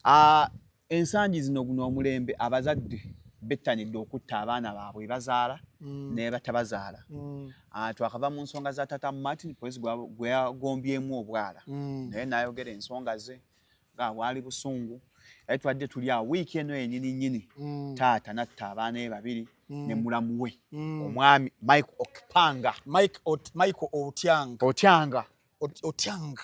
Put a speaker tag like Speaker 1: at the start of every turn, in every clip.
Speaker 1: Ah, ensangi zino, guno omulembe, abazadde bettanidde okutta abaana baabwe bazaala ne batabazaala. Ah, twakava mu nsonga za tata Martin, polisi gwe yagombyemu obwala, naye n'ayogera ensonga ze nga bwali busungu. Naye twadde tuli awo, wiiki eno yenyini nyini, taata natta abaana be babiri ne mulamu we, omwami Mike Okpanga.
Speaker 2: Michael Otyang.
Speaker 1: Otyanga.
Speaker 2: Otyang.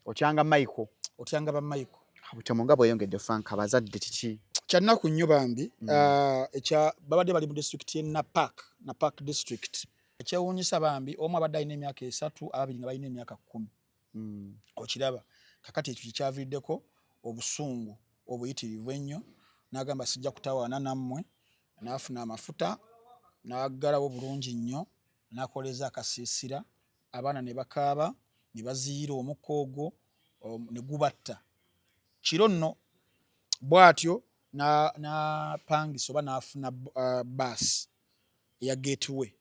Speaker 1: Otyanga Michael.
Speaker 2: Otyanga ba Michael.
Speaker 1: Butemu nga bweyongedde, Frank, abazadde kiki?
Speaker 2: Kyannaku nnyo bambi. Ah, ekya babadde bali mu district ye Napak, Napak District. Ekyewuunyisa bambi, omu abadde alina emyaka 3, ababiri nga balina emyaka 10. Okiraba kakati ekyo kikyaviiriddeko obusungu obuyitirivu ennyo, n'agamba, "Sijja kutawaana nammwe." N'afuna amafuta n'aggalawo bulungi nnyo, n'akoleza akasiisira, abaana ne bakaaba ne baziyira omukka ogwo ne gubatta kiro nno. Bw'atyo n'apangisa oba n'afuna baasi eya Gateway.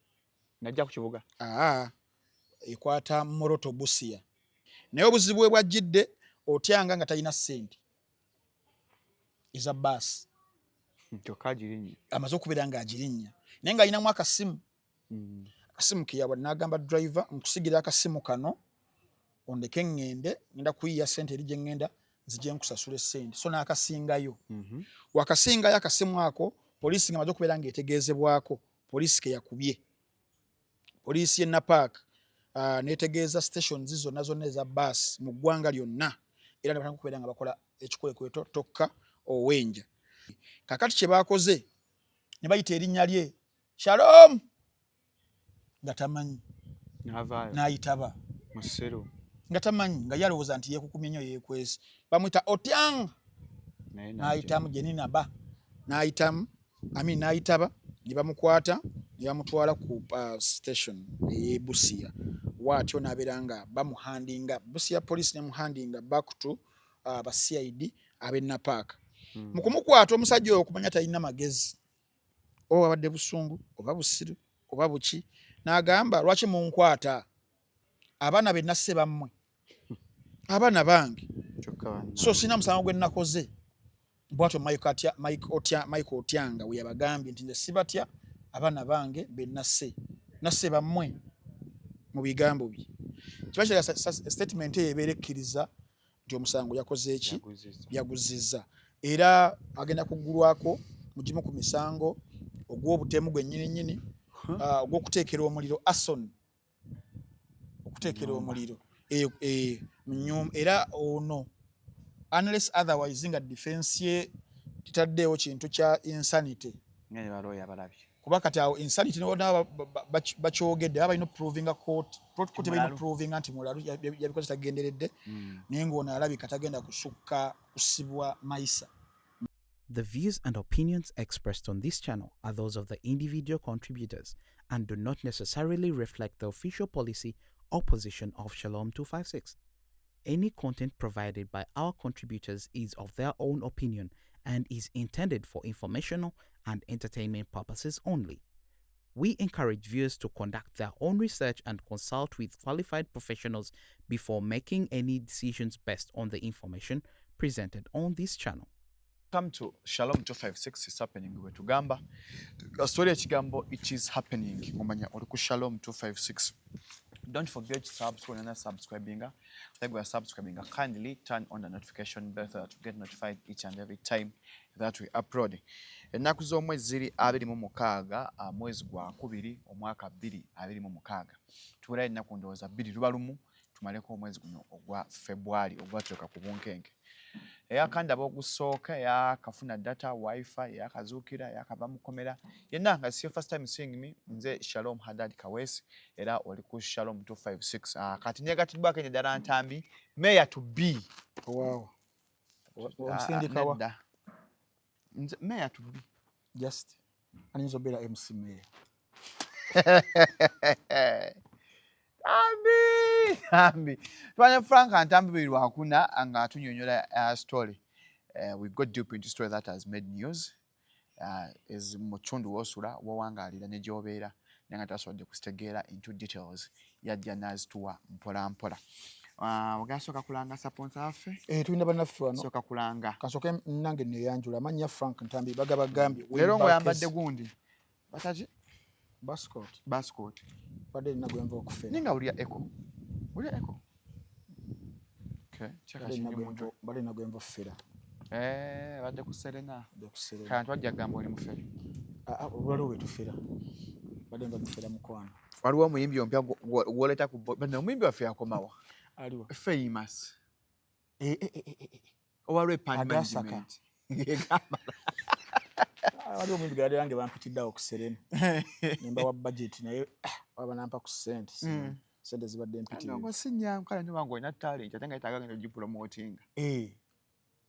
Speaker 1: Najja ku kibuga.
Speaker 2: Aa, ekwata Moroto Busia, naye obuzibu bwe bwajjidde, Otyanga nga talina ssente eza baasi.
Speaker 1: Kyokka agirinnya.
Speaker 2: Amaze okubeera ng'agirinnya, naye ng'alinamu akasimu. Akasimu keyawa, n'agamba driver, "Nkusigira akasimu kano, ondeke ŋŋende, ngenda kuyiya ssente eri gye ŋŋenda, nzije nkusasula essente." So n'akasingayo. Wakasingayo akasimu ako, poliisi nga maze okubeera ng'etegeezebwako, poliisi ke yakubye, poliisi y'e Napak netegeeza stations zonna zonna eza baasi mu ggwanga lyonna, era ne batandika okubeera nga bakola ekikwekweto tokka owenja. Kakati kye baakoze, ne bayita erinnya lye, "Shalom," nga tamanyi.
Speaker 1: N'avaayo.
Speaker 2: N'ayitaba.
Speaker 1: Musiru.
Speaker 2: Nga tamanyi, nga ye alowooza nti yeekukumye nnyo, yeekwese, bamuyita Otyang.
Speaker 1: Naye
Speaker 2: n'ayitamu Jeninaba, n'ayitamu ami, n'ayitaba, ne bamukwata ne bamutwala ku station ey'e Busia. Waatyo n'abeera nga bamuhandinga, Busia Police nemuhandinga back to ba CID ab'e Napak. Mu kumukwata, omusajja oyo, okumanya talina magezi, oba abadde busungu oba busiru oba buki, n'agamba, "Lwaki munkwata? Abaana be nasse bammwe, abaana bange."
Speaker 1: Kyokka banna.
Speaker 2: So sina musango gwe nakoze. Bwatyo Mike Otyanga we yabagambye nti, "Nze sibatya, abaana bange be nasse, nasse bammwe," mu bigambo bye. Kiba kiraga statement eyo ebeera ekkiriza nti omusango yakoze eki?
Speaker 1: Yaguzizza.
Speaker 2: Yaguzizza, era agenda kuggulwako mu gimu ku misango ogw'obutemu gwennyini nnyini, ogw'okuteekera omuliro, arson, okuteekera
Speaker 1: Nnyumba.
Speaker 2: omuliro mu nnyumba. Era ono, unless otherwise nga defense ye tetaddeewo kintu kya insanity.
Speaker 1: Nga ne balooya balabye.
Speaker 2: Kuba kati awo insanity newona bakyogedde, baba balina okuprovinga court, court balina
Speaker 1: Mulalu.
Speaker 2: okuprovinga nti mulalu, yabikoze tagenderedde. Naye ng'ono alabika tagenda kusukka kusibwa mayisa.
Speaker 3: The views and opinions expressed on this channel are those of the individual contributors and do not necessarily reflect the official policy or position of Shalom 256. Any content provided by our contributors is of their own opinion and is intended for informational and entertainment purposes only. We encourage viewers to conduct their own research and consult with qualified professionals before making any decisions based on the information presented on this channel.
Speaker 1: Come to Shalom 256, is happening. Bwe tugamba story, ekigambo "it is happening," ngomanya oli ku Shalom 256. Don't forget to subscribe and subscribing. Like we are subscribing, kindly turn on the notification bell so that you get notified each and every time that we upload. Ennaku z'omwezi ziri 26, mwezi gwa kubiri, omwaka 2026. Tuwerayo ennaku ndowooza 2 luba lumu tumaleko omwezi guno ogwa February ogwatuuka ku bunkenke. Eyakandaba ogusooka, eyakafuna data, WiFi, eyakazuukira, eyakava mukomera yenna, nga si your first time seeing me, nze Shalom Hadad Kawesi, era oli ku Shalom 256. Kati negatiddwako ene ddala Ntambi, mayor to be.
Speaker 2: Waawo, omusindikawa?
Speaker 1: Nedda. Nze mayor to be.
Speaker 2: Just ayinza obeera MC mayor.
Speaker 1: Ntambi, Ntambi. Tubanye Frank Ntambi buli Lwakuna nga atunyonyola story. We got deep into story that has made news. Is mu kitundu w'osula, w'owangaalira ne gy'obeera, naye nga tasobodde kuzitegeera into details, yajja n'azituwa mpola mpola. Ah, ogenda sooka kulanga sponsor waffe.
Speaker 2: Eh, tulina bannaffe wano.
Speaker 1: Sooka kulanga.
Speaker 2: Kansooke nange neyanjula amannya Frank Ntambi bagabagambye.
Speaker 1: Leero ng'oyambadde gundi. Bataki?
Speaker 2: Bascot.
Speaker 1: Bascot.
Speaker 2: Badde nina gwe nva okufera.
Speaker 1: Naye nga wulira echo. Wulira echo. Okay, kyaka kiri mu mutwe.
Speaker 2: Badde nina gwe nva okufera.
Speaker 1: Eh, badde ku Serena.
Speaker 2: Badde ku Serena.
Speaker 1: Kale twajja kugamba oli mufere.
Speaker 2: Ah, ah, waliwo we tufera. Badde nva kufera mukwano.
Speaker 1: Waliwo omuyimbi omupya gw'oleeta ku bano omuyimbi waffe yakomawa.
Speaker 2: Aliwa.
Speaker 1: Famous.
Speaker 2: Eh, eh, eh, eh.
Speaker 1: Owa Rep and
Speaker 2: Agasaka.
Speaker 1: Management.
Speaker 2: Ah, waliwo omuyimbi gwe yange bampitidde awo ku Serena. Ne mbawa budget naye baba nampa ku ssente. Ssente zibadde mpitirivu.
Speaker 1: Ngo si nnyangu kale nyoba ng'olina talent ate nga yeetaaga genda ogipromotinga.
Speaker 2: Eh.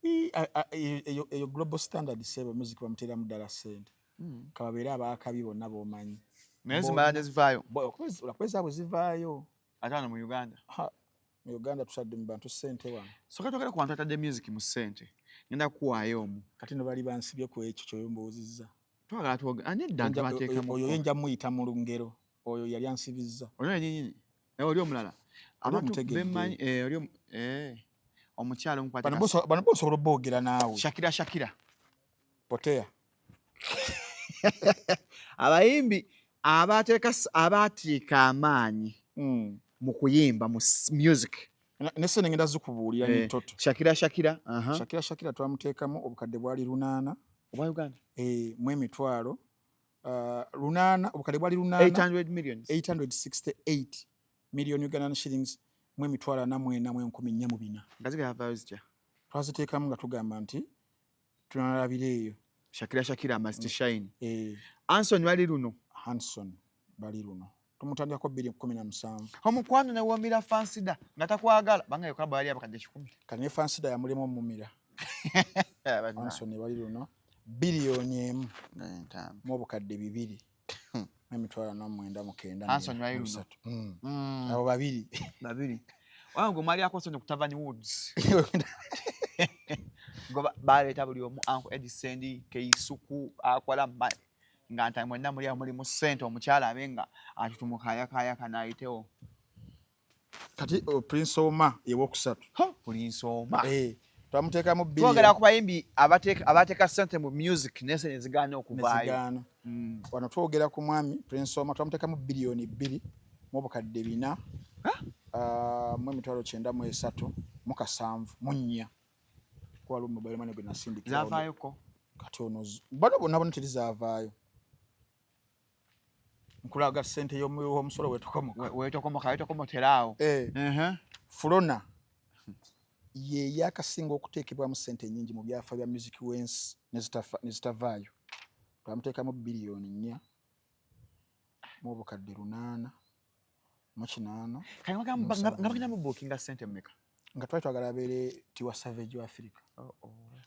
Speaker 2: Eyo global standard ssebo music bamuteeramu ddala ssente. Kababeere abaakabi bonna b'omanyi.
Speaker 1: Naye zimala ne zivaayo.
Speaker 2: Olwakuba ezaabwe zivaayo.
Speaker 1: Ate wano mu Uganda.
Speaker 2: Ha, mu Uganda tusadde mu bantu ssente wano.
Speaker 1: Sooka twogere ku bantu batadde music mu ssente. Ngenda kukuwaayo omu.
Speaker 2: Kati no bali bansibye ku ekyo ky'ombuuzizza.
Speaker 1: Twagala twogere. Ani edda nti bateekamu
Speaker 2: Oyo ye nja muyita mu lungero. Oyo yali ansibizza.
Speaker 1: Oli yennyini. Oli omulala.
Speaker 2: Oli
Speaker 1: Abantu
Speaker 2: omutegedde.
Speaker 1: bemmanyi oli omukyala omukwate
Speaker 2: Bano bo osobola oboogera naawe.
Speaker 1: Shakira Shakira.
Speaker 2: Potea.
Speaker 1: Abayimbi abateeka amaanyi mu kuyimba mu music.
Speaker 2: Ne ssente ngenda zikubuulira ne toto.
Speaker 1: Shakira Shakira.
Speaker 2: Shakira Shakira twamuteekamu obukadde bwali 800.
Speaker 1: Obwa Uganda.
Speaker 2: Mu emitwalo. 800, obukadde bwali 800.
Speaker 1: 800 millions.
Speaker 2: 868 million Ugandan shillings mu emitwalo ana mu ena mu enkumi nnya mu bina.
Speaker 1: Nga zigenda zitya?
Speaker 2: Twaziteekamu nga tugamba nti tunalabira eyo.
Speaker 1: Shakira Shakira must shine. Hanson bali luno.
Speaker 2: Hanson bali luno. Tumutandikako 2017.
Speaker 1: Omukwano ne womira Fansida nga takwagala banga yokola bali abakadde 10.
Speaker 2: Kati ne Fansida yamulema omumira. Hanson bali luno biliyoni 1 mu obukadde 2 n'emitwalo ana mu mwenda mu kenda.
Speaker 1: Hanson bali luno.
Speaker 2: Abo babiri.
Speaker 1: Babiri. Wange omwali akoso ne ku Tavern Woods. Ngo baleeta buli omu Uncle Edison, Keisuku, akola nga nti mwenna muli awo muli mu ssente omukyala abe nga atutumuka ayakaayaka n'ayitewo.
Speaker 2: Kati Prince Omar ye wokusatu.
Speaker 1: Prince Omar.
Speaker 2: Twamuteekamu biliyoni.
Speaker 1: Twogera ku bayimbi abateeka ssente mu music naye ssente ne zigaana okuvaayo.
Speaker 2: Zigaana. Wano twogera ku mwami Prince Omar twamuteekamu biliyoni 2 mu obukadde 4 mu emitwalo 93 mu 7 mu 4. Kuba mobile money gwe nasindikira.
Speaker 1: Zaavaayoko.
Speaker 2: Kati ono bano bonna bonna terizaavaayo. Nkulaga ssente y'omusolo weetokomoka.
Speaker 1: Weetokomoka, weetokomotera awo.
Speaker 2: Flona ye yakasinga okuteekebwamu ssente nnyingi mu byafa bya music w'ensi ne zitavaayo. Twamuteekamu biliyoni 4 mu obukadde 8 mu 8.
Speaker 1: Kale nga bagenda mu bookinga ssente mmeka?
Speaker 2: Nga twali twagala abeere Tiwa Savage wa Africa.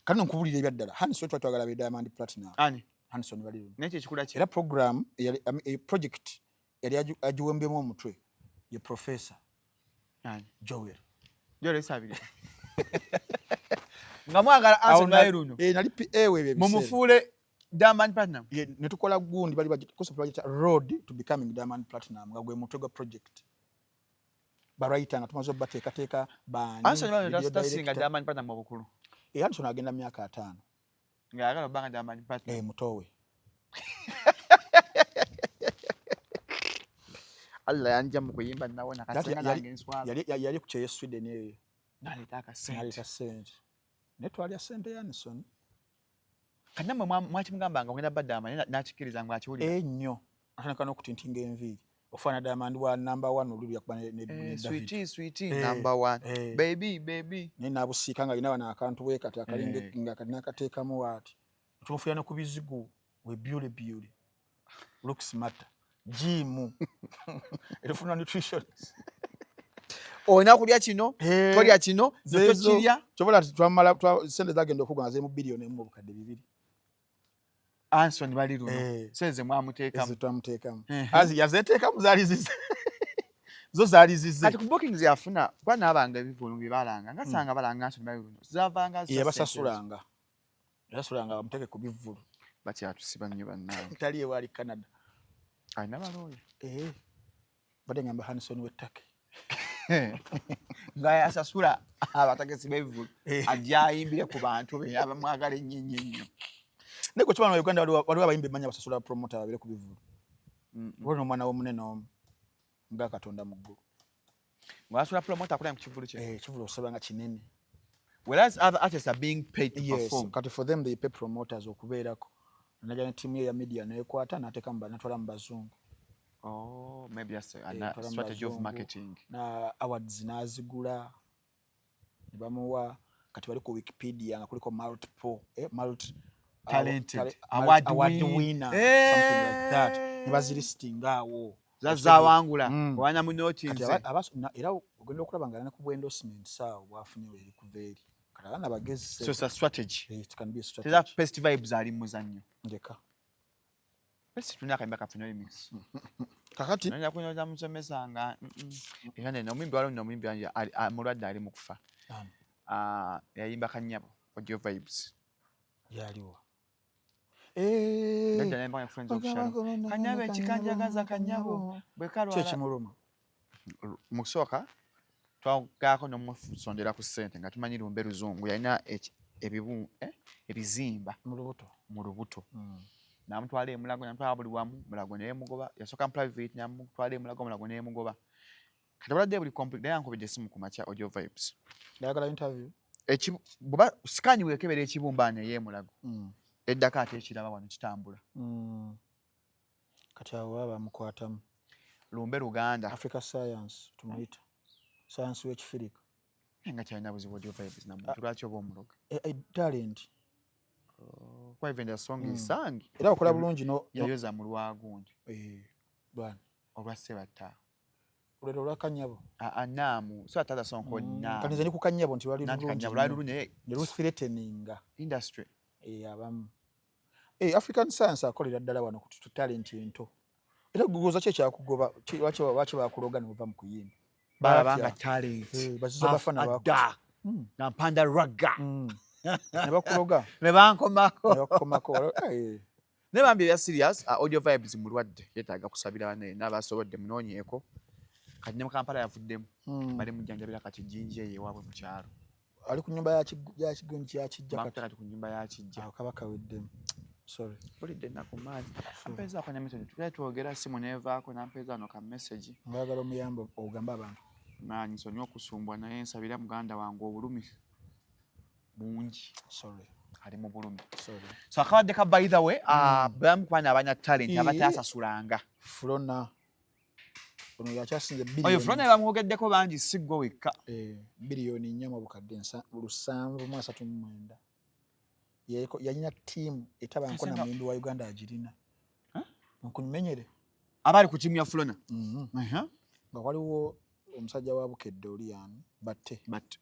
Speaker 2: Kati nno nkubuulira ebya ddala. Hanson twali twagala abeere Diamond Platnumz.
Speaker 1: Ani?
Speaker 2: Hanson bali luno.
Speaker 1: Naye kye kikula ki?
Speaker 2: Era program yali project yali agiwembyemu omutwe ye Professor
Speaker 1: Ani?
Speaker 2: Joel.
Speaker 1: Joel Isabirye. Nga mwagala Hanson bali luno.
Speaker 2: Nali PA we ebyo ebiseera.
Speaker 1: Mumufuule Diamond Platnumz.
Speaker 2: Ye, ne tukola gundi bali kosa project Road to Becoming Diamond Platnumz nga gwe mutwe gwa project. Barayita nga tumaze obateekateeka baani.
Speaker 1: Hanson bali luno tasinga Diamond Platnumz obukulu.
Speaker 2: Hanson agenda myaka 5.
Speaker 1: Ng'ayagala obbanga Diamond Platnumz.
Speaker 2: Muto we.
Speaker 1: Allah yanjja mu kuyimba nawona kasenga nange nswala.
Speaker 2: Yali ku kyeyo Sweden eyo.
Speaker 1: N'aleeta akasente.
Speaker 2: N'aleeta ssente. Naye twalya ssente ya Hanson.
Speaker 1: Kati nammwe mwakimugambanga ogenda badda amanyi n'akikkiriza ng'akiwulira.
Speaker 2: Nnyo. Atandika n'okutintinga enviiri. Ofaanana Diamond wa number 1 oluli yakuba ne David.
Speaker 1: Sweetie, sweetie, number 1. Baby, baby.
Speaker 2: Naye n'abusiika nga alina wano akantu bwe kati akalinga nga kati n'akateekamu waati. Tumufuya ne ku bizigo we beauty beauty. Looks matter. Gym. Erifuna nutrition.
Speaker 1: Olina kulya kino, tolya kino, tokirya.
Speaker 2: Kyobola twamala ssente zagenda okugwa nga ziri mu biliyoni 1 obukadde 2.
Speaker 1: Hanson bali luno. Ssente ze mwamuteekamu.
Speaker 2: Ze twamuteekamu. Azi yazeeteekamu zaali zize. Zo zaali zize.
Speaker 1: Kati ku bookings yafuna kuba n'abanga ebivvulu bye balanga nga sanga balanga Hanson bali luno. Zaavanga zitya ssente ezo?
Speaker 2: Yabasasulanga. Yabasasulanga bamuteeke ku bivvulu.
Speaker 1: Bakyatusiba nnyo bannange.
Speaker 2: Tali ewaali Canada.
Speaker 1: Alina balooya.
Speaker 2: Badde ngamba Hanson w'e Turkey.
Speaker 1: Nga yasasula abategesi b'ebivvulu ajja ayimbire ku bantu be abamwagala ennyo ennyo ennyo.
Speaker 2: Naye gwe kiba Uganda waliwo abayimbi emanya basasula promoter babere ku bivvulu. Waliwo n'omwana w'omunene omu nga Katonda mu ggulu.
Speaker 1: Ng'asula promoter akulira ku kivvulu kye.
Speaker 2: Eh, ekivvulu osaba nga kinene.
Speaker 1: Whereas other artists are being paid to perform.
Speaker 2: Kati for them they pay promoters okubeerako. Najja ne ttiimu ye ya media n'ekwata n'ateeka n'atwala mu bazungu.
Speaker 1: Oh, maybe that's a
Speaker 2: Atwala mu
Speaker 1: strategy of
Speaker 2: bazungu,
Speaker 1: marketing.
Speaker 2: Na awards n'azigula ne bamuwa. Kati bali ku Wikipedia nga kuliko multiple multi
Speaker 1: Talented.
Speaker 2: Award
Speaker 1: Award
Speaker 2: award
Speaker 1: win.
Speaker 2: Winner, something like that, ne bazilistinga awo.
Speaker 1: Zazawangula wana
Speaker 2: Kati
Speaker 1: munotinze.
Speaker 2: Era ogenda okulaba nga alina ku bwa endorsement saawo bwafunye eri kuva eri. Kati abaana bagezi.
Speaker 1: So it's a strategy.
Speaker 2: Eh, it can be a strategy.
Speaker 1: Teza Best Vibes ali muzannyo.
Speaker 2: Ndeka.
Speaker 1: Best tulina akayimba kaffe no remix.
Speaker 2: Kakati
Speaker 1: Nonja kunyoza musomesa nga era nene omuyimbi, waliwo nno omuyimbi wange mulwadde, ali mu kufa.
Speaker 2: Ani?
Speaker 1: Ah, yayimba Kanyabo, Audio Vibes.
Speaker 2: Yaliwo.
Speaker 1: Jajja nayimba Friends of Shalom. Kanyabo ekikanjagaza kanyabo bwe kalwala.
Speaker 2: Ki ekimuluma?
Speaker 1: Mu kusooka twagaako n'omusondera ku ssente nga tumanyi lumbe luzungu, yalina ebizimba
Speaker 2: mu lubuto.
Speaker 1: Mu lubuto. Namutwala emulago, namutwala buli wamu, Mulago neyemugoba. Yasooka mu private, namutwala emulago, Mulago neyemugoba. Kati obulwadde buli complete, naye ankubidde essimu ku makya, Audio Vibes.
Speaker 2: Ayagala interview.
Speaker 1: Bw'oba scan weekebera ekibumba neyemulago eddako ate ekiraba wano kitambula.
Speaker 2: Kati awo baba bamukwatamu.
Speaker 1: Lumbe Luganda.
Speaker 2: Africa Science tumuyita science w'ekifirika.
Speaker 1: Naye nga kyalina buzibu Audio Vibes namuntu, lwaki oba omuloga?
Speaker 2: Talent.
Speaker 1: Kuba even the song is sang.
Speaker 2: Era okola bulungi no
Speaker 1: Yayoza mu lwagundi.
Speaker 2: Bwana.
Speaker 1: Olwa Sebatta.
Speaker 2: Olwo olwa Kanyabo.
Speaker 1: Naamu so ate song called Naamu.
Speaker 2: Kati nze ndi ku Kanyabo nti lwali
Speaker 1: Nanti
Speaker 2: lulungi
Speaker 1: Kanyabo lwali
Speaker 2: nnyo.
Speaker 1: lulungi naye
Speaker 2: Ne luthreateninga
Speaker 1: industry.
Speaker 2: Abamu. African Science akolera ddala wano ku talent ento. Era gugoza ki ekyakugoba? Lwaki bakuloga ne bava mu kuyimba?
Speaker 1: Balaba
Speaker 2: Batya.
Speaker 1: nga talent.
Speaker 2: Baziza bafana baku.
Speaker 1: Adda nga mpanda ragga.
Speaker 2: Ne bakuloga.
Speaker 1: Ne bankomako.
Speaker 2: Ne bakukomako.
Speaker 1: Naye bambi ebya serious, Audio Vibes mulwadde, yeetaaga kusabira banne n'abasobodde munoonyeeko. Kati ne mu Kampala yavuddemu, bali mujjanjabira kati Jjinja eyo ewaabwe mu kyalo.
Speaker 2: Ali ku nyumba ya Kigunji ya Kijja kati.
Speaker 1: Bamuteeka kati ku nyumba ya Kijja.
Speaker 2: Awo kaba kaweddemu. Sorry.
Speaker 1: Mpulidde ennaku maanyi. Ampeezaako ne message, tubadde twogera simu n'evaako n'ampeeza wano ka message.
Speaker 2: Njagala omuyambe ogambe abantu.
Speaker 1: Maanyi nsonyiwe okusumbwa, naye nsabira muganda wange, obulumi bungi.
Speaker 2: Sorry.
Speaker 1: Ali mu bulumi.
Speaker 2: Sorry.
Speaker 1: So akabadde ka, by the way, bamu ku baana abalina talent abataasasulanga.
Speaker 2: Flona. Ono yakyasinze
Speaker 1: Oyo
Speaker 2: biliyoni.
Speaker 1: Flona bamwogeddeko bangi, si ggwe wekka.
Speaker 2: 4,739 billion. Yalina ttiimu etabanko na muyimbi wa Uganda agirina.
Speaker 1: Huh?
Speaker 2: Nkumenyere.
Speaker 1: Abaali ku ttiimu ya Flona.
Speaker 2: Nga waliwo omusajja wa Bukedde oli yani Batte.
Speaker 1: But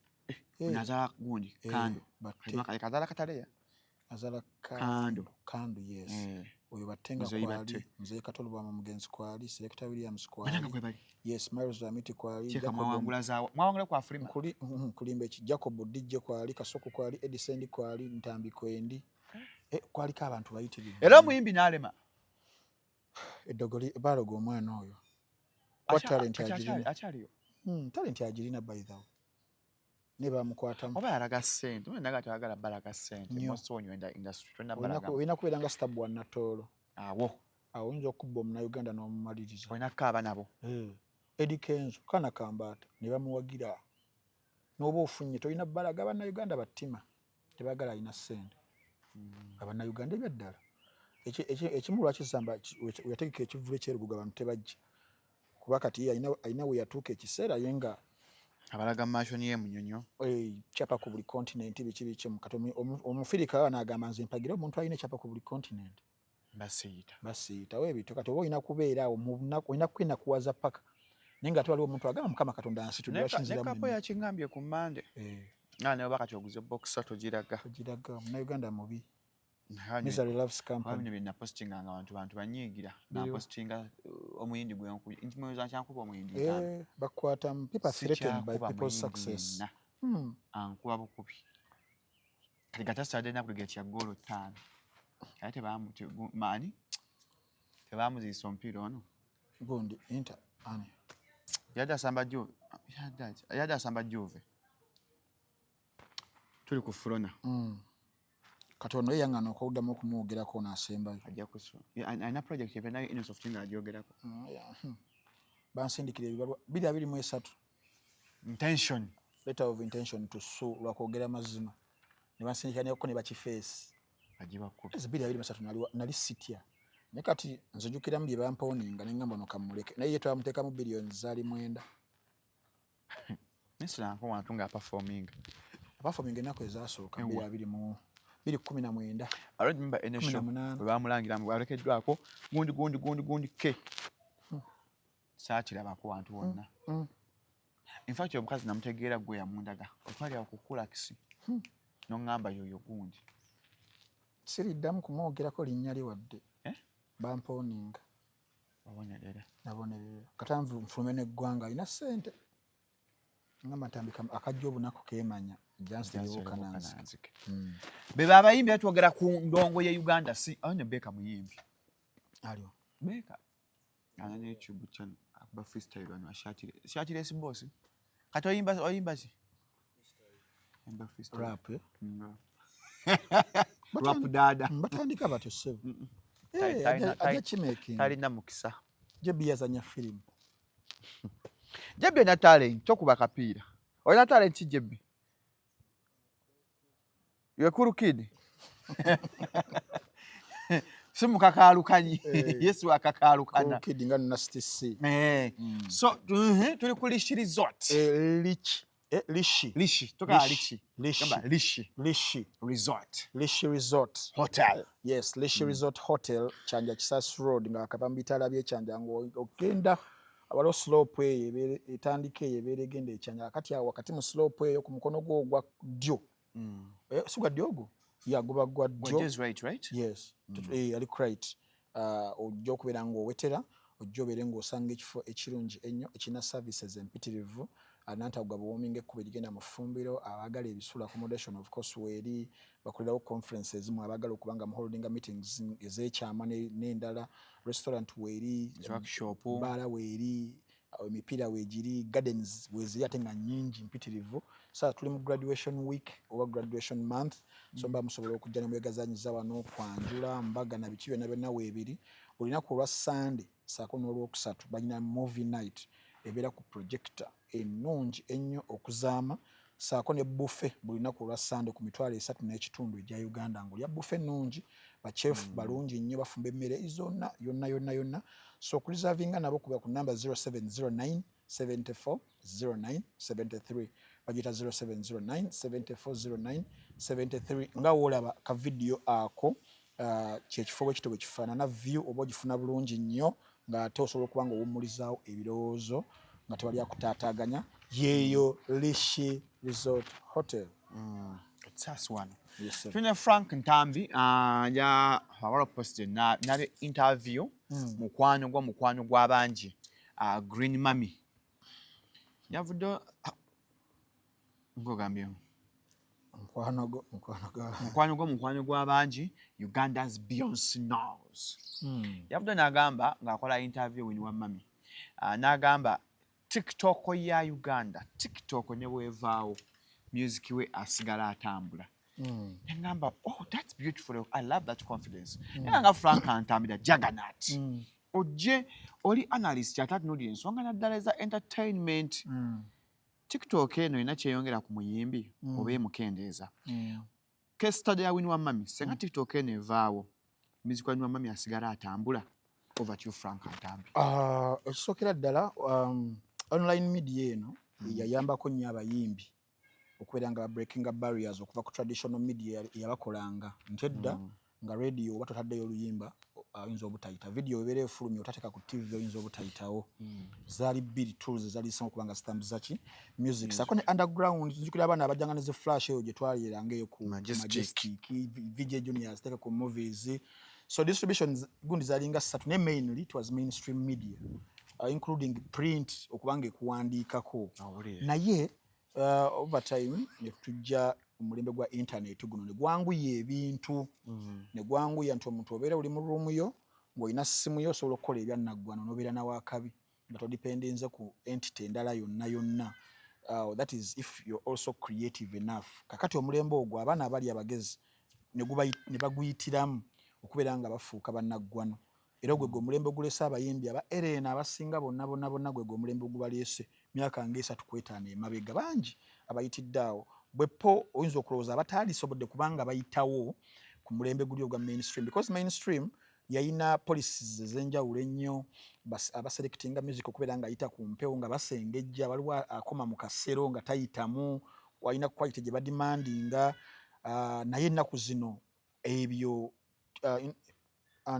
Speaker 2: Eh,
Speaker 1: nazaala gundi Kando.
Speaker 2: Batte.
Speaker 1: Kazaala Kataleya.
Speaker 2: Azaala
Speaker 1: Kando.
Speaker 2: Kando, yes. Oyo Batte nga
Speaker 1: Muzeeyi
Speaker 2: kwali,
Speaker 1: Batte.
Speaker 2: Muzeeyi Kato Lubwama mugenzi kwali, Selector Williams
Speaker 1: Bananga
Speaker 2: kwali.
Speaker 1: kwe bali.
Speaker 2: Yes, Miles Ramiti kwali.
Speaker 1: Kyeka
Speaker 2: Jacob
Speaker 1: mwawangula zaawa. Mwawangula ku Afrima.
Speaker 2: Kulimba eki, Jacob DJ kwali, Kasoko kwali, Edison kwali, Ntambi kwendi. Kwaliko abantu bayitirivu.
Speaker 1: Era omuyimbi n'alema.
Speaker 2: Eddogo baaloga omwana oyo. Kwa talent agirina.
Speaker 1: Akyaliyo.
Speaker 2: Talent agirina, by the way. Ne bamukwatamu.
Speaker 1: Oba yalaga ssente. Oba naga tayagala balaga ssente.
Speaker 2: Nnyo.
Speaker 1: Most when you're in the industry. Tolina balaga.
Speaker 2: Olina kubeera nga Stabua Natoolo.
Speaker 1: Awo.
Speaker 2: Awo oyinza okubba omunnayuganda n'omumaliriza.
Speaker 1: Olina kukaaba nabo.
Speaker 2: Eddie Kenzo kaana kambaata ne bamuwagira. N'oba ofunye tolina balaga bannayuganda, battima. Tebaagala alina ssente. Abannayuganda ebyaddala. Ekimu lwaki Zamba we yategeka ekivvulu ekyeruguga abantu tebajja. Kuba kati ye alina we yatuuka ekiseera ye nga
Speaker 1: Abalaga mansion ye Munyonyo.
Speaker 2: Kyapa ku buli continent, biki biki. Kati omufirika aba n'agamba nze mpagire omuntu alina ekyapa ku buli continent.
Speaker 1: Basiiyita.
Speaker 2: Basiiyita weebityo. Kati oba olina kubeera awo mu lunaku, olina kwenakuwaza paka. Naye nga ate waliwo omuntu agamba Mukama Katonda ansitudde, lwaki
Speaker 1: Ne
Speaker 2: nziramu
Speaker 1: Kapo
Speaker 2: ennyo?
Speaker 1: yakiŋŋambye ku Mmande. Nga ne oba kati oguze boxer togiraga.
Speaker 2: Togiraga, Munnayuganda mubi.
Speaker 1: Naye
Speaker 2: Misery loves company.
Speaker 1: bino bye napositinganga abantu banyiigira.
Speaker 2: Biriwa?
Speaker 1: Napositinga omuyindi gwe nkubye. Nti kyankuba omuyindi ntambi.
Speaker 2: Bakwatamu. People are threatened by
Speaker 1: Sikyakuba
Speaker 2: people's
Speaker 1: muyindi
Speaker 2: success.
Speaker 1: yenna. Ankuba bukubi. Kati Gatasi adde aggregate ya ggoolo 5. Naye maani? Tebaamuziisa omupiira ono.
Speaker 2: Gundi Inter ani?
Speaker 1: Yadde asamba jjo. Yadde asamba Juve, tuli ku Flona.
Speaker 2: Kati ono ye yaŋŋana okuddamu okumwogerako n'asembayo.
Speaker 1: Ajja kusoma. Alina project empya naye Innosoft nga agyogerako.
Speaker 2: Bansindikira ebibalwa 2023.
Speaker 1: Intention.
Speaker 2: Letter of intention to sue lwakwogera mazima, ne bansindikira neko ne bakifeesi.
Speaker 1: Agibakuba.
Speaker 2: 2023 nali sitya, naye kati nzijukiramu bye bampooninga ne ŋŋamba ono kamuleke, naye ye twamuteekamu biliyoni zaali 9.
Speaker 1: Nesiranko wantu nga aperforminga.
Speaker 2: Aperforminga ennaku ezasooka.
Speaker 1: Ewa.
Speaker 2: 2019.
Speaker 1: I don't remember any show.
Speaker 2: 18.
Speaker 1: Bwe bamulangira mbu alekeddwako gundi gundi gundi gundi ke saakirabako wantu wonna. In fact, omukazi namutegeera gwe yamundaga otwali awo ku Kulakisi noŋŋamba yoyo gundi.
Speaker 2: Siriddamu kumwogerako linnya lye wadde.
Speaker 1: Eh?
Speaker 2: Bampooninga.
Speaker 1: Wabonerera.
Speaker 2: Nabonerera kata nfulume n'eggwanga, alina ssente, ngamba ntambika akajja obunaku keemanya jansi.
Speaker 1: Be babayimbi atwogera ku ndongo ye Uganda, si ono Beka muyimbi.
Speaker 2: Aliwo.
Speaker 1: Beka ana ne YouTube channel, akuba freestyle wano ashatire shatire si boss. Kati oyimba, oyimba ki? Oyimba freestyle.
Speaker 2: Rap, eh?
Speaker 1: Rap dada.
Speaker 2: Batandika batyo, ssebo.
Speaker 1: Tai-
Speaker 2: Eh, ajja kimaking.
Speaker 1: Talina mukisa.
Speaker 2: Jebi yazanya firimu.
Speaker 1: Jebbi olina talent, tokuba kapiira, olina talent ki Jebbi? Ye cool kid, si mukakaalukanyi.
Speaker 2: Eh.
Speaker 1: Yesu akakaalukana.
Speaker 2: Kid nga Nasty C.
Speaker 1: Eh, so tuli ku Lishi Resort.
Speaker 2: Eh, Lichi, eh, Lishi.
Speaker 1: Lishi tokala.
Speaker 2: Lishi.
Speaker 1: Lishi.
Speaker 2: Lishi.
Speaker 1: Gamba Lishi.
Speaker 2: Lishi.
Speaker 1: Resort.
Speaker 2: Lishi Resort.
Speaker 1: Hotel.
Speaker 2: Yes, Lishi Resort Hotel, Kyanja Kisasi Road, nga akava mu bitaala by'ekyanja ng'ogenda waliwo slope eyo etandika eyo ebeera egenda ekyanja. Kati awo wakati mu slope eyo ku mukono gwo ogwa ddyo. Eh, si gwa ddyo ogwo, ya guba gwa ddyo.
Speaker 1: Is right, right.
Speaker 2: Yes. Eh, ali right. Ojja okubeera ng'owetera, ojja obeere ng'osanga ekifo ekirungi ennyo ekirina services empitirivu. Nantagwa buwoomi ng'ekkubo erigenda mu ffumbiro. Abaagala ebisulo, accommodation of course weeri, bakolerawo conferences mu abaagala okuba nga muholdinga meetings ez'ekyama n'endala. Restaurant weeri.
Speaker 1: Workshop.
Speaker 2: Bbaala weeri, emipiira weegiri, gardens weeziri ate nga nnyingi mpitirivu. Sa tuli mu graduation week oba graduation month, so mba musobola okujja ne mwegazanyiza wano, kwanjula, mbaga na biki byonna byonna weebiri. Olunaku olwa Sande saako n'olwokusatu balina movie night ebeera ku projector ennungi ennyo okuzaama, saako ne buffet buli lunaku olwa Sande ku 350,000 egya Uganda, ng'olya buffet ennungi. Ba chef balungi nnyo, bafumba emmere zonna yonna yonna yonna. So okureservinga nabo kuba ku namba 0709 74 09 73, bagiyita 0709 74 09 73. Nga woolaba ka vidiyo ako, kyekifo bwe kito bwe kifaanana, view oba ogifuna bulungi nnyo, ng'ate osobola okuba nga owummulizaawo ebirowoozo nga tewali akutaataaganya. Yeeyo Lishi Resort Hotel.
Speaker 1: Saasi wano.
Speaker 2: Yes, sir.
Speaker 1: Tulina Frank Ntambi, ya awala posted nabe interview mukwano gw'abangi, Green Mummy yavudde, ngogambye.
Speaker 2: Mukwano gwo, mukwano gwa.
Speaker 1: Mukwano gwo, mukwano gw'abangi, Uganda's Beyonce Knowles, yavudde n'agamba ng'akola interview Winnie wa Mummy, n'agamba TikTok ya Uganda, TikTok ne bwevaawo music we asigala atambula. Nagamba, "Oh, that's beautiful. I love that confidence." Naye nga Frank Ntambira juggernaut, ojje oli analyst ate atunuulira ensonga naddala eza entertainment, TikTok eno erina kyeyongera ku muyimbi oba emukendeeza? Case study ya Winnie wa Mummy, senga TikTok eno evaawo music wa Winnie wa Mummy asigala atambula? Over to you, Frank Ntambi.
Speaker 2: Ah, ekisookera ddala, online media eno yayambako nnyo abayimbi okubeera nga babreakinga barriers okuva ku traditional media eyabakolanga nti edda nga radio oba totaddeyo oluyimba oyinza obutayita, video ebeera efulumya otateeka ku TV oyinza obutayitawo. Zaali bbiri tools ezaali zisinga okuba nga zitambuza ki music, sako ne underground. Nzijukira abaana abajjanga ne zi flash eyo gye twaliranga eyo ku
Speaker 1: Majestic.
Speaker 2: Majestic, VJ Junior aziteeka ku movies. So distribution gundi zalinga ssatu, naye mainly it was mainstream media, including print okubanga ekuwandiikako.
Speaker 1: Awulire.
Speaker 2: Naye over time ne tujja omulembe gwa internet guno ne gwanguya ebintu, ne gwanguya nti omuntu obeera oli mu room yo ng'olina simu yo, osobola okukola ebyannaggwano n'obeera nawakabi. Nga todependinze ku entity endala yonna yonna. That is if you're also creative enough. Kakati omulembe ogwo, abaana abali abagezi ne baguyitiramu okubeera nga bafuuka bannaggwano. Era ogwo gwe omulembe ogulese abayimbi aba erena abasinga bonna bonna bonna. Gwe gwe omulembe ogubaleese myaka nga 3 ku 5 emabega. Bangi abayitidde awo bwepo oyinza okulowooza abataalisobodde, kubanga bayitawo ku mulembe guli ogwa mainstream, because mainstream yayina policies ez'enjawulo ennyo. Abaselectinga music okubeera nga ayita ku mpewo nga basengejja, waliwo akoma mu kasero nga tayitamu, walina quality gye bademandinga. Naye ennaku zino ebyo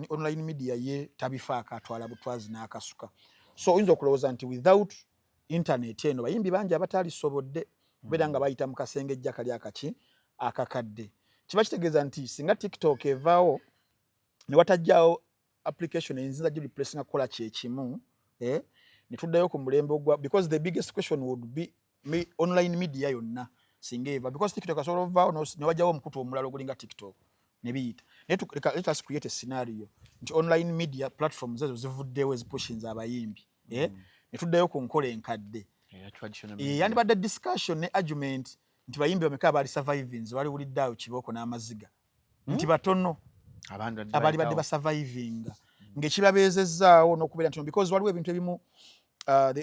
Speaker 2: online media ye tabifaako, atwala butwazi n'akasuka. So oyinza okulowooza nti without internet eno, bayimbi bangi abataalisobodde kubeera nga bayita mu kasengejja kali akaki akakadde. Kiba kitegeeza nti singa TikTok evaawo ne watajjawo application eyinza gireplacinga kukola kyekimu, ne tuddayo ku mulembe ogwa, because the biggest question would be me, online media yonna singa eva, because TikTok asobola ovaawo ne wajjawo omukutu omulala ogulinga TikTok ne biyita. Naye let us create a scenario nti online media platforms ezo zivuddewo ezipushinza abayimbi, ne tuddayo ku nkola enkadde. Yandibadde discussion ne argument nti bayimbi bameka abaali survivings? Baliwulidde awo kibooko n'amaziga nti batono abaali badde basurvivinga ng'ekibabeezezzaawo n'okubeera nti, because waliwo ebintu ebimu,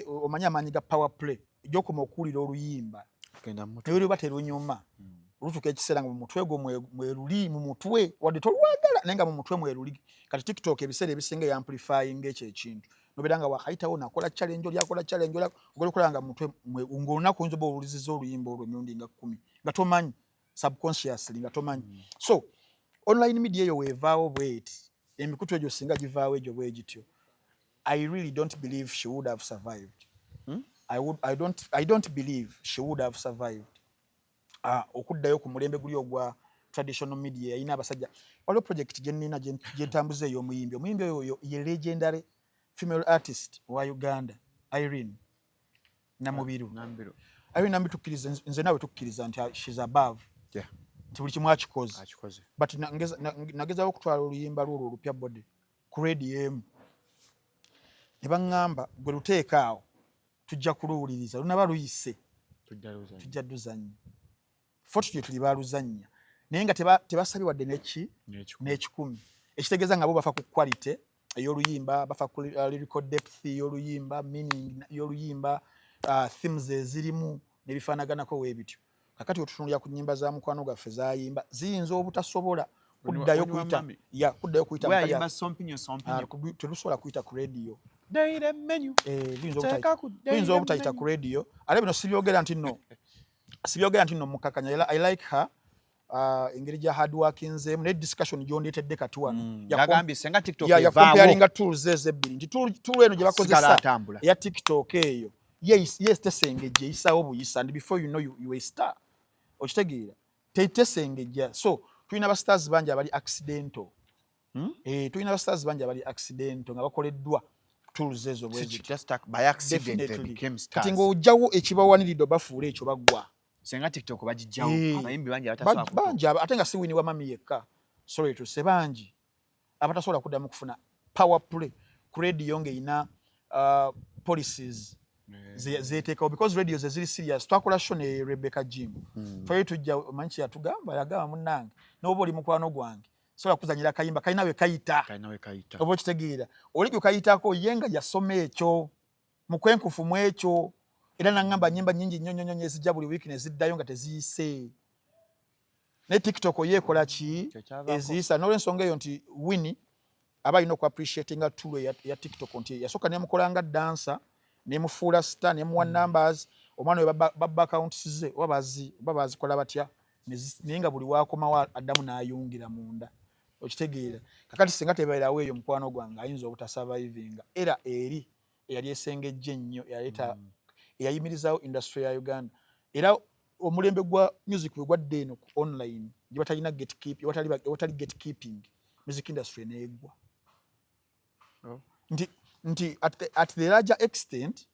Speaker 2: omanyi amaanyi ga power play gyokoma okuwulira oluyimba naye luba terunyuma, olutuuka ekiseera nga mu mutwe gwo mweruli, mu mutwe wadde tolwagala, naye nga mu mutwe mweruli. Kati TikTok ebiseera ebisinga eyamplifying ekyo ekintu, nobeera nga wakayitawo nakola challenge, oli akola challenge, ogenda okulaba nga mutwe ng'olunaku oyinza oba owulizizza oluyimba olwo emirundi nga 10 nga tomanyi, subconsciously nga tomanyi. So online media eyo weevaawo bweti, emikutu egyo singa givaawo egyo bwe gityo, I really don't believe she would have survived. I don't believe she would have survived. Okuddayo ku mulembe guli ogwa traditional media yalina abasajja. Waliwo project gye nnina gye ntambuza ey'omuyimbi. Omuyimbi oyo ye legendary female artist wa Uganda, Irene Namubiru. Irene Namubiru, tukkiriza, nze naawe tukkiriza nti she's above, nti buli kimu akikoze, but nagezaako okutwala oluyimba lwolwo olupya Body ku radio emu, ne baŋŋamba, "Gwe luteeka awo, tujja kuluwuliriza, lunaba luyise tujja luzannya." Fortunately baluzannya, naye nga tebasabye wadde neki n'ekikumi, ekitegeeza nga bo bafa ku quality ey'oluyimba, bafa ku lyrical depth y'oluyimba, meaning y'oluyimba, themes ezirimu n'ebifaanaganako weebityo. Kakati otutunulira ku nnyimba za mukwano gwaffe zayimba, ziyinza obutasobola kuddayo kuyita, ya kuddayo kuyita, terusobola kuyita ku radio. Buyinza obutayita ku radio. Ate bino sibyogera nti nno mukakanya. I like her, engeri gya hard workinzeemu, naye discussion gyondeetedde kati wano yacomparinga tools ezo ebbiri, nti tool eno gye bakozesa eya TikTok eyo, yes, tesengejja, eyisawo buyisa, and before you know you a star. Okitegeera? Tesengejja. So tulina bastars bangi abali accidental. Tulina bastars bangi abali accidental nga bakoleddwa tools ezo. Kati ng'ojjawo ekibawaniridde bafuula ekyo, baggwa.
Speaker 1: Senga TikTok bagijjawo, abayimbi bangi
Speaker 2: bangi, ate nga si Winnie wa Mami yekka, sorry to say, bangi abatasobola kuddamu kufuna power play ku radio ng'erina policies zeteekawo, because radio ze ziri serious. Twakola show ne Rebecca Jim, twali tujja, omanyi kyeyatugamba? Yagamba, "Munnange, n'oba oli mukwano gwange, sobola kuzanyira akayimba kalina we kayita." Oba okitegeera, oli gwe kayitako ye nga yasoma ekyo mukwenkufu mu ekyo. Era naŋŋamba nyimba nyingi nnyo nnyo nnyo ezijja buli wiiki ne ziddayo nga teziyise, naye TikTok ye ekola ki? Eziyisa. N'olwensonga eyo nti Winnie aba alina okuappreciatinga tool eya TikTok, nti yasooka nemukola nga dancer, nemufuula star, nemuwa numbers. Omwana we babba accounts ze, oba bazikola batya, naye nga buli wakomawo addamu n'ayungira munda. Okitegeera? Kakati singa tebeerawo eyo, mukwano gwange ayinza obutasurvivinga. Era eri eyali esengejja ennyo eyaleeta eyayimirizaawo industry ya Uganda. Era omulembe gwa music bwe gwadda eno ku online gye batalina gatekeep, ewatali gatekeeping, music industry neegwa. Nti at the larger extent,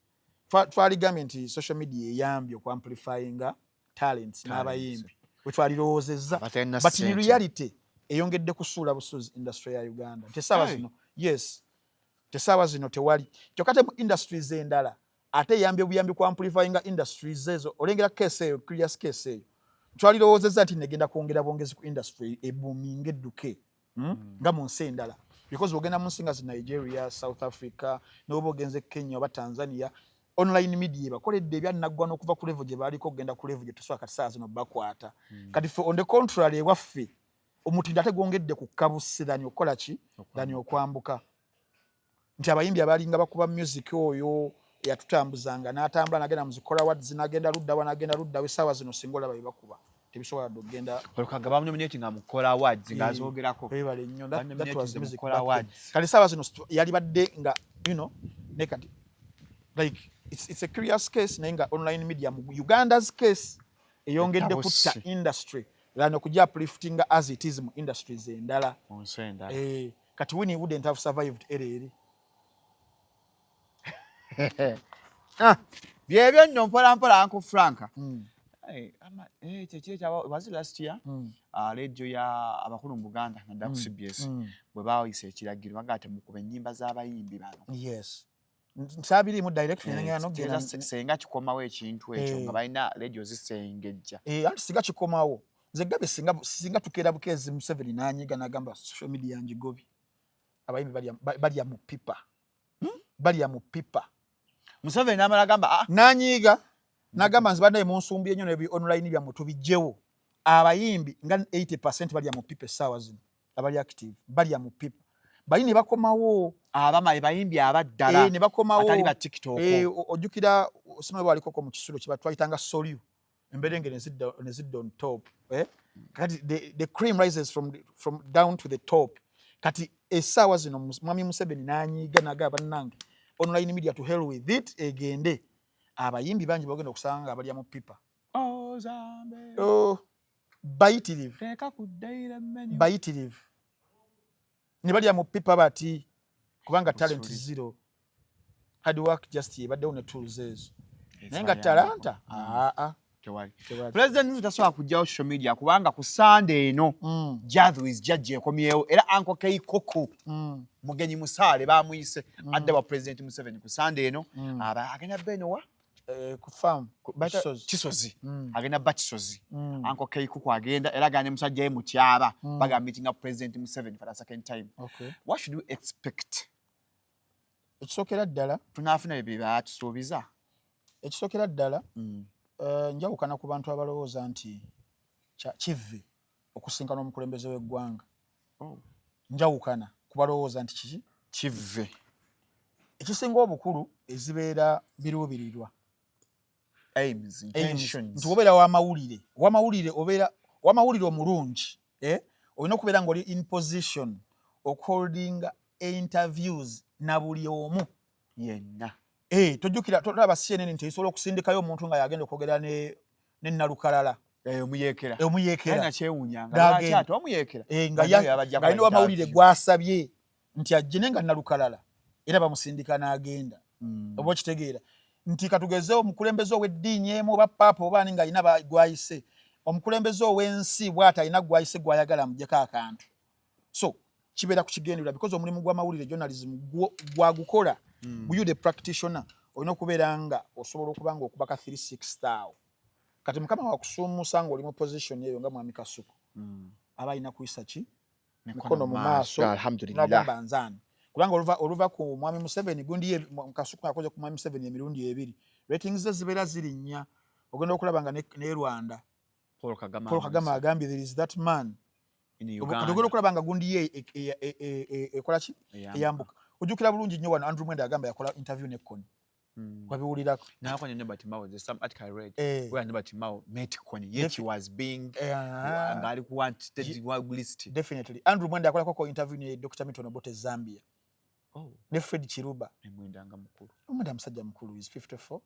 Speaker 2: twaligambye nti social media eyambye okuamplifyinga talents n'abayimbi bwe twalirowoozezza, but in reality eyongedde kusuula busuuzi industry ya Uganda, nti essaawa zino, yes, Tesaawa zino tewali. Kyokka te mu industries endala ate eyambye buyambi ku amplifyinga industries ezo. Olengera case eyo, curious case eyo, twalirowoozezza nti negenda kwongera bwongezi ku industry ebuminga edduke, Nga mu nsi endala, because ogenda mu nsi nga zi Nigeria, South Africa, noba ogenze Kenya oba Tanzania, online media ebakoledde ebyannaggwano okuva ku level gye baaliko okugenda ku level gye tusobola kati saa zino bakwata. Kati fe on the contrary, ewaffe omutindo ate gwongedde ku kabusi than okukola ki, than okwambuka, nti abayimbi abalinga bakuba music oyo eyatutambuzanga n'atambula n'agenda mu zi Kora Awards, n'agenda luddawa, n'agenda luddawa, essaawa zino singa olaba byebakuba tebisobola dde okugenda.
Speaker 1: Olukaga bamunominate nga mu Kora Awards ng'azoogerako.
Speaker 2: Webale nnyo. That was music.
Speaker 1: Kora Awards.
Speaker 2: Kati essaawa zino yalibadde nga ne kati like it's a curious case, naye nga online media mu Uganda's case eyongedde kutta industry than okujja upliftinga as it is mu industries endala.
Speaker 1: Mu nsi endala.
Speaker 2: Kati Winnie wouldn't have survived era eri.
Speaker 1: Ah, byebyo nno mpola mpola, Uncle Frank. Was it last year? Radio ya abakulu mu Buganda naddala ku CBS bwe baayisa ekiragiro bagaa temukuba ennyimba z'abayimbi bano.
Speaker 2: Yes, nsabirimu direction.
Speaker 1: Senga kikomawo ekintu ekyo nga balina radio zisengejja.
Speaker 2: Anti singa kikomawo, nze gabe singa tukeera bukeezi Museveni n'anyiga n'agamba social media ngigobye, abayimbi balya mu pipa, Balya mu pipa.
Speaker 1: Museveni n'amala agamba, ah.
Speaker 2: N'anyiiga n'agamba nze bannaye munsumbye nnyo nebi online byammwe tubijjewo, abayimbi nga 80% balya mu pipa essaawa zino, abali active balya mu pipa, bali ne bakomawo.
Speaker 1: Abama bayimbi abaddala.
Speaker 2: Ne bakomawo.
Speaker 1: Atali ba TikTok.
Speaker 2: Ojjukira simanyi bwalikoko mu kisulo kiba twayitanga solyu, emberenge ne zidda on top, eh? Kati the cream rises from down to the top. Kati essaawa zino mwami Museveni n'anyiiga n'agamba bannange online media, to hell with it, egende, abayimbi bangi bagenda okusanga nga balya mu pipa.
Speaker 1: Ozambe.
Speaker 2: Oh, bayitirivu.
Speaker 1: Teeka ku daily menu.
Speaker 2: Bayitirivu ne balya mu pipa bati kubanga talent
Speaker 1: Busuli.
Speaker 2: zero, hard work just ebaddewo ne tools ezo, naye nga talanta aa.
Speaker 1: Tewali.
Speaker 2: Tewali.
Speaker 1: President Nusu tasobola kugyawo social media kubanga ku Sande eno Jadwis jajja ekomyewo era Uncle Keikoko mugenyi musaale bamuyise adde wa President Museveni ku Sande eno. Aba agenda benowa.
Speaker 2: Ku farm Kisozi.
Speaker 1: Kisozi. Agenda ba Kisozi. Uncle Keikoko agenda era agenda ne musajja we Mutyaba. Baga meeting up President Museveni for the second time. What should we expect?
Speaker 2: Ekisookera ddala,
Speaker 1: tunaafuna ebyo bye batusuubiza?
Speaker 2: Ekisookera ddala, njawukana ku bantu abalowooza nti kive okusinkana omukulembeze w'eggwanga.
Speaker 1: Oh.
Speaker 2: Njawukana ku balowooza nti kiki
Speaker 1: kive.
Speaker 2: Ekisinga obukulu ezibeera biruubirirwa.
Speaker 1: Aims,
Speaker 2: Aims.
Speaker 1: intentions.
Speaker 2: Nti obeera wamawulire, wamawulire, obeera wamawulire omulungi, eh? Olina okubeera ng'oli in position okuholdinga interviews na buli omu
Speaker 1: yenna.
Speaker 2: Tojjukira tolaba CNN nti esobola okusindikayo omuntu nga yagenda okwogera ne Nalukalala.
Speaker 1: Omuyeekera.
Speaker 2: Omuyeekera.
Speaker 1: Nakyewuunyanga.
Speaker 2: N'agenda.
Speaker 1: Lwaki ate omuyeekera?
Speaker 2: Nga
Speaker 1: Nga naye abajja
Speaker 2: ng'alina
Speaker 1: kukola
Speaker 2: wamawulire
Speaker 1: interview.
Speaker 2: gwasabye nti ajje, naye nga Nalukalala era bamusindika n'agenda. Oba okitegeera nti katugeze omukulembeze ow'eddiini emu oba paapa oba ani ng'alina gwayise, omukulembeze ow'ensi bw'ati alina gwayise gw'ayagala amugyeko akantu, so kibeera ku kigendererwa, because omulimu gw'amawulire, journalism, gwagukola. You the practitioner olina okubeera nga osobola okuba nga okuba ka 360 awo. Kati Mukama wakusuumusa ng'oli mu position eyo nga mwami Kasuku aba alina kuyisa ki mikono mu maaso.
Speaker 1: Alhamdulillah.
Speaker 2: Nagamba nzaani, kubanga oluva ku mwami Museveni gundi ye Kasuku akoze ku mwami Museveni emirundi ebiri, ratings ze zibeera zirinnya. Ogenda okulaba nga ne Rwanda
Speaker 1: Paul Kagame,
Speaker 2: Paul Kagame agambye there is that man
Speaker 1: in
Speaker 2: kati
Speaker 1: Uganda.
Speaker 2: ogenda okulaba nga gundi ye ekola ki?
Speaker 1: Eyambuka.
Speaker 2: Eyambuka. Ojjukira bulungi nnyo wano Andrew Mwenda agamba yakola interview ne Kony. Wabiwulirako?
Speaker 1: Nakonya Norbert Mao, there's some article I read where Norbert Mao met Kony, yet he was being ng'ali ku wanted list.
Speaker 2: Definitely. Andrew Mwenda yakolako ko interview ne Dr. Milton Obote Zambia ne Fred Chiruba.
Speaker 1: Ne Mwenda nga mukulu.
Speaker 2: Omwenda musajja mukulu, is 54.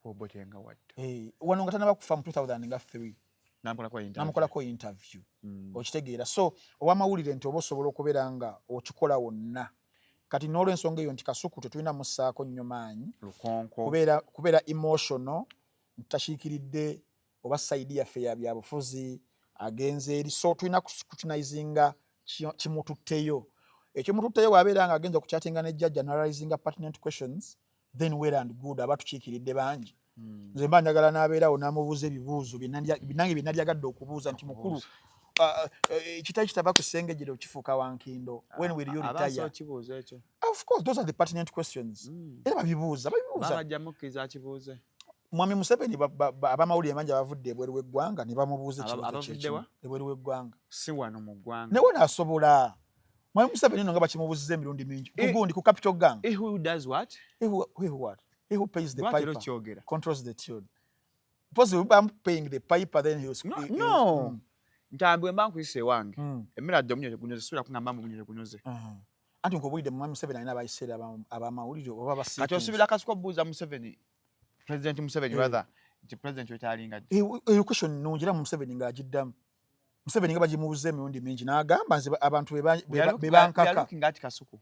Speaker 1: Obote nga watto.
Speaker 2: Wano nga tanaba kufa mu 2003.
Speaker 1: Namukolako interview.
Speaker 2: Namukolako interview. Okitegeera? So owamawulire nti oba osobola okubeera nga okikola wonna. Kati n'olwensonga eyo nti Kasuku tetulina mussaako nnyo maanyi.
Speaker 1: Lukonko.
Speaker 2: Kubeera emotional ntakiikiridde oba side yaffe ya byabufuzi agenze eri, so tulina kuscrutinizinga kimututteyo. Ekimututteyo bw'abeera nga agenza okuchattinga ne jjajja analyzing pertinent questions, then well and good, aba tukiikiridde bangi. Nze mba njagala n'abeerawo n'amubuuza ebibuuzo nange bye nandyagadde okubuuza nti, mukulu, ekitali kitava ku ssengejjero kifuuka wankindo, when will you retire?
Speaker 1: Kibuuzo ekyo.
Speaker 2: Of course, those are the pertinent questions. Era babibuuza, babibuuza.
Speaker 1: Babajja mukkiriza akibuuze.
Speaker 2: Mwami Museveni, abamawulire mangi abavudde ebweru w'eggwanga ne bamubuuza ekibuuzo
Speaker 1: Abavudde
Speaker 2: kyekimu.
Speaker 1: Wa?
Speaker 2: Ebweru w'eggwanga.
Speaker 1: Si wano mu ggwanga.
Speaker 2: Naye naasobola, mwami Museveni no nga bakimubuuziza emirundi mingi kugundi ku Capital Gang.
Speaker 1: He who does what?
Speaker 2: He who what? He who pays the
Speaker 1: Lwaki era
Speaker 2: piper
Speaker 1: okyogera?
Speaker 2: controls the tune. Because if I'm paying the piper, then he'll
Speaker 1: No,
Speaker 2: no.
Speaker 1: no. Ntambi, bwe mba nkuyisa ewange, emmere adde omunyo tegunyoze, sobola kugamba mbu omunyo tegunyoze.
Speaker 2: Anti nkobulidde, mwami Museveni alina abayiseera abamawulire oba
Speaker 1: Kati
Speaker 2: abasiikinzi.
Speaker 1: osuubira Kasuku obuuza Museveni, President Museveni, rather nti president wetaalinga ddi?
Speaker 2: Eyo question nnungi, era Museveni ng'agiddamu. Museveni nga bagimubuuza emirundi mingi n'agamba, nze abantu be bankaka.
Speaker 1: Looking at Kasuku.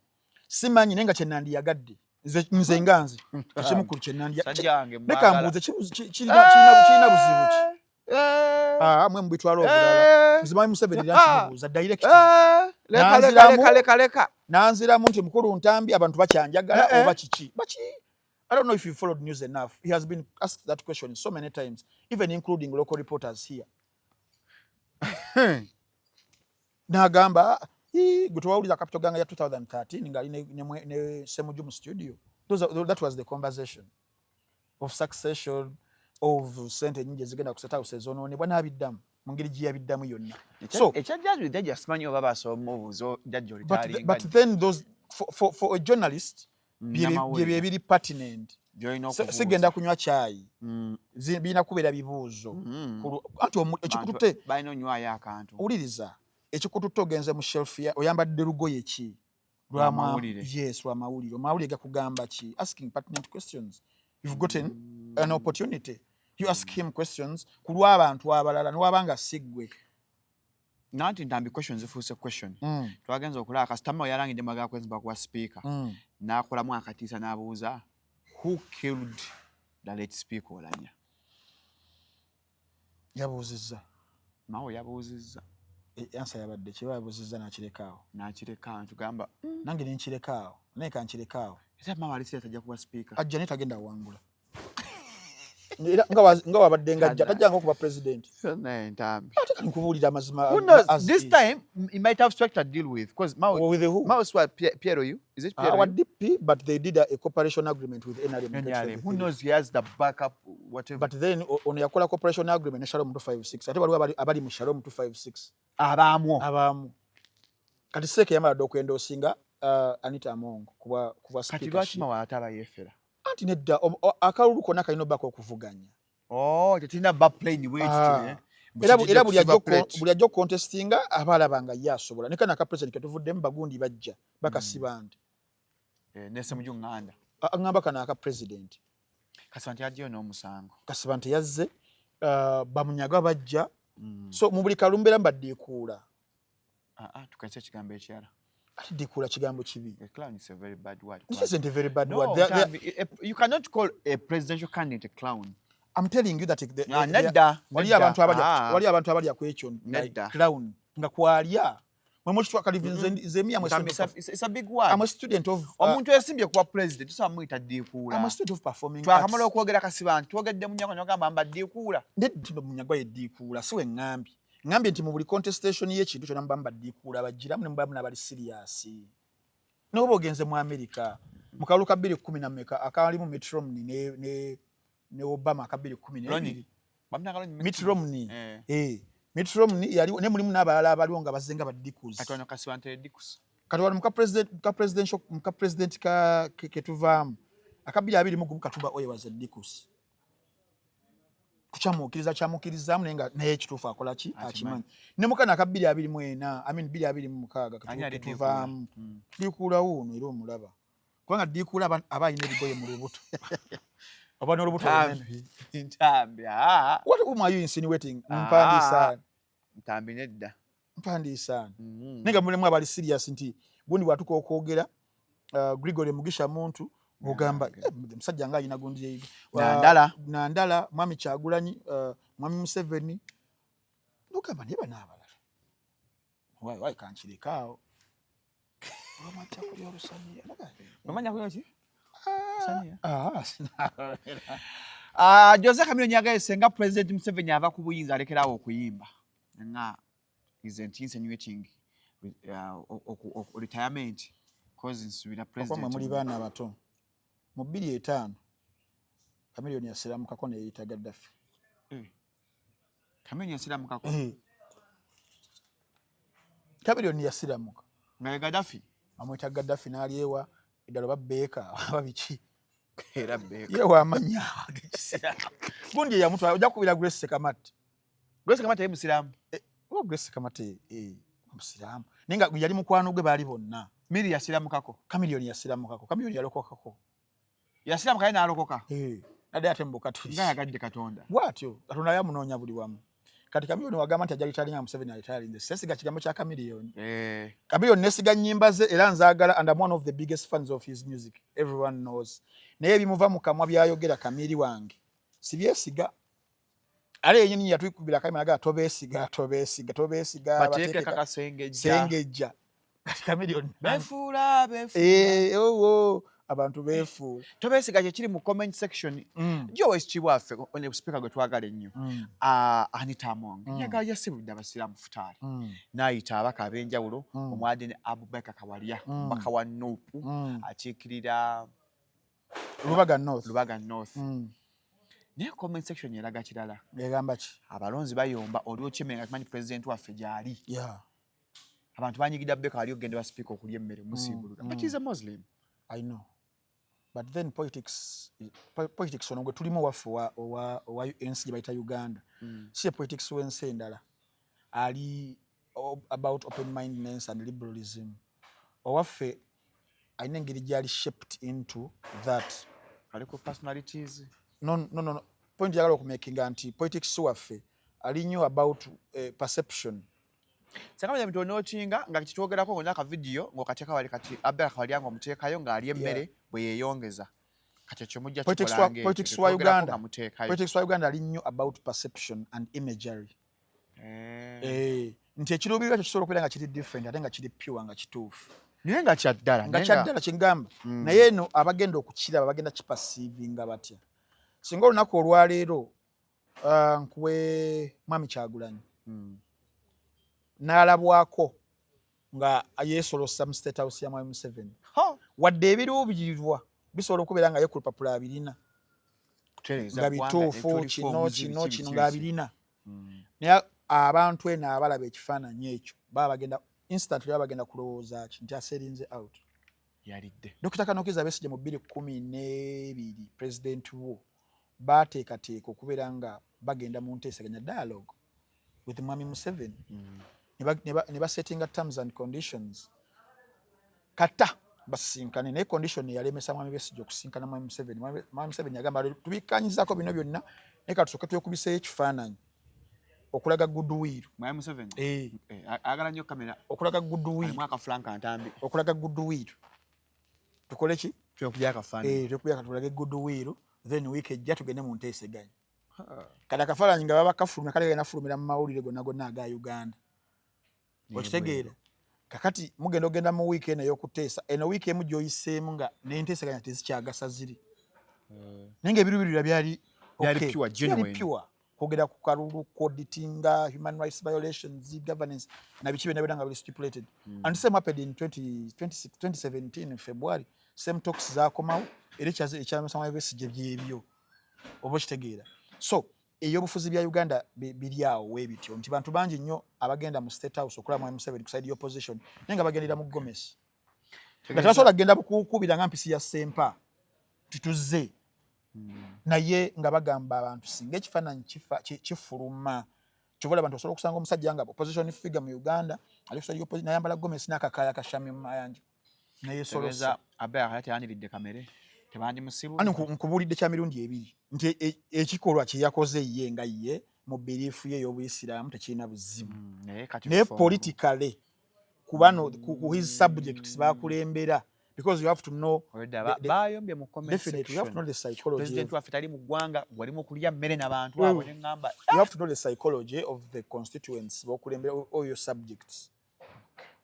Speaker 2: Simanyi, naye nga kyenandiyagadde nze nga nze ekimukulu kyenandya
Speaker 1: Sajja wange
Speaker 2: leka
Speaker 1: mwagala.
Speaker 2: mbuuze, kirina buzibu ki? Ah, mwe mubitwala obulala. Nze mwami Museveni era nkimubuuza direct.
Speaker 1: Leka, leka, leka, leka, leka.
Speaker 2: Nanziramu nti, mukulu Ntambi, abantu bakyanjagala oba kiki baki. I don't know if you followed news enough. He has been asked that question so many times, even including local reporters here. N'agamba, "Ii, gwe tewawulira Capital Gang ya 2013 ng'ali ne Ssemujju mu studio?" That was the conversation of succession, of sente nyingi ezigenda ku State House ezonoonebwa, n'abiddamu mu ngeri gye yabiddamu yonna. So
Speaker 1: ekya jjajja, jjajja simanyi oba basobola omubuuza jjajja
Speaker 2: but, but then those for a journalist, bye bye biri pertinent.
Speaker 1: Byolina okubuuza.
Speaker 2: Sigenda kunywa kyayi. Birina kubeera bibuuzo. Anti ekikututte
Speaker 1: Balina onywayo akantu.
Speaker 2: Wuliriza, ekikututte ogenze mu shelf ya oyambadde lugoye ki?
Speaker 1: Lwamawulire.
Speaker 2: Yes, lwamawulire. Amawulire gakugamba ki? Asking pertinent questions. You've gotten an opportunity, you ask him questions ku lw'abantu abalala newabanga si ggwe.
Speaker 1: Nanti Ntambi, question zifuuse question. Twagenza okulaba kasitama yalangidde mwagala kwezimba kuwa speaker, n'akolamu akatiisa n'abuuza, "Who killed the late Speaker Olanya?"
Speaker 2: Yabuuzizza?
Speaker 1: Mawo yabuuzizza.
Speaker 2: Answer yabadde kiba yabuuzizza n'akirekaawo.
Speaker 1: N'akireka, ntugamba.
Speaker 2: Nange nenkirekaawo, naye kankirekaawo.
Speaker 1: Era Mawo alisi tajja kuba speaker.
Speaker 2: Ajja naye tagenda awangula, era nga wabadde ngajja tajjanga okuba president.
Speaker 1: Naye Ntambi,
Speaker 2: Ate kati nkubuulira amazima.
Speaker 1: Who knows?
Speaker 2: As
Speaker 1: This
Speaker 2: is.
Speaker 1: time he might have struck a deal with, because Mao
Speaker 2: With who?
Speaker 1: Mao is what, Pierre you, is it Pierre
Speaker 2: Our
Speaker 1: you?
Speaker 2: DP, but they did a cooperation agreement with NRM in
Speaker 1: NRM. Who
Speaker 2: 2023.
Speaker 1: knows, he has the backup, whatever.
Speaker 2: But then ono yakola cooperation agreement ne Shalom 256, ate waliwo abali mu Shalom 256.
Speaker 1: Abaamwo.
Speaker 2: Abaamu. Kati Seeke yamala dda okwendoosinga Anita Among kuba
Speaker 1: Kati lwaki
Speaker 2: speakership.
Speaker 1: Mao ate aba yeefera?
Speaker 2: Anti nedda, akalulu konna kalina obbako okuvuganya.
Speaker 1: Oh, tetirina ba plain bwekityo.
Speaker 2: Ah.
Speaker 1: Eh?
Speaker 2: Era buli ajja okucontestinga aba alaba nga ye asobola. Ne kano aka president ketuvuddemu, bagundi bajja bakasiba nti
Speaker 1: Ne Ssemujju Nganda.
Speaker 2: Aŋŋamba kano aka president.
Speaker 1: Kasiba nti yajjayo n'omusango.
Speaker 2: Kasiba nti yazze, bamunyaga bajja. So mu buli kalumbeera mbaddiikuula.
Speaker 1: Ah, ah, tukozese ekigambo ekirala.
Speaker 2: Ate ddiikuula kigambo kibi.
Speaker 1: A clown is a very bad word.
Speaker 2: This isn't a very bad
Speaker 1: No,
Speaker 2: word.
Speaker 1: Ntambi, you cannot call a presidential candidate a clown.
Speaker 2: I'm telling you that
Speaker 1: Ah, nedda,
Speaker 2: wali
Speaker 1: nedda.
Speaker 2: abantu abalya
Speaker 1: Ah.
Speaker 2: wali abantu abalya ku ekyo like
Speaker 1: Nedda.
Speaker 2: clown nga kwalya mwe mukitwa kali. Nze me, I'm a
Speaker 1: Ntambi,
Speaker 2: student
Speaker 1: it's a big word.
Speaker 2: I'm a student of
Speaker 1: Omuntu esimbye kuba president tosobola muyita ddiikuula.
Speaker 2: I'm a student of performing
Speaker 1: Twakamala
Speaker 2: arts.
Speaker 1: okwogera Kasiba nti twogedde Munyagwa nogamba mba ddiikuula.
Speaker 2: Nedda, Munyagwa ye ddiikuula? Si we ŋŋambye. Ŋŋambye nti mu buli contestation y'ekintu kyonna mubamu baddiikuula bagiramu ne mubamu n'abali serious. N'oba ogenze mu America mu kalulu ka bbiri kkumi na mmeka akalimu Mitt Romney ne Obama aka 2012.
Speaker 1: Bamutanga Ronnie.
Speaker 2: Mitt Romney.
Speaker 1: Eh.
Speaker 2: Eh, Mitt Romney yaliwo ne mulimu n'abalala abaliwo nga bazze nga baddikuzi.
Speaker 1: Kati wano Kasiba nti dikusi.
Speaker 2: Kati wano muka president, muka presidential, muka president ka ketuvaamu aka 2021, Katuba oyo was a dikusi kukyamuukiriza kyamuukirizaamu, naye nga naye ekituufu akola ki?
Speaker 1: Akimanyi.
Speaker 2: Akimanyi. Ne mukana aka 2024, I mean 2026,
Speaker 1: Ani ali
Speaker 2: ketuvaamu, dikuula wuuno era omulaba kubanga dikuula aba alina ebigoye mu lubuto oba n'olubuto olunene.
Speaker 1: Ntambi, Ntambi, ah.
Speaker 2: What, whom are you insinuating? Mpandiisa.
Speaker 1: Ntambi, nedda.
Speaker 2: Mpandiisa. Naye nga mulimu abali serious nti gundi bw'atuuka okwogera, Gregory Mugisha Muntu, ogamba, "Eh, musajja nga alina gundi
Speaker 1: Nandala.
Speaker 2: Nandala, mwami Kyagulanyi, mwami Museveni, ogamba naye bano abalala wayi wayi kankireka awo. Olwamajja kulya olusaniya.
Speaker 1: Omanya kulya ki? Saniya.
Speaker 2: Ah,
Speaker 1: Ah, Jose Chameleone yagaye senga President Museveni ava ku buyinza alekerawo okuyimba nga isn't insinuating retirement, cause nsubira
Speaker 2: president.
Speaker 1: President
Speaker 2: muli baana abato. Mu 2005 Chameleone yasiramukako neyeyita Gaddafi.
Speaker 1: Chameleone yasiramukako?
Speaker 2: Eh. Chameleone yasiramuka.
Speaker 1: Nga ye Gaddafi.
Speaker 2: Amwita Gaddafi n'alyewa eddala oba beeka oba biki.
Speaker 1: Era beeka.
Speaker 2: Ye wamanya ag'ekisiraamu. Gundi eyamutwala ojja kukubira Grace Sekamatte.
Speaker 1: Grace Kamatte ye musiraamu?
Speaker 2: Eh, oba Grace Sekamatte musiraamu, naye nga yali mukwano gwe baali bonna.
Speaker 1: Miri yasiramukako?
Speaker 2: Chameleone yasiramukako. Chameleone yalokokako.
Speaker 1: Yasiramuka ye n'alokoka?
Speaker 2: Eh, nadde ate mu bukatuliki.
Speaker 1: Nga yagadde Katonda.
Speaker 2: Bw'atyo Katonda yamunoonya buli wamu. Kati Chameleone wagamba nti ajja retiringa, Museveni aretirinze, sesiga kigambo kya Chameleone. Chameleone nesiga nnyimba ze era nzaagala, and I'm one of the biggest fans of his music, everyone knows, naye ebimuva mu kamwa byayogera Kamiri wange sibyesiga. Ale yenyini yatwikubira akayima nagaa, "Tobeesiga, tobeesiga, tobeesiga."
Speaker 1: Bateeke kakasengejja.
Speaker 2: Sengejja. Kati Chameleone
Speaker 1: befuula, befuula.
Speaker 2: Eh, owo abantu beefuula.
Speaker 1: Tobeesiga kyekiri mu comment section. Joe Kibwaffe ne speaker gwe twagala ennyo, Anita Among, yagala yasibudde abasiraamu futaali n'ayita abaka ab'enjawulo omwadde ne Abubakar Kawalya, omubaka wa NUP akiikirira
Speaker 2: Lubaga North.
Speaker 1: Lubaga North. Naye comment section eraga kirala.
Speaker 2: Egamba ki?
Speaker 1: Abalonzi bayomba oli okyemere nga kimanyi president waffe gy'ali. Abantu banyigidde Abubakar ali okugenda wa speaker okulya emmere musiibulula, but he's a Muslim.
Speaker 2: I know. But then politics ono gwe tulimu waffe owa ensi gye bayita Uganda. Si ye politics w'ensi endala. Ali about open mindedness and liberalism. Owaffe alina engeri gyali shaped into that.
Speaker 1: Ali ku personalities.
Speaker 2: No. Point yagala okumakinga nti politics waffe ali nnyo about perception.
Speaker 1: Sanga bintu onookinga nga kitwogerako ng'olina akavidiyo ng'okateeka wali kati Abubakar Kawalya ng'omuteekayo ng'alya emmere bwe yeeyongeza. Kati ekyo mujja kikolanga ekyo,
Speaker 2: Politics wa
Speaker 1: tetwogerako
Speaker 2: Uganda.
Speaker 1: nga muteekayo.
Speaker 2: Politics wa Uganda ali nnyo about perception and imagery. Eh, nti ekiruubirirwa kyo kisobola okubeera nga kiri different ate nga kiri pure, nga kituufu.
Speaker 1: Naye nga kyaddala.
Speaker 2: Nga
Speaker 1: naye
Speaker 2: kyaddala kyengamba. Naye eno abagenda okukiraba bagenda kiperceivinga batya? Singa olunaku olwaleero nkuwe Mwami Kyagulanyi n'alabwako nga yeesolosa mu State House ya Mwami Museveni, wadde ebiruubirirwa bisobola okubeera nga ye ku lupapula abirina
Speaker 1: Kutereeza
Speaker 2: nga
Speaker 1: ggwanga,
Speaker 2: bituufu,
Speaker 1: electoral
Speaker 2: kino
Speaker 1: reforms,
Speaker 2: kino
Speaker 1: biki,
Speaker 2: kino
Speaker 1: biki,
Speaker 2: ng'abirina, naye abantu eno abalaba ekifaananyi ekyo baba bagenda instantly baba bagenda kulowooza ki? Nti asellinze out.
Speaker 1: Yalidde.
Speaker 2: Dr. Colonel Kizza Besigye mu 2012 president wo baateekateeka okubeera nga bagenda mu nteeseganya, dialogue with Mwami Museveni, ne basettinga terms and conditions kata basisinkane. Naye condition yalemesa Mwami Besigye okusinkana Mwami Museveni. Mwami Museveni yagamba, "Tubikkanyizaako bino byonna, naye katusooke twekubiseeyo ekifaananyi okulaga goodwill."
Speaker 1: Mwami Museveni
Speaker 2: Eh,
Speaker 1: ayagala nnyo kamera.
Speaker 2: Okulaga goodwill.
Speaker 1: Alimu akafranka ntambi.
Speaker 2: Okulaga goodwill tukole ki?
Speaker 1: Twekubya akafaananyi.
Speaker 2: Eh, twekubya tulage goodwill, then wiiki ejja tugende mu nteeseganya. Kati akafaananyi nga baba kafulumya kale genda fulumira mu mawulire gonna gonna aga Uganda, okitegeera? Kakati mugenda ogenda mu wiiki eno ey'okuteesa, eno wiiki emu gy'oyiseemu nga n'enteeseganya tezikyagasa ziri, naye nga ebiruubirirwa byali
Speaker 1: Byali
Speaker 2: okay.
Speaker 1: pure,
Speaker 2: Byali
Speaker 1: genuine.
Speaker 2: pure, kwogera ku kalulu, auditinga, human rights violations, governance na biki byonna byonna nga biri stipulated. And same happened in 20, 26 2017 February, same talks zakomawo era ekyamusamwa Besigye byebyo, oba okitegeera? So ebyobufuzi bya Uganda biri awo weebityo nti bantu bangi nnyo abagenda mu State House okulaba Mwami Museveni ku side opposition, naye nga bagendera mu gomesi nga tebasobola kugenda kukubira nga mpisi ya Sempa tituzze, naye nga bagamba abantu singa ekifaananyi kifuluma kyova abantu osobola okusanga omusajja nga opposition figure mu Uganda ali ku side opposition nayambala gomesi n'akakaaya ka Shamim Mayanja neyesolosa.
Speaker 1: Tegeeza Abubakar Kawalya teyaniridde kamere, tebandimusibu.
Speaker 2: Ani nkubuulidde kya mirundi ebiri nti ekikolwa kye yakoze ye nga ye mu belief ye ey'obuyisiraamu tekirina buzibu.
Speaker 1: Naye kati
Speaker 2: naye politically ku bano ku his subjects bakulembera, because you have to know
Speaker 1: Olwedda bayombye mu comment
Speaker 2: definitely you have to know
Speaker 1: section.
Speaker 2: the psychology
Speaker 1: President waffe tali mu ggwanga, walimu kulya mmere n'abantu abo ne ŋŋamba.
Speaker 2: You have to know the psychology of the constituents bokulembera or your subjects.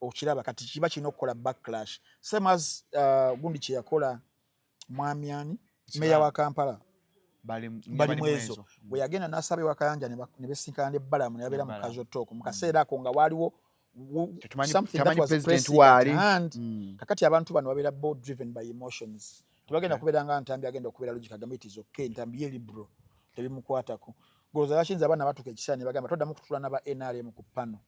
Speaker 2: Okiraba, kati kiba kirina okukola backlash, same as gundi kye yakola mwami ani, meya wa Kampala, Balimwezo, bwe yagenda n'asaba ewa Kayanja ne besinkana ne Balamu ne babeera mu casual talk mu kaseera ako nga waliwo something that was pressing at hand. Kakati abantu bano babeera bo driven by emotions, tebagenda kubeera nga Ntambi agenda okubeera logic, agambe it is okay. Ntambi ye liberal, tebimukwatako. Golooza lwaki abaana batuuka ekiseera ne bagamba toddamu kutula naba NRM ku pano,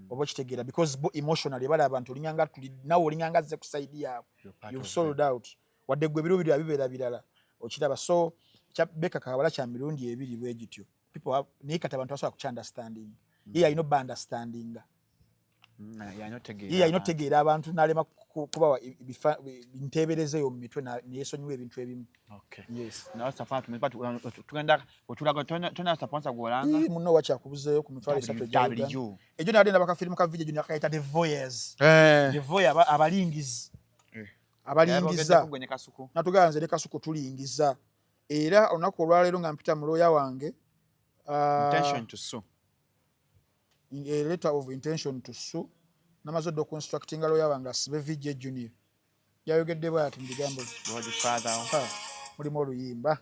Speaker 2: oba okitegeera? Because bo emotionally balaba nti olinganga tuli nawe, olinganga azze ku side yaabwe, you've sold out, wadde gwe ebiruubirirwa bibeera birala, okiraba? So Beka Kawala kya mirundi ebiri bwe gityo. Naye kati abantu basobola kuky understanding, ye alina obba understandinga, ye alina otegeera abantu n'alema kubawa nteebereza eyo mu mitwe, neyesonyiwa ebintu ebimu. Muno wakyakubuzeeyo ku 300 egyo. Nabadde ndaba kafirimu ka VJ Junior akayita The Voyeurs. The Voyeur, abalingizi, abalingiza. Natugamba nze ne Kasuku tulingiza. Era olunaku olwaleero nga mpita mu looya wange, a letter of intention to sue, namaze dde okuinstructinga looya wange asibe VJ Junior. Yayogedde bwati mu bigambo, mulimu oluyimba,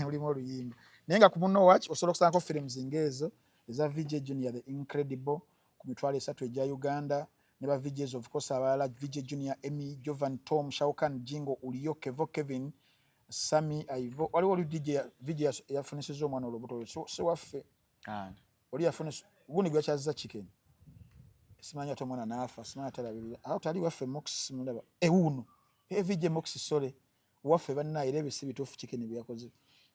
Speaker 2: mulimu oluyimba. Naye nga ku Muno Watch osobola okusangako films ng'ezo eza VJ Junior The Incredible ku 300 egya Uganda, ne ba VJs of course abalala, VJ Junior, Emmy, Jovan, Tom, Shaukan, Jingo, Uliyo, Kevo, Kevin, Sami, Aivo. Waliwo oli DJ, VJ yafunisizza omwana olubuto, si waffe oli yafunisa gundi gwe yakyazza chicken, simanyi ate omwana n'afa, simanyi atalabirira awo tali waffe. Mox mulaba ewuuno, VJ Mox, sole waffe bannaye, era ebyo si bituufu chicken bye yakoze.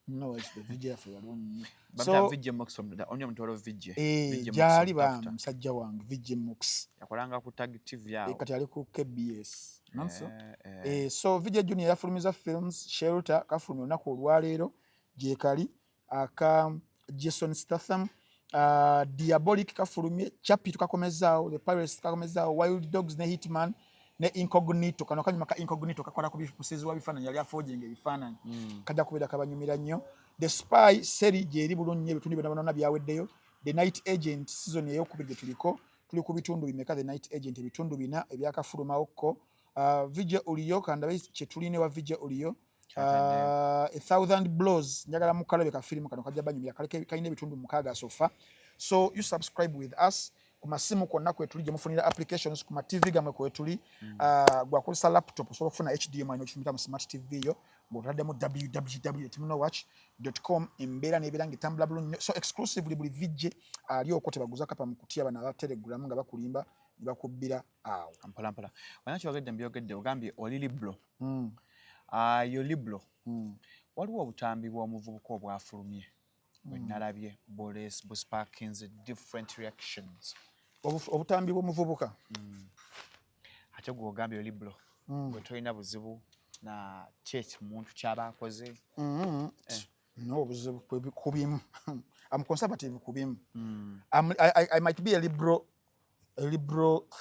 Speaker 2: No, VJ yaffe balungi.
Speaker 1: So VJ Mox onye mutwalo VJ.
Speaker 2: Eh, gyali ba musajja wange VJ Mox.
Speaker 1: Yakolanga ku Tag TV yawo.
Speaker 2: Kati ali ku KBS nonso. Eh, so VJ Junior yafulumiza films. Shelter kafulumya olunaku olwaleero, gyekali aka Jason Statham. Diabolic kafulumye, Chapi tukakomezaawo, The Pirates tukakomezaawo, Wild Dogs ne Hitman ne Incognito. Kano kanyuma ka Incognito kakola ku musizi wa bifaananyi, yali aforginga ebifaananyi, kajja kubeera kabanyumira nnyo. The Spy series gyeri bulungi nnyo, ebitundu byonna byonna byaweddeyo. The Night Agent season eyokubiri gye tuliko, tuli ku bitundu bimeka? The Night Agent ebitundu bina ebyakafulumawokko. VJ Uliyo, kandabe kyetulina wa VJ Uliyo. A Thousand Blows, njagala mukalabe ka firimu kano, kajja banyumira, kalina ebitundu 6 so far. So you subscribe with us ku masimu kwonna kwetuli, gye mufunira applications, ku ma TV gammwe kwetuli. Gwakozesa laptop osobola okufuna HDMI n'okifumita mu smart TV yo ng'otaddemu www.munowatch.com, embeera n'ebeera ng'etambula bulungi nnyo. So exclusively buli VJ ali okwo, tebaguza kapa mu kutya bano aba Telegram nga bakulimba ne bakubbira awo.
Speaker 1: Mpola mpola, wena kyogedde mbyogedde, ogambye oli liberal. Yo liberal. Waliwo obutambi bw'omuvubuka obwafulumye bwe nalabye busparkings different reactions.
Speaker 2: Obutambi bw'omuvubuka?
Speaker 1: Ate gwe ogambye oli liberal, gwe tolina buzibu na ki muntu kyaba akoze?
Speaker 2: Eh. No obuzibu ku bimu. I'm conservative ku bimu. I might be a liberal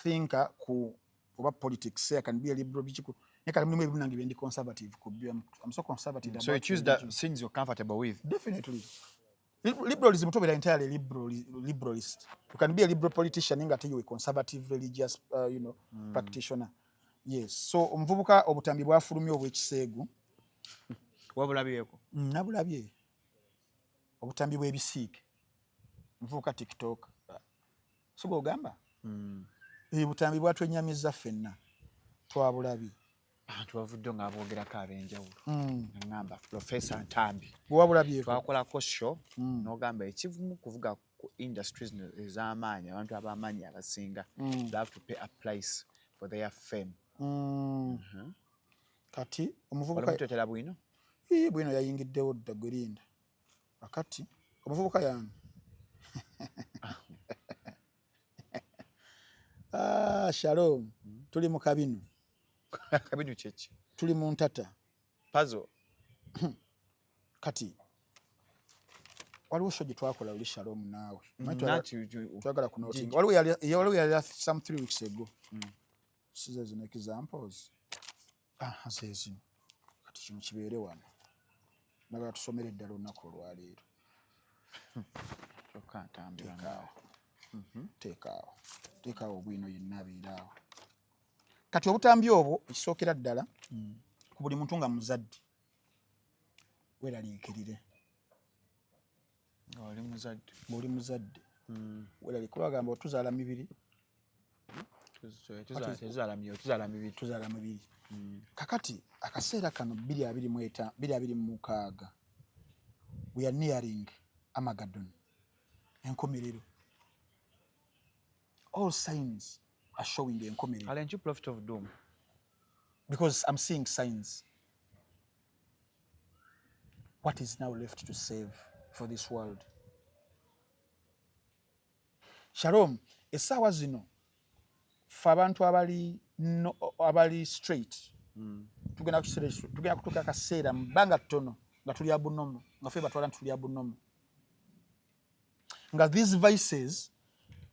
Speaker 2: thinker ku oba politics, I can be a liberal biki ku, naye kati mulimu ebimu nange byendi conservative ku byo. I'm so conservative
Speaker 1: So you
Speaker 2: about
Speaker 1: choose the
Speaker 2: religion.
Speaker 1: things you're comfortable with.
Speaker 2: Definitely. Liberalism tobeera entirely liberalist. You can be a liberal politician nga ate you a conservative religious practitioner. Yes. So omuvubuka obutambi bwafulumye obw'ekiseegu.
Speaker 1: Wabulabyeko?
Speaker 2: Nabulabye obutambi bw'ebisiike, muvubuka TikTok, so gwogamba butambi bwatwenyamiza ffenna, twabulabye.
Speaker 1: Abantu bavudde nga boogerako ab'enjawulo. Ŋŋamba Profesa Ntambi,
Speaker 2: Bwewabulabyeko?
Speaker 1: twakolako show n'ogamba ekivumu kuvuga ku industries zino ez'amaanyi, abantu ab'amaanyi abasinga, they have to pay a price for their fame.
Speaker 2: Kati omuvubuka
Speaker 1: Olamutetera bwino.
Speaker 2: Ii, bwino yayingiddewo dda, gwe linda. Akati omuvubuka yani, ah, Shalom, tuli mu kabinu.
Speaker 1: Kabinu kyeki?
Speaker 2: Tuli mu ntata.
Speaker 1: Puzzle.
Speaker 2: Kati waliwo show gye twakola luli, Shalom, naawe.
Speaker 1: Nati
Speaker 2: Twagala kunotinga, waliwo yali some 3 weeks ago. Size zino examples, ah, ze zino. Kati kino kibeere wano, nagala tusomere eddala olunaku olwaleero.
Speaker 1: Kyokka Ntambi.
Speaker 2: Teekaawo. Teekaawo, teekaawo obwino yenna abeera awo. Kati obutambi obwo, ekisookera ddala, ku buli muntu nga muzadde, weeraliikirire.
Speaker 1: Nga oli muzadde.
Speaker 2: Ng'oli muzadde, weeraliikirire. Bagamba otuzaala mibiri.
Speaker 1: Tetuzaala myoyo, tuzaala mibiri.
Speaker 2: Tuzaala mibiri. Kakati akaseera kano 2025, 2026, we are nearing Armageddon, enkomerero. All signs are showing enkomerero.
Speaker 1: Aren't you prophet of doom?
Speaker 2: Because I'm seeing signs. What is now left to save for this world? Shalom, essaawa zino ffe abantu abali, no, abali straight, tugenda kutuuka akaseera mu bbanga ttono nga tuli abnormal, nga ffe batwala nti tuli abnormal, nga these vices,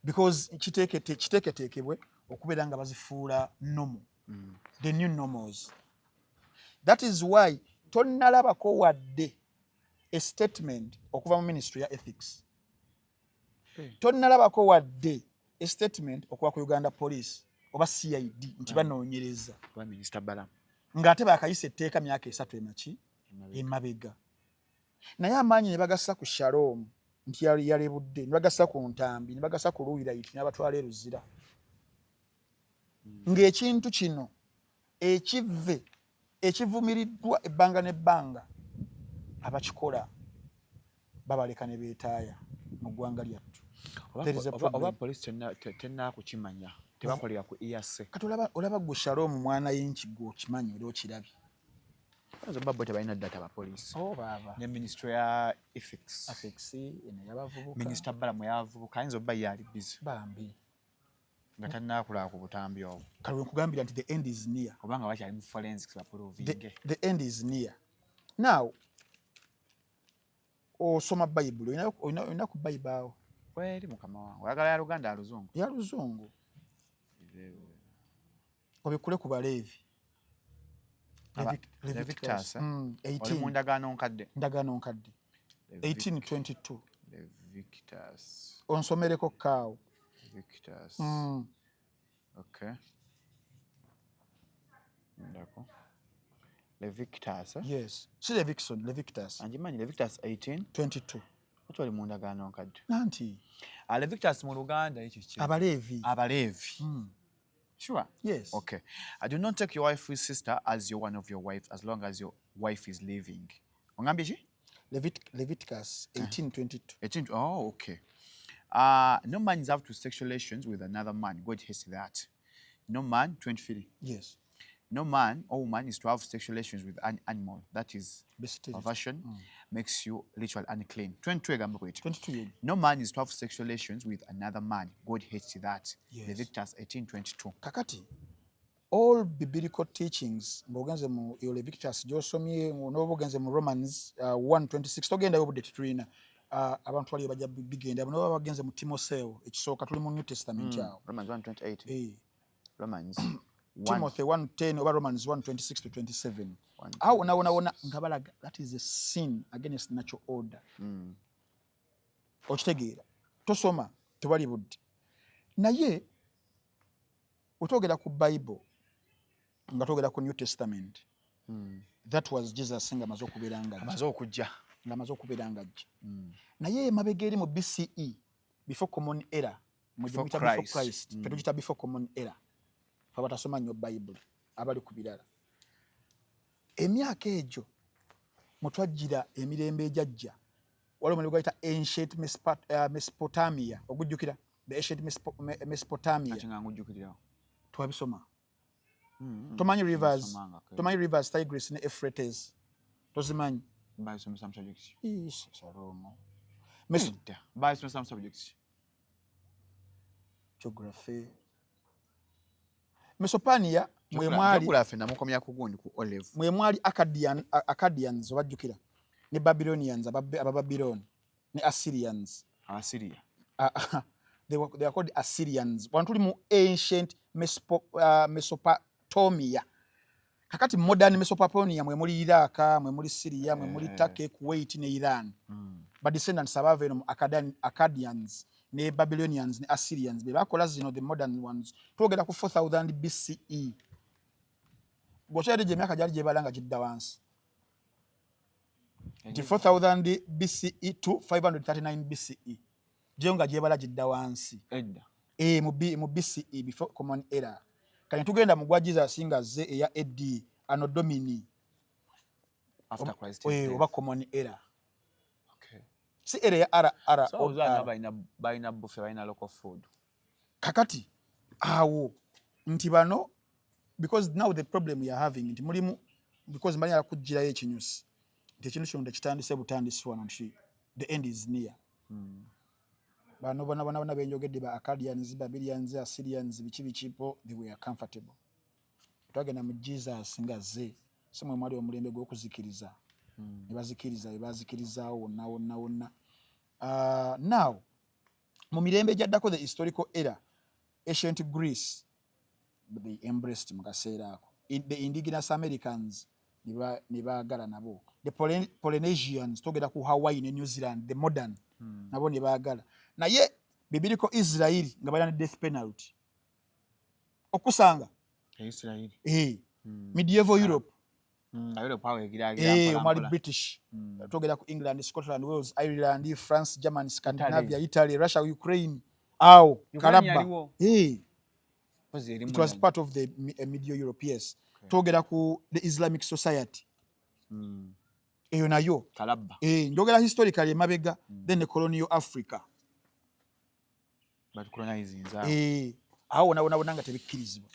Speaker 2: because kiteeketeekebwe okubeera nga bazifuula normal, the new normals. That is why tonnalabako wadde a statement okuva mu Ministry ya Ethics. Tonnalabako wadde a statement okuva ku Uganda Police oba CID nti banoonyereza.
Speaker 1: Oba Minisita Balamu.
Speaker 2: Ng'ate baakayisa etteeka myaka 3 emaki emabega, naye amaanyi ne bagassa ku Shalom nti yalebudde, ne bagassa ku Ntambi, ne bagassa ku Luwirayiti, ne babatwala e Luzira, ng'ekintu kino ekive ekivumiriddwa ebbanga n'ebbanga, abakikola babaleka ne beetaaya mu ggwanga lyattu.
Speaker 1: Oba poliisi tennakukimanya, tebakolera ku EAC.
Speaker 2: Kati olaba gwe Shalom, mwana y'enki, gwe okimanyi era okirabye.
Speaker 1: Oba bo tebalina data, bapoliisi?
Speaker 2: Oh, baaba.
Speaker 1: Ne Ministry ya Ethics.
Speaker 2: Ethics eno yabavubuka.
Speaker 1: Minisita Balamu yabavubuka, ayinza obba ye ali busy
Speaker 2: bambi
Speaker 1: nga tannakulaba ku butambi obwo.
Speaker 2: Kale nkugambira nti the end is near.
Speaker 1: Obanga bakyali mu forensics baprovinge.
Speaker 2: The end is near now. Osoma Bayibuli? Olina ku Bayibuli awo?
Speaker 1: Weri, mukama wange. Oyagala ya Luganda, ya Luzungu?
Speaker 2: Ya Luzungu. Obikule ku Baleevi.
Speaker 1: Leviticus, eh? Oli mu Ndagaano Nkadde?
Speaker 2: Ndagaano Nkadde, 1822.
Speaker 1: Leviticus.
Speaker 2: Onsomereko kaawo.
Speaker 1: Leviticus. Okay, ndako Leviticus, eh?
Speaker 2: Yes, si Levikson, Leviticus.
Speaker 1: Anjimanyi. Leviticus 18
Speaker 2: 22.
Speaker 1: Oti oli mu Ndagaano Nkadde.
Speaker 2: Nanti.
Speaker 1: Ah, Leviticus mu Luganda ekyo ki?
Speaker 2: Abaleevi.
Speaker 1: Abaleevi. Sure?
Speaker 2: Yes.
Speaker 1: Okay. I do not take your wife's sister as your one of your wives as long as your wife is living. Ongambye ki?
Speaker 2: Leviticus 1822.
Speaker 1: 18. Oh, okay. No man is have to sexual relations with another man. God hates that. No man, 23.
Speaker 2: Yes.
Speaker 1: No man or woman is to have sexual relations with an animal. That is
Speaker 2: bestiality.
Speaker 1: Perversion, makes you literally unclean. 22 egamba bw'eti.
Speaker 2: 22 ye.
Speaker 1: No man is to have sexual relations with another man. God hates that.
Speaker 2: Yes.
Speaker 1: Leviticus 18:22.
Speaker 2: Kakati all biblical teachings, ng'ogenze mu eyo Leviticus gy'osomye, n'oba ogenze mu Romans 126, togendayo, obudde tetulina. Abantu baliyo bajja bigenda, noba bagenze mu Timoseo ekisooka, tuli mu New Testament awo.
Speaker 1: Romans 1:28.
Speaker 2: Eh,
Speaker 1: Romans 1.
Speaker 2: Timothy 1:10 oba Romans 1:26 to 27.
Speaker 1: 1.
Speaker 2: Awo wona wona wona nga balaga that is a sin against natural order. Okitegeera? Tosoma, tewali budde, naye wetwogera ku Bible nga twogera ku New Testament, that was Jesus nga amaze okubeera nga ajja.
Speaker 1: Amaze okujja.
Speaker 2: Nga amaze okubeera nga ajja, naye emabega eri mu BCE, before common era.
Speaker 1: Before
Speaker 2: mugiyita before
Speaker 1: Christ.
Speaker 2: Christ. Ffe tugiyita before common era, fe abatasoma nnyo Bayibuli, abali ku birala. Emyaka egyo mutwajjira emirembe egyajja, waliwo omulembe gwayita ancient Mesopotamia. Ogujjukira, the ancient Mesopotamia?
Speaker 1: Ati nga ngujjukirirawo.
Speaker 2: Twabisoma. Tomanyi rivers?
Speaker 1: Nsomangako.
Speaker 2: Tomanyi rivers Tigris ne Euphrates? Tozimanyi?
Speaker 1: Basomesa mu subjects.
Speaker 2: Ii, Salomo.
Speaker 1: Nedda. Basomesa mu subjects.
Speaker 2: Geography. Mesopotamia mwe mwali
Speaker 1: Geography namukomya ku gundi, ku O level.
Speaker 2: Mwe mwali Akkadians, obajjukira, ne Babylonians, Abababiloni ne Assyrians.
Speaker 1: Abasiria.
Speaker 2: They were called Assyrians. Wano tuli mu ancient Mesopotamia. Kakati modern Mesopotamia mwe muli Iraq, mwe muli Syria, mwe muli Turkey, Kuwait ne Iran. Ba descendants abaava eno mu Akkadians Ne Babylonians ne Assyrians be bakola zino, the modern ones. Twogera ku 4000 BCE. Bw'okyalidde gye emyaka gyali gyebala nga gidda wansi nti 4000 BCE to 539 BCE, gyo nga gyebala gidda wansi.
Speaker 1: Edda.
Speaker 2: Mu BCE, before common era. Kati tugenda mu gwa Jesus nga azze, eya AD, anno Domini.
Speaker 1: After Christ.
Speaker 2: Oba common era. Si era ya R R
Speaker 1: So
Speaker 2: O
Speaker 1: ozana
Speaker 2: R.
Speaker 1: balina buffet, balina local food.
Speaker 2: Kakati awo nti bano, because now the problem we are having nti mulimu, because mbali kugirayo ekinyusi nti ekintu kino tekitandise butandisi wano, nti the end is near. Bano bona bona bona benjogedde, ba Akkadians, Babylonians, Assyrians, biki biki bo, they were comfortable. Twagenda mu Jesus nga ze si mwe mwali omulembe gw'okuzikiriza, ne bazikiriza be bazikirizaawo wonna wonna wonna. Now mu mirembe egyaddako, the historical era, ancient Greece, they embraced mu kaseera ako. The indigenous Americans ne baagala nabo, the Polynesians, togera ku Hawaii ne New Zealand, the modern, nabo ne baagala. Naye bibiriko Israeli nga balina ne death penalty okusanga.
Speaker 1: Israeli.
Speaker 2: Medieval Europe.
Speaker 1: Europe awo egiragira
Speaker 2: omwali
Speaker 1: mpola.
Speaker 2: British, twogera ku England, Scotland, Wales, Ireland, France, Germany, Scandinavia, Italy, Russia, Ukraine awo.
Speaker 1: Ukraine
Speaker 2: Karaba.
Speaker 1: yaliwo. Mpozi erimu
Speaker 2: It was
Speaker 1: nani.
Speaker 2: part of the medieval Europe, yes. Twogera ku the Islamic society, eyo nayo.
Speaker 1: Kalabba.
Speaker 2: Njogera historically emabega, then the colonial Africa.
Speaker 1: Batucolonizinze awo.
Speaker 2: Awo wona wona wona nga tebikkirizibwa.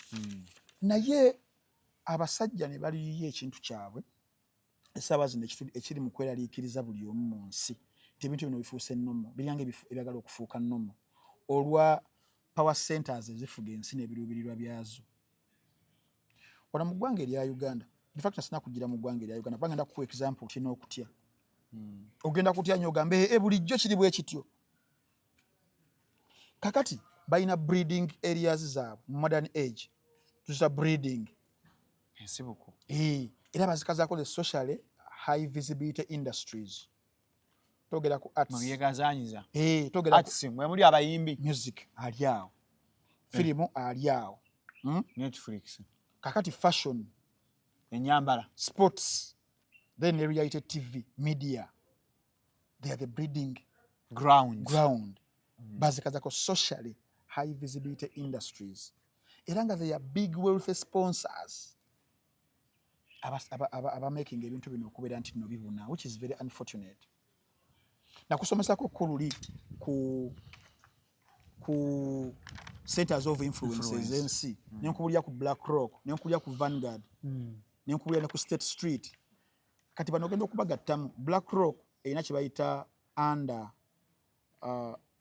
Speaker 2: Naye abasajja ne baliyo ekintu kyabwe essaawa zino ekiri mu kweraliikiriza buli omu mu nsi, nti ebintu bino bifuuse normal, biryanga ebyagala okufuuka normal olwa power centers ezifuga ensi n'ebiruubirirwa byazo. Wano mu ggwanga erya Uganda, in fact sina kugira mu ggwanga erya Uganda, kubanga ngenda kukuwa example kirina okutya. Ogenda kutya nnyo ogambe, "E, bulijjo kiri bwe kityo." Kakati balina breeding areas zaabwe mu modern age, tuzita breeding.
Speaker 1: Ensibuko.
Speaker 2: Era bazikazaako the socially high visibility industries. Twogera ku arts.
Speaker 1: Mubyegazanyiza.
Speaker 2: Twogera ku
Speaker 1: Arts mwe muli abayimbi.
Speaker 2: Music ali awo, firimu ali awo.
Speaker 1: Netflix.
Speaker 2: Kakati fashion,
Speaker 1: Enyambala.
Speaker 2: sports, then ne reality TV media, they are the breeding
Speaker 1: ground.
Speaker 2: Ground. Bazikazako socially high visibility industries, era nga they are big wealth sponsors abamaking ebintu bino okubeera nti no bibuna, which is very unfortunate. Nakusomesako ko luli ku centers of influence
Speaker 1: Influence.
Speaker 2: ez'ensi, nenkubulira ku Black Rock, nenkubulira ku Vanguard, nenkubulira ne ku State Street. Kati bano ogenda okubagattamu, Black Rock erina kye bayita under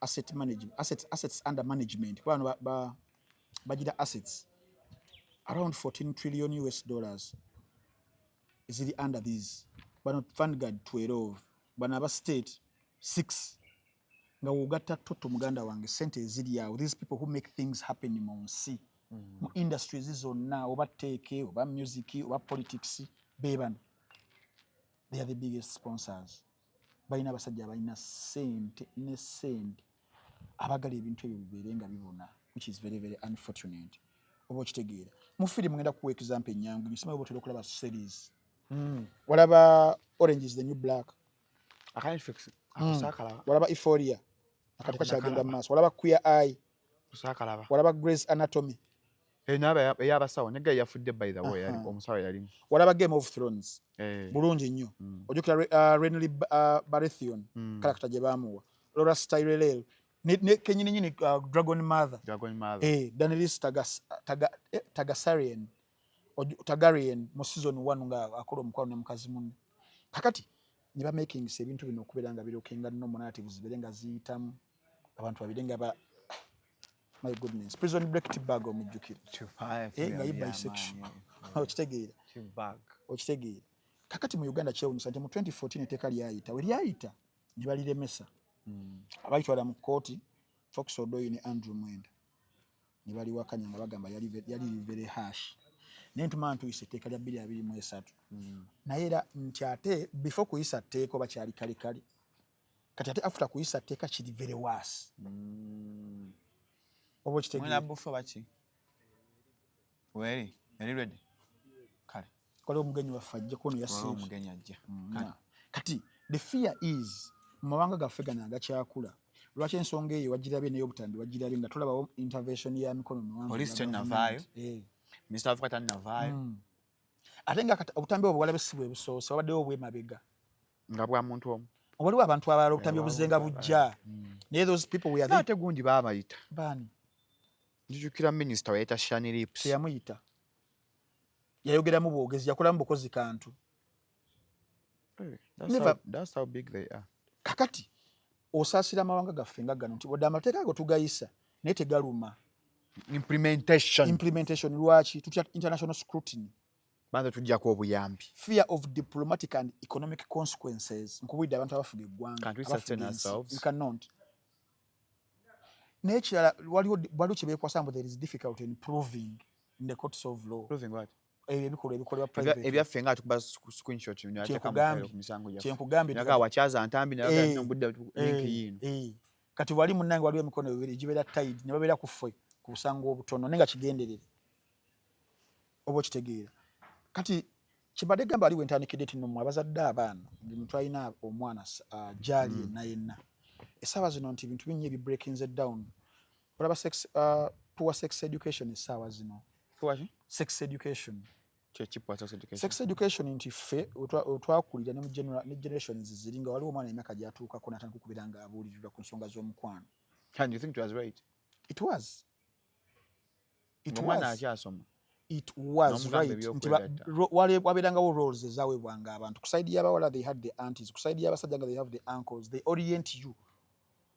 Speaker 2: asset management, assets under management, kuba bano bagira assets around 14 trillion US dollars eziri under these. Bano Vanguard 12, bano aba State 6, nga wogatta toto, muganda wange, sente eziri awo, these people who make things happen mu nsi, mu industries zonna, oba tech, oba music, oba politics, be bano, they are the biggest sponsors. Balina abasajja abalina sente ne sente abagala ebintu ebyo bibeere nga bibuna, which is very very unfortunate. Oba okitegeera, mu firimu ngenda kuwa example enyangu. Nsimanyi oba otera okulaba series. Walaba Orange Is the New Black?
Speaker 1: Aka Netflix ako saakalaba.
Speaker 2: Walaba Euphoria? Akati kakyagenda mu maaso. Walaba Queer Eye?
Speaker 1: Saakalaba.
Speaker 2: Walaba Grey's Anatomy?
Speaker 1: Naaba ey'abasawo negga yafudde, by the way, yali omusawo yalimu.
Speaker 2: Walaba Game of Thrones?
Speaker 1: Eh.
Speaker 2: Bulungi nnyo. Ojjukira Renly Baratheon, character gye baamuwa Loras Tyrell, ne kenyini nyini, Dragon Mother.
Speaker 1: Dragon Mother.
Speaker 2: Daenerys Targaryen, Targaryen mu season 1 nga akola omukwano ne mukazi munne. Kakati ne bamakingisa ebintu bino okubeera nga birookenga normal, narratives zibeere nga ziyitamu, abantu babire nga ba, my goodness, Prison Break, T-Bag omujjukira? Nga ye bisexual, okitegeera?
Speaker 1: T-Bag.
Speaker 2: Okitegeera? Kakati mu Uganda kyewunyisa nti mu 2014 etteeka lyayita, we lyayita ne baliremesa. Abalitwala mu kkooti, Fox Odoi ne Andrew Mwenda, ne baliwakanya nga bagamba yali very harsh. Naye ntumala ntuyisa etteeka lya 2023, naye era nti ate before kuyisa tteeka oba kyali kalekale. Kati ate after kuyisa tteeka kiri very worse. Oba okitegeera?
Speaker 1: Mwena bufe baki weri eri ready kale.
Speaker 2: Waliwo omugenyi waffe ajja kuno yasiibye.
Speaker 1: Omugenyi ajja. Kale.
Speaker 2: Kati the fear is mu mawanga gaffe gano agakyakula, lwaki ensonga eyo wagirabye n'eyobutambi wagirabye nga tolabawo intervention ya mikono miwanvu?
Speaker 1: Police tennavaayo. Mr. Africa tannavaayo.
Speaker 2: Ate nga kati obutambi obwo walabe si bwe busoose, wabaddewo obw'emabega
Speaker 1: nga bwa muntu omu.
Speaker 2: Waliwo abantu abalala obutambi obuzenga bujja, naye those people were
Speaker 1: they... Ate gundi baabayita
Speaker 2: baani?
Speaker 1: Njujukira minisita wayita Shani Lips.
Speaker 2: Teyamuyita, yayogeramu bwogezi, yakolamu bukozi kantu.
Speaker 1: That's how big they are.
Speaker 2: Kakati osaasira amawanga gaffe nga gano nti wadde amateeka ago tugayisa naye tegaluma.
Speaker 1: Implementation.
Speaker 2: Implementation. Lwaki tutya international scrutiny?
Speaker 1: Banza tujjako obuyambi.
Speaker 2: Fear of diplomatic and economic consequences. Nkubulidde abantu abafuga eggwanga.
Speaker 1: Can't we sustain ourselves?
Speaker 2: You cannot. Naye ekirala waliwo kye beekwasa mbu there is difficulty in proving in the courts of law.
Speaker 1: Proving what?
Speaker 2: Ebyo ebikolwa ebikolebwa private.
Speaker 1: Ebyaffe nga tukuba screenshot
Speaker 2: kyenkugambye.
Speaker 1: Wakyaza ntambi naye link yiino.
Speaker 2: Kati wali munnange waliwo emikono ebiri gibeera tied ne babeera ku ffe ku busango obutono naye nga kigenderere. Oba okitegeera? Kati kibadde gamba aliwo entandikidde nti nno abazadde abaana buli muntu alina omwana gyali yenna yenna essaawa zino nti ebintu bingi ebibreakinze down. Olaba sex, poor sex education essaawa zino. Sex education. Sex education nti ffe otwakulira ne generations ziri nga waliwo omwana emyaka gy'atuukako n'atandika okubeera ng'abuulirirwa ku nsonga z'omukwano.
Speaker 1: And you think it was right?
Speaker 2: It was. It
Speaker 1: Omwana
Speaker 2: was.
Speaker 1: akyasoma.
Speaker 2: It was
Speaker 1: N'omugamba
Speaker 2: right. Nti
Speaker 1: ebyokwegata.
Speaker 2: Wabeerangawo roles ezaweebwanga abantu. Ku side y'abawala they had the aunties, ku side y'abasajja nga they have the uncles. They orient you.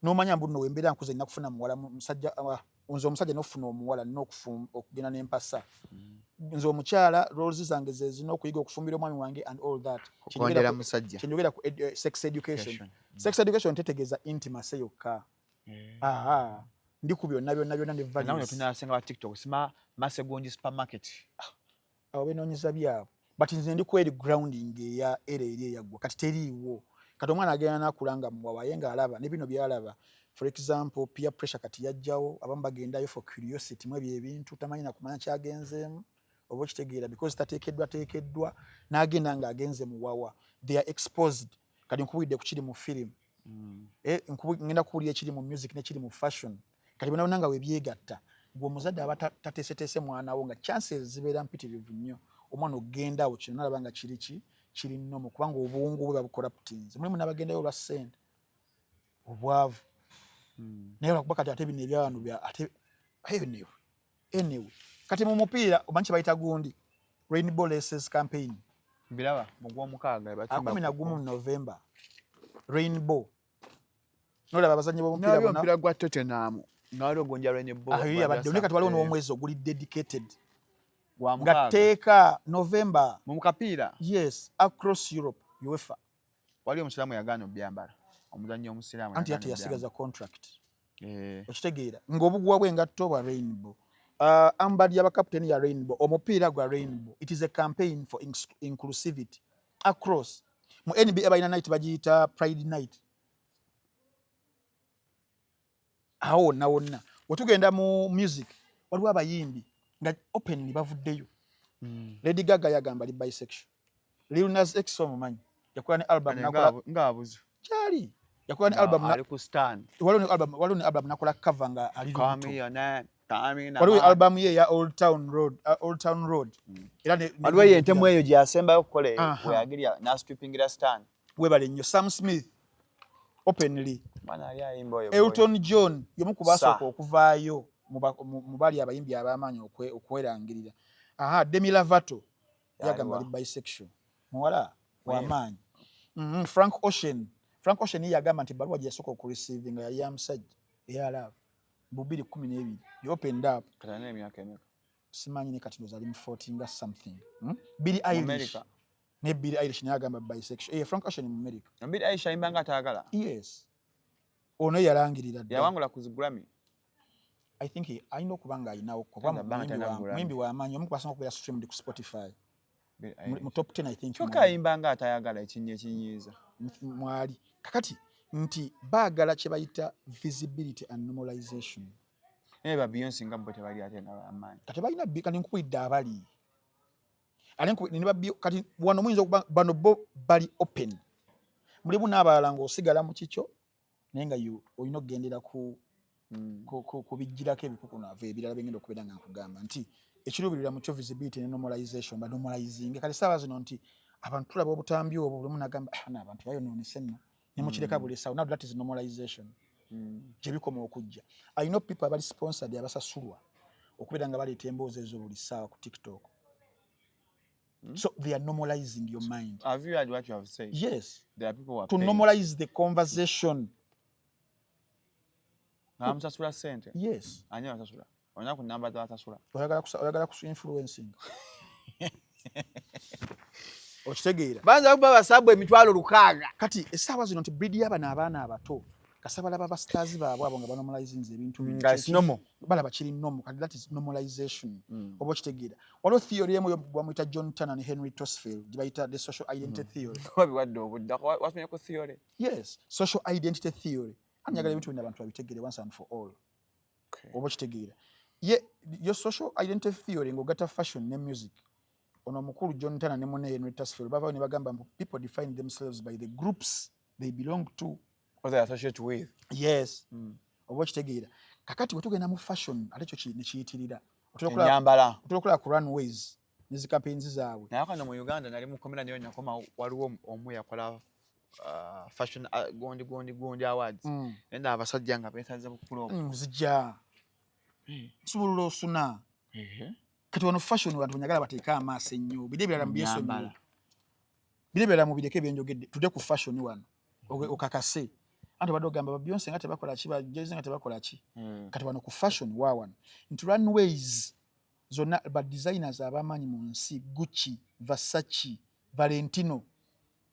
Speaker 2: N'omanya mbu nno wembeera nkuze nina kufuna muwala musajja, nze omusajja n'okufuna omuwala nina okugenda n'empasa. Nze omukyala roles zange ze zina okuyiga okufumbira omwami wange and all that.
Speaker 1: Okukondera musajja.
Speaker 2: Kyenjogera ku sex education.
Speaker 1: Education.
Speaker 2: Sex education tetegeeza intimacy yokka. Aha. Ndi ku byonna byonna byonna ne
Speaker 1: Nawe
Speaker 2: values.
Speaker 1: tunasenga ba TikTok sima Masegonji supermarket.
Speaker 2: Abo benoonyeza byabwe. But nze ndi ku eri grounding eya era eri eyaggwa kati teriiwo. Kati omwana agenda n'akula nga muwawa aye ng'alaba ne bino by'alaba. For example, peer pressure kati yajjawo, abamu bagendayo for curiosity mu ebyo ebintu, tamanyi na kumanya kyagenzeemu oba okitegeera because tateekeddwa teekeddwa n'agenda ng'agenze muwawa. They are exposed. Kati nkubulidde ku kiri mu film. Ngenda kuwulira ekiri mu music n'ekiri mu fashion. Kati byonna byonna nga we byegatta, gwe omuzadde aba tateeseteese mwana wo nga chances zibeera mpitirivu nnyo. Omwana okugenda awo kino n'alaba nga kiri ki? Kiri nnomo kubanga obwongo bwe babucorruptinze. Mulimu n'abagendayo olwa ssente, obwavu. Naye lwakuba kati ate bino ebyawano bya ate anyway, anyway. Kati mu mupiira omanyi kye bayita gundi Rainbow Laces campaign.
Speaker 1: Mbiraba mu gw'omukaaga batimba
Speaker 2: 11 November. Rainbow. Nolaba abazannyi b'omupiira
Speaker 1: Nalabye
Speaker 2: bonna.
Speaker 1: omupiira gwa Tottenham nga waliwo gonja Rainbow.
Speaker 2: Ah, yo yabadde. Naye kati waliwo n'omwezi oguli dedicated.
Speaker 1: Gwa
Speaker 2: Nga
Speaker 1: mukaaga.
Speaker 2: tteeka November.
Speaker 1: Mu kapiira.
Speaker 2: Yes, across Europe, UEFA.
Speaker 1: Waliwo omusiraamu yagaana obyambala. Omuzannyi omusiraamu
Speaker 2: Anti
Speaker 1: yagaana
Speaker 2: ate yasigaza contract. Okitegeera ng'obuguwa bw'engatto bwa Rainbow. Armband y'abakaputeni ya Rainbow, omupiira gwa Rainbow. It is a campaign for inclusivity across. Mu NBA balina night bagiyita Pride Night. Awo wonna wonna. Wetugenda mu music, waliwo abayimbi nga openly bavuddeyo. Lady Gaga yagamba ali bisexual. Lil Nas X omumanyi. Yakola ne album nakola
Speaker 1: Ng'abuze.
Speaker 2: Kyali. Yakola ne album
Speaker 1: ali ku stand.
Speaker 2: Waliwo ne album nakola cover nga ali
Speaker 1: Call
Speaker 2: lubuto.
Speaker 1: me your name. Call me
Speaker 2: Waliwo album ye ya Old Town Road, Old Town Road. Era ne
Speaker 1: Waliwo eyo entemu eyo gye yasembayo okukola eyo,
Speaker 2: Aha.
Speaker 1: we yagirya n'astrippingira stand.
Speaker 2: Webale nnyo Sam Smith openly.
Speaker 1: Mwana ali ayimba oyo.
Speaker 2: Elton John y'omu ku basooka
Speaker 1: Sir.
Speaker 2: okuvaayo mu bali abayimbi ab'amaanyi okwerangirira. Aha, Demi Lovato yagamba ali bisexual. Muwala w'amaanyi. Frank Ocean. Frank Ocean ye yagamba nti ebbaluwa gye yasooka okureceivinga yali ya musajja eya love. 2012. He opened up.
Speaker 1: Kati alina emyaka emeka?
Speaker 2: Simanyi ne kati ndowooza ali mu 40 nga something. Billie Eilish.
Speaker 1: America.
Speaker 2: Ne Billie Eilish naye agamba bisexual. Frank Ocean mu America.
Speaker 1: Billie Eilish ayimba nga ataagala.
Speaker 2: Yes. Ono yalangirira dda.
Speaker 1: Yawangula ku Grammy.
Speaker 2: I think alina okuba nga alinawo kuba
Speaker 1: Tanda banga tanda Grammy.
Speaker 2: muyimbi wa maanyi, omu ku basinga okubeera streamed ku Spotify.
Speaker 1: Billie
Speaker 2: Mu
Speaker 1: Eilish.
Speaker 2: top 10 I think.
Speaker 1: Kyokka ayimba nga atayagala ekinnya ekinyiiza.
Speaker 2: Mwali. Kakati Nti baagala kye bayita visibility and normalization.
Speaker 1: Naye ba Beyonce nga bo tebali ate nga bamaanyi.
Speaker 2: Kati balina, kati nkubulidde abali ate ne kati wano muyinza okuba bano bo bali open, mulimu n'abalala ng'osigala mu kikyo, naye nga olina okugendera ku ku bijjirako ebikukunavu ebirala bengenda okubeera nga nkugamba nti ekiruubirira mu kyo visibility ne normalization, ba normalizing. Kati saawa zino nti abantu tulaba obutambi obwo, buli omu nagamba, "Ah, no, abantu bayonoonese nno," ne mukireka buli essaawa. Now that is normalization. Gye bikoma okujja, I know people abali sponsored, abasasulwa okubeera nga baleeta emboozi ezo buli ssaawa ku TikTok. So they are normalizing your mind.
Speaker 1: Have you heard what you have said?
Speaker 2: Yes.
Speaker 1: There are people who are
Speaker 2: to
Speaker 1: paying.
Speaker 2: Normalize the conversation.
Speaker 1: Nga bamusasula ssente?
Speaker 2: Yes.
Speaker 1: Ani abasasula? Olina ku namba z'abasasula?
Speaker 2: Oyagala kusu influencing, okitegeera?
Speaker 1: Banza kuba basabu 600,000.
Speaker 2: Kati essaawa zino nti breed y'abano abaana abato kasa balaba ba stars baabwe abo nga banormalizinze ebintu bino.
Speaker 1: Nga it's normal.
Speaker 2: Balaba kiri normal. Kati that is normalization. Oba okitegeera, waliwo theory emu bamuyita John Turner ne Henry Tusfield, gye bayita the social identity theory.
Speaker 1: Wabiwadde obudde, wasomye ku theory?
Speaker 2: Yes, social identity theory. Anjagala ebintu bino abantu babitegeere once and for all. Oba okitegeera, ye yo social identity theory ng'ogatta fashion ne music. Ono omukulu John Turner ne munne Henry Tusfield bavayo ne bagamba mbu people define themselves by the groups they belong to.
Speaker 1: What they associate with.
Speaker 2: Yes. Oba okitegeera, kakati bwe tugenda mu fashion ate ekyo ne kiyitirira.
Speaker 1: Ennyambala.
Speaker 2: Otera okulaba ku runways ne zi campaigns zaabwe.
Speaker 1: Naye kano mu Uganda nali mukomera niyo nakoma, waliwo omu yakola fashion gundi gundi gundi awards. Naye ndaba abasajja nga beesaze bukulu.
Speaker 2: Zijja nsubulula osuna. Kati wano fashion bantu banyagala bateeke amaaso ennyo, biri ebirala mubyesonyiwe.
Speaker 1: Ennyambala.
Speaker 2: Biri ebirala mubireke byenjogedde, tudde ku fashion wano. Okakase anti obadde ogamba ba Beyonce nga tebakola ki, ba Jay-Z nga tebakola ki. Kati wano ku fashion wa wano nti runways zonna, ba designers ab'amaanyi mu nsi, Gucci, Versace, Valentino,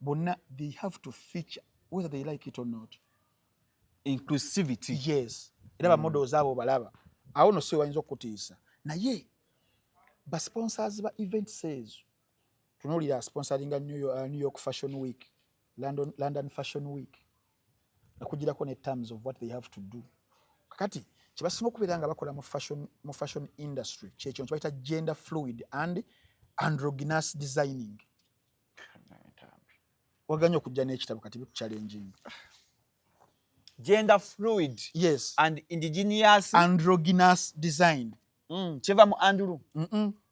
Speaker 2: bonna they have to feature whether they like it or not.
Speaker 1: Inclusivity.
Speaker 2: Yes, era ba models abo balaba awo no si wayinza okukutiisa, naye ba sponsors ba events ezo, tunuulira sponsoringa New York Fashion Week, London Fashion Week, nakugirako ne terms of what they have to do. Kakati kyebasinga okubeera nga bakola mu fashion industry kyekyo nti bayita gender fluid and androgynous designing. Waganye okujja n'ekitabo, kati bikuchallenging.
Speaker 1: Gender fluid.
Speaker 2: Yes.
Speaker 1: And indigenous.
Speaker 2: Androgynous design.
Speaker 1: Kiva mu Andrew.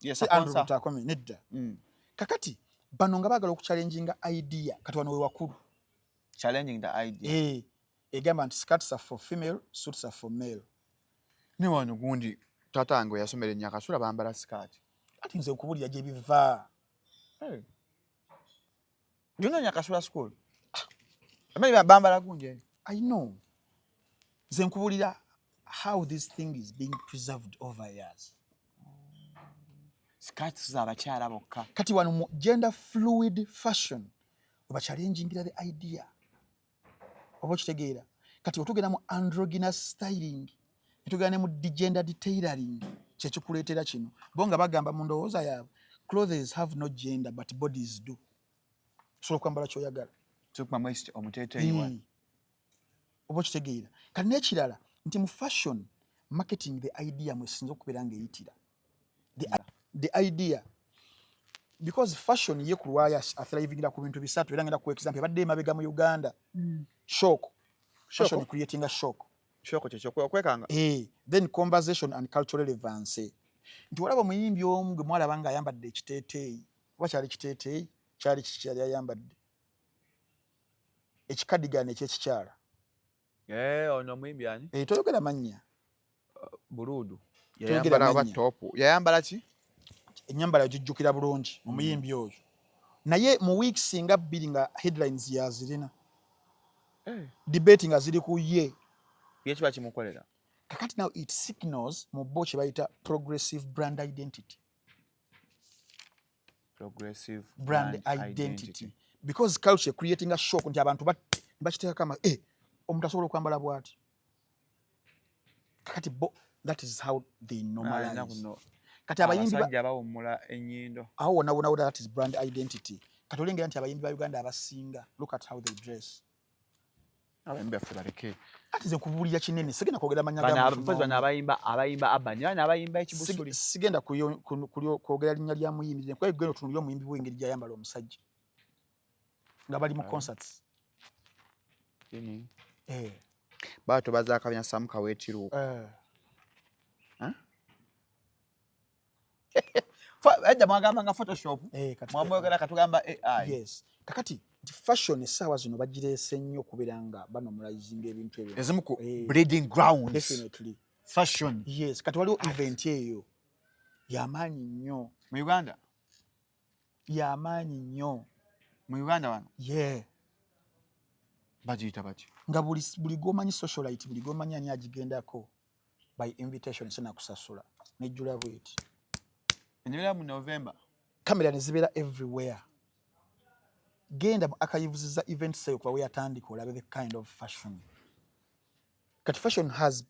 Speaker 1: Yes.
Speaker 2: Si Andrew.
Speaker 1: Sponsor.
Speaker 2: Butakome nedda. Kakati bano nga baagala okuchallenginga idea, kati wano we wakulu.
Speaker 1: Challenging the idea.
Speaker 2: Eh, egamba nti skirts are for female, suits are for male.
Speaker 1: Ne wano gundi taata wange we yasomera ennyakasula bambala sikaati.
Speaker 2: Ati nze nkubulira gye biva.
Speaker 1: Hey. Do you know Nyakasula school? Amanyi bambala gundi eyo.
Speaker 2: I know, nze nkubulira how this thing is being preserved over years.
Speaker 1: Skirts z'abakyala bokka.
Speaker 2: Kati wano mu gender fluid fashion webachallengingira the idea, oba okitegeera? Kati wetugenda mu androgynous styling, netugenda ne mu degendered tailoring, kyekikuleetera kino. Bo nga bagamba mu ndowooza yaabwe, clothes have no gender but bodies do. Osobola okwambala kyoyagala.
Speaker 1: Tukumamu omuteeteeyi wa.
Speaker 2: Oba okitegeera? Kati n'ekirala nti mu fashion marketing, the idea mwesinza okubeera ng'eyitira the idea, because fashion ye ku lwayo athrivingira ku bintu bisatu. Era ngenda kuwa example ebadde emabega mu Uganda, shock. Fashion creating a shock.
Speaker 1: Shock kyekyo okwekanga.
Speaker 2: Eh, then conversation and cultural relevance, nti walaba omuyimbi omu gwe mwalaba ng'ayambadde ekiteeteeyi, oba kyali kiteeteeyi, kyali kiki kyali ayambadde, ekikadigana ekyekikyala.
Speaker 1: Eh, ono omuyimbi ani?
Speaker 2: Eh, toyogera mannya.
Speaker 1: Buluudu.
Speaker 2: Toyogera
Speaker 1: Yayambala oba
Speaker 2: mannya.
Speaker 1: top. Yayambala ki?
Speaker 2: Ennyambala gijjukira bulungi omuyimbi oyo, naye mu weeks nga 2 nga headlines yazirina, debate nga ziri ku ye.
Speaker 1: Ye kiba kimukolera.
Speaker 2: Kakati now it signals mu bo kye bayita progressive brand identity.
Speaker 1: Progressive
Speaker 2: brand identity, because culture creating a shock nti abantu bakiteekako ama eh, omuntu asobola okwambala bw'ati. Kakati bo that is how they normalize. Kati abayimbi
Speaker 1: abasajja bawummula ennyindo.
Speaker 2: Awo wonna wonna wonna, that is brand identity. Kati olengera nti abayimbi ba Uganda abasinga, look at how they dress.
Speaker 1: Abayimbi baffe baleke.
Speaker 2: Ati nze nkubuulira kinene, sigenda kwogera mannya
Speaker 1: Bano
Speaker 2: ga muntu
Speaker 1: mpozi bano
Speaker 2: n'omu.
Speaker 1: abayimba urban, bano abayimba ekibusuli.
Speaker 2: Sigenda kwogera linnya lya muyimbi, kuba genda otunuulire omuyimbi w'engeri gy'ayambala omusajja nga bali mu concerts. Eh.
Speaker 1: Baato bazaakabya Sam Kaweetiruuku.
Speaker 2: Eh.
Speaker 1: Edda mwagamba nga Photoshop.
Speaker 2: Eh, kati
Speaker 1: Mwamwogera katugamba AI.
Speaker 2: Yes. Kakati nti fashion essaawa zino bagireese nnyo okubeera nga banormalizinga ebintu ebyo.
Speaker 1: Ezimu ku
Speaker 2: Eh.
Speaker 1: breeding grounds.
Speaker 2: Definitely.
Speaker 1: Fashion.
Speaker 2: Yes, kati waliwo event eyo yamaanyi nnyo.
Speaker 1: Mu Uganda?
Speaker 2: Yamaanyi nnyo.
Speaker 1: Mu Uganda wano?
Speaker 2: Yeah.
Speaker 1: Bagiyita bati?
Speaker 2: Nga buli gw'omanyi socialite, buli gw'omanyi ani agigendako by invitation sina kusasula. Nejjula bweti.
Speaker 1: Enyumira mu November.
Speaker 2: Kamera ne zibeera everywhere. Genda mu archives za event sale kuba we yatandika olabe the kind of fashion. Kati fashion has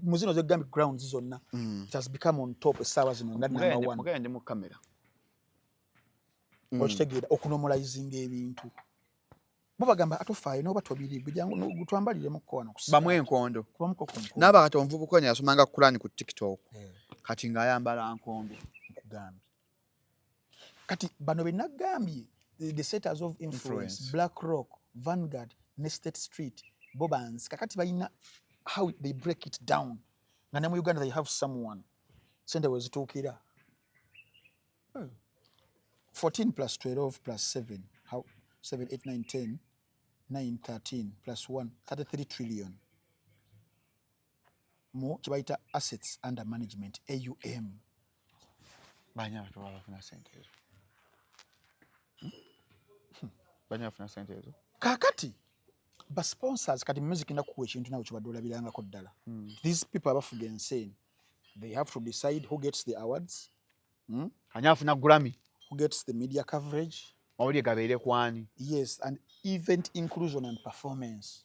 Speaker 2: mu zino zegambye grounds zonna. It has become on top essaawa zino nga number one.
Speaker 1: Mugende mu kamera.
Speaker 2: Okitegeera okunormalizinga ebintu. Bo bagamba atofaayo n'oba tobiri gwe jangu gutwambaliremukko wano ku
Speaker 1: Bamu
Speaker 2: sitaani.
Speaker 1: enkondo.
Speaker 2: Kubamuko ku nkondo.
Speaker 1: N'aba kati omuvubuka ono yasomanga Quran ku TikTok.
Speaker 2: Eh.
Speaker 1: Kati ng'ayambala nkondo.
Speaker 2: Nkugambye. Kati bano be nagambye the setters of influence,
Speaker 1: Influence.
Speaker 2: BlackRock, Vanguard ne State Street bo bansi. Kakati balina how they break it down. Nga ne mu Uganda they have someone. Sente we zituukira. 14 plus 12 plus 7, how 7, 8, 9, 10, 9, 13 plus 1, 33 trillion. Mu kye bayita assets under management, AUM.
Speaker 1: Baani abantu bafuna ssente ezo? Baani bafuna ssente ezo?
Speaker 2: Kaakati ba sponsors kati music ndakuwa ekintu nawe kyobadde olabirangako ddala. These people abafuga ensi eno, they have to decide who gets the awards.
Speaker 1: Ani afuna Grammy?
Speaker 2: Who gets the media coverage?
Speaker 1: Mawulire gabeere ku ani?
Speaker 2: Yes, and event inclusion and performance.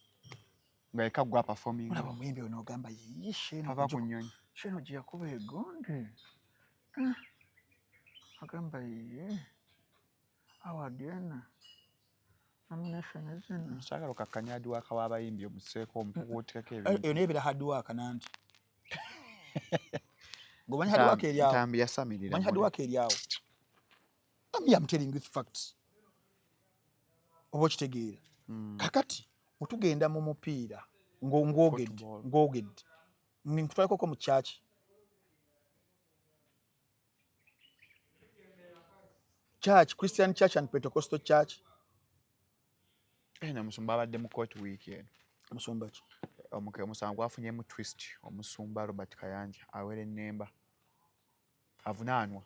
Speaker 1: Nga yekka gwa performing.
Speaker 2: Olaba omuyimbi ono ogamba yiyi sheno
Speaker 1: Ava ku nnyonyi.
Speaker 2: Sheno gye yakuba egonde. Agamba yiye award eno nomination zino.
Speaker 1: Saagala okakkanya hard work w'abayimbi omuseeko omukuutikeko ebintu.
Speaker 2: Eyo nayo ebeera hard work nanti. Ng'omanyi hard work eri awo.
Speaker 1: Ntambi yasamirira.
Speaker 2: Omanyi hard work eri awo. I'm telling you facts. Oba okitegeera. Kakati bwe tugenda mu mupiira ng'ogedde
Speaker 1: Football.
Speaker 2: ng'ogedde nkutwalekoko mu church. Church, Christian Church and Pentecostal Church.
Speaker 1: Eno omusumba abadde mu court week eno.
Speaker 2: Omusumba ki?
Speaker 1: Omusango gwafunyemu twist. Omusumba Robert Kayanja awera ennemba. Avunaanwa.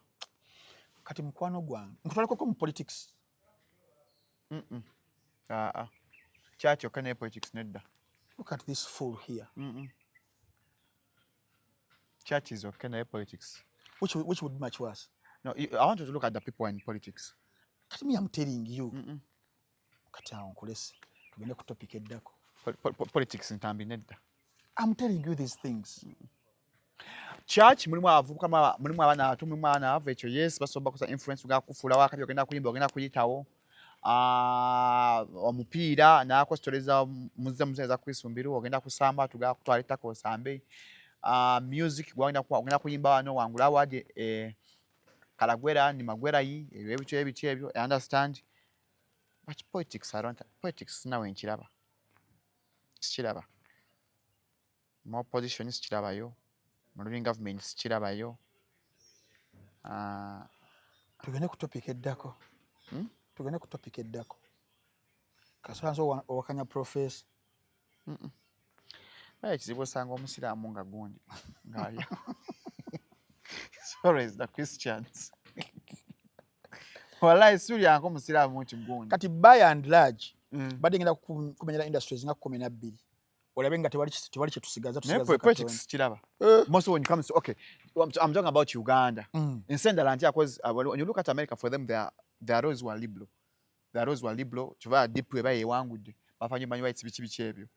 Speaker 2: Kati mukwano gwange nkutwalekoko mu politics.
Speaker 1: Aa. Church yokka ne politics nedda.
Speaker 2: Look at this fool here.
Speaker 1: Church is okay naye politics.
Speaker 2: Which would be much worse?
Speaker 1: No, I want you to look at the people in politics.
Speaker 2: Kati me I'm telling you. Kati awo nkulese. Tugende ku topic eddako.
Speaker 1: Politics ntambi nedda.
Speaker 2: I'm telling you these things.
Speaker 1: Church mulimu abavubuka, mulimu abaana abato, mulimu abaana abavu ekyo yes, basobola kusa influence nga kufuula wakabi ogenda kuyimba ogenda kuyitawo. Omupiira n'akositoleza muzze muzze za Chris Mbiru ogenda kusamba tugala kutwala ettaka osambe. Music ogenda kuyimba wano wangula award Kalagwera ni Magwerayi ebyo ebityo ebityo ebyo, I understand. But politics, I don't, politics nawe nkiraba. Sikiraba. Mu opposition sikirabayo. Mu ruling government sikirabayo.
Speaker 2: Tugende ku topic eddako. Tugende ku topic eddako. Kasita owakanya professor.
Speaker 1: Naye ekizibu osanga omusiraamu nga gundi ng'alya. It's always the Christians. Wallahi siwulirangako omusiraamu nti gundi.
Speaker 2: Kati by and large badde ngenda kumenyera industries nga 12. Olabe nga tewali kye tusigaza,
Speaker 1: Naye
Speaker 2: tusigaza
Speaker 1: politics
Speaker 2: katono.
Speaker 1: kiraba. Most when you come to, okay, I'm talking about Uganda. Ensi endala nti because when you look at America, for them their laws were liberal. Their laws were liberal. Kyova DP eba yewangudde. Bafanye human rights biki biki ebyo.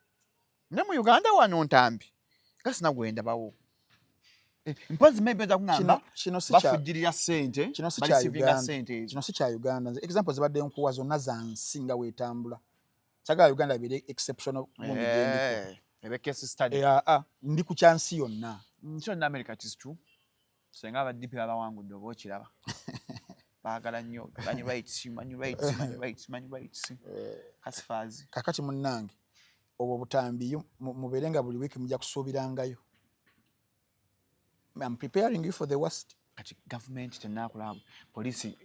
Speaker 1: Ne mu Uganda wano ntambi. Nga sina gwe ndabawo. Mpozi maybe oyinza kuŋŋamba
Speaker 2: Kino si kya
Speaker 1: bafujjirira ssente,
Speaker 2: Kino si kya
Speaker 1: bareceivinga
Speaker 2: Uganda.
Speaker 1: ssente ezo.
Speaker 2: Kino si kya Uganda. Nze example zibadde nkuwa zonna za nsi nga weetambula. Sagala Uganda ebeere exceptional gundi gyendiko.
Speaker 1: Ebe case study.
Speaker 2: Ah, ndi ku kyansi yonna.
Speaker 1: Nsi yonna, America is true. Senga aba DP babawangudde oba okiraba. Baagala nnyo human rights, human rights, human rights, human rights. Kasifaazi.
Speaker 2: Kakati munnange, obwo obutambi mubeere nga buli wiiki mujja kusuubirangayo. I'm preparing you for the worst.
Speaker 1: Kati gavumenti tenakulaba, poliisi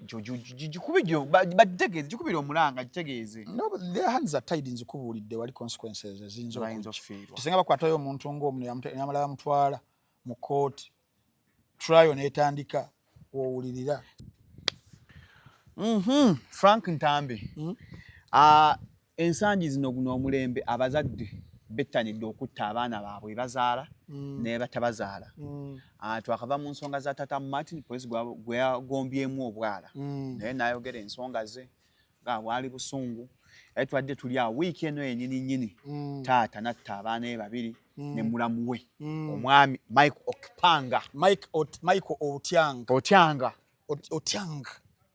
Speaker 1: gikubire, bagitegeeze, gikubire omulanga gitegeeze.
Speaker 2: No, but their hands are tied. Nzikubuulidde wali consequences eziyinza
Speaker 1: bayinza
Speaker 2: okujja.
Speaker 1: Okufiirwa.
Speaker 2: Singa bakwatayo omuntu ng'omu ne yamala bamutwala mu kooti, trial n'etandika, wowulirira.
Speaker 1: Frank Ntambi. Ah, ensangi zino, guno omulembe, abazadde bettanidde okutta abaana baabwe bazaala ne batabazaala. Ah, twakava mu nsonga za tata Martin, poliisi gwe yagombyemu obwala, naye n'ayogera ensonga ze nga bwali busungu. Naye twadde tuli awo, wiiki eno yennyini nnyini, taata natta abaana be babiri ne mulamu we, omwami Mike Okpanga.
Speaker 2: Michael Otyang.
Speaker 1: Otyanga.
Speaker 2: Otyang.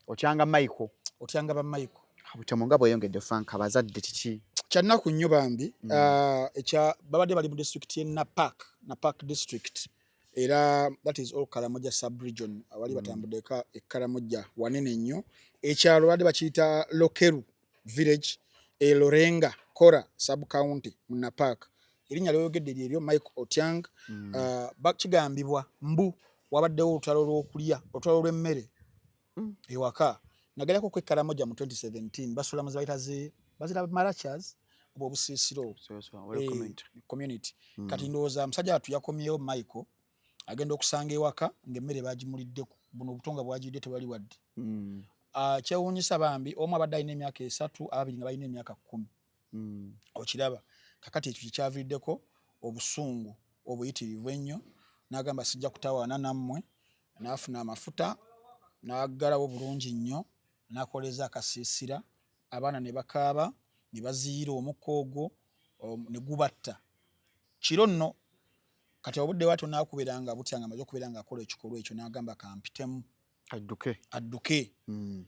Speaker 1: Otyanga Michael.
Speaker 2: Otyanga ba Michael.
Speaker 1: Butemu nga bweyongedde, Frank, abazadde kiki?
Speaker 2: Kyannaku nnyo bambi. Ah, ekya babadde bali mu district ye Napak, Napak district, era that is all Karamoja sub region. Awali batambuddeko e Karamoja wanene nnyo. Ekyalo badde bakiyita Lokeru village e Lorenga Kora sub county mu Napak. Erinnya lyoyogedde lyeryo, Mike Otyang. Kigambibwa mbu wabaddewo olutalo lw'okulya, olutalo lw'emmere ewaka. Nagerako ku Karamoja mu 2017, basula mu ze bayita bazira marachas oba obusiisiro obwo. Community. Kati ndowooza musajja wattu yakomyewo, Michael agenda okusanga ewaka ng'emmere bagimuliddeko, buno obutonga bwagiridde tewali wadde. Ah, kyewuunyisa bambi, omu abadde alina emyaka 3, ababiri nga balina emyaka 10. Okiraba, kakati ekyo kikyaviiriddeko obusungu obuyitirivu ennyo, n'agamba sijja kutawaana nammwe, n'afuna amafuta n'aggalawo bulungi nnyo, n'akoleza akasiisira, abaana ne bakaaba ne baziyira omukka ogwo ne gubatta kiro nno. Kati obudde bwatyo n'akubeera nga butya nga amaze okubeera ng'akola ekikolwa ekyo, n'agamba kampitemu.
Speaker 1: Adduke.
Speaker 2: Adduke.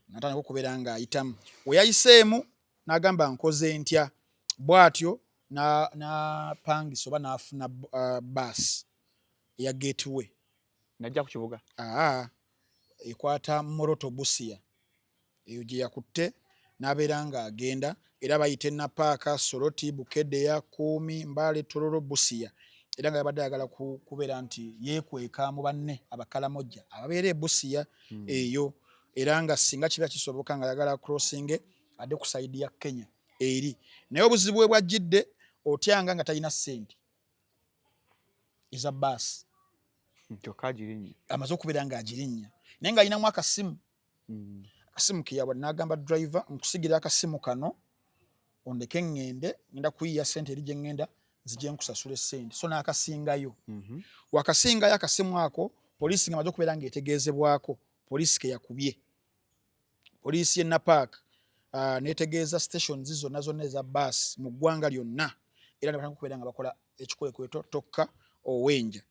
Speaker 2: Natandika okubeera ng'ayitamu we yayiseemu, n'agamba nkoze ntya? Bw'atyo n'apangisa oba n'afuna baasi eya Gateway.
Speaker 1: Najja ku kibuga.
Speaker 2: Aa, ekwata Moroto Busia, eyo gye yakutte n'abeera ng'agenda, era bayita Enapaaka, Soroti, Bukedeya, Kuumi, Mbale, Tororo, Busia, era nga yabadde ayagala kubeera nti yeekweka mu banne Abakalamojja ababeera e Busia eyo, era nga singa kiba kisoboka nga ayagala crossing adde ku side ya Kenya eri. Naye obuzibu bwe bwajjidde, otyanga nga talina ssente eza baasi.
Speaker 1: Kyokka agirinnya.
Speaker 2: Amaze okubeera ng'agirinnya, naye ng'alinamu akasimu. Akasimu keyawa, n'agamba driver, nkusigira akasimu kano ondeke ŋŋende, ngenda kuyiya ssente eri gye ŋŋenda, nzije nkusasula essente. So n'akasingayo. Wakasingayo akasimu ako, poliisi nga maze okubeera ng'etegeezebwako, poliisi ke yakubye, poliisi y'e Napaak netegeeza stations zonna zonna eza baasi mu ggwanga lyonna, era ne batandika okubeera nga bakola ekikwekweto tokka owenja.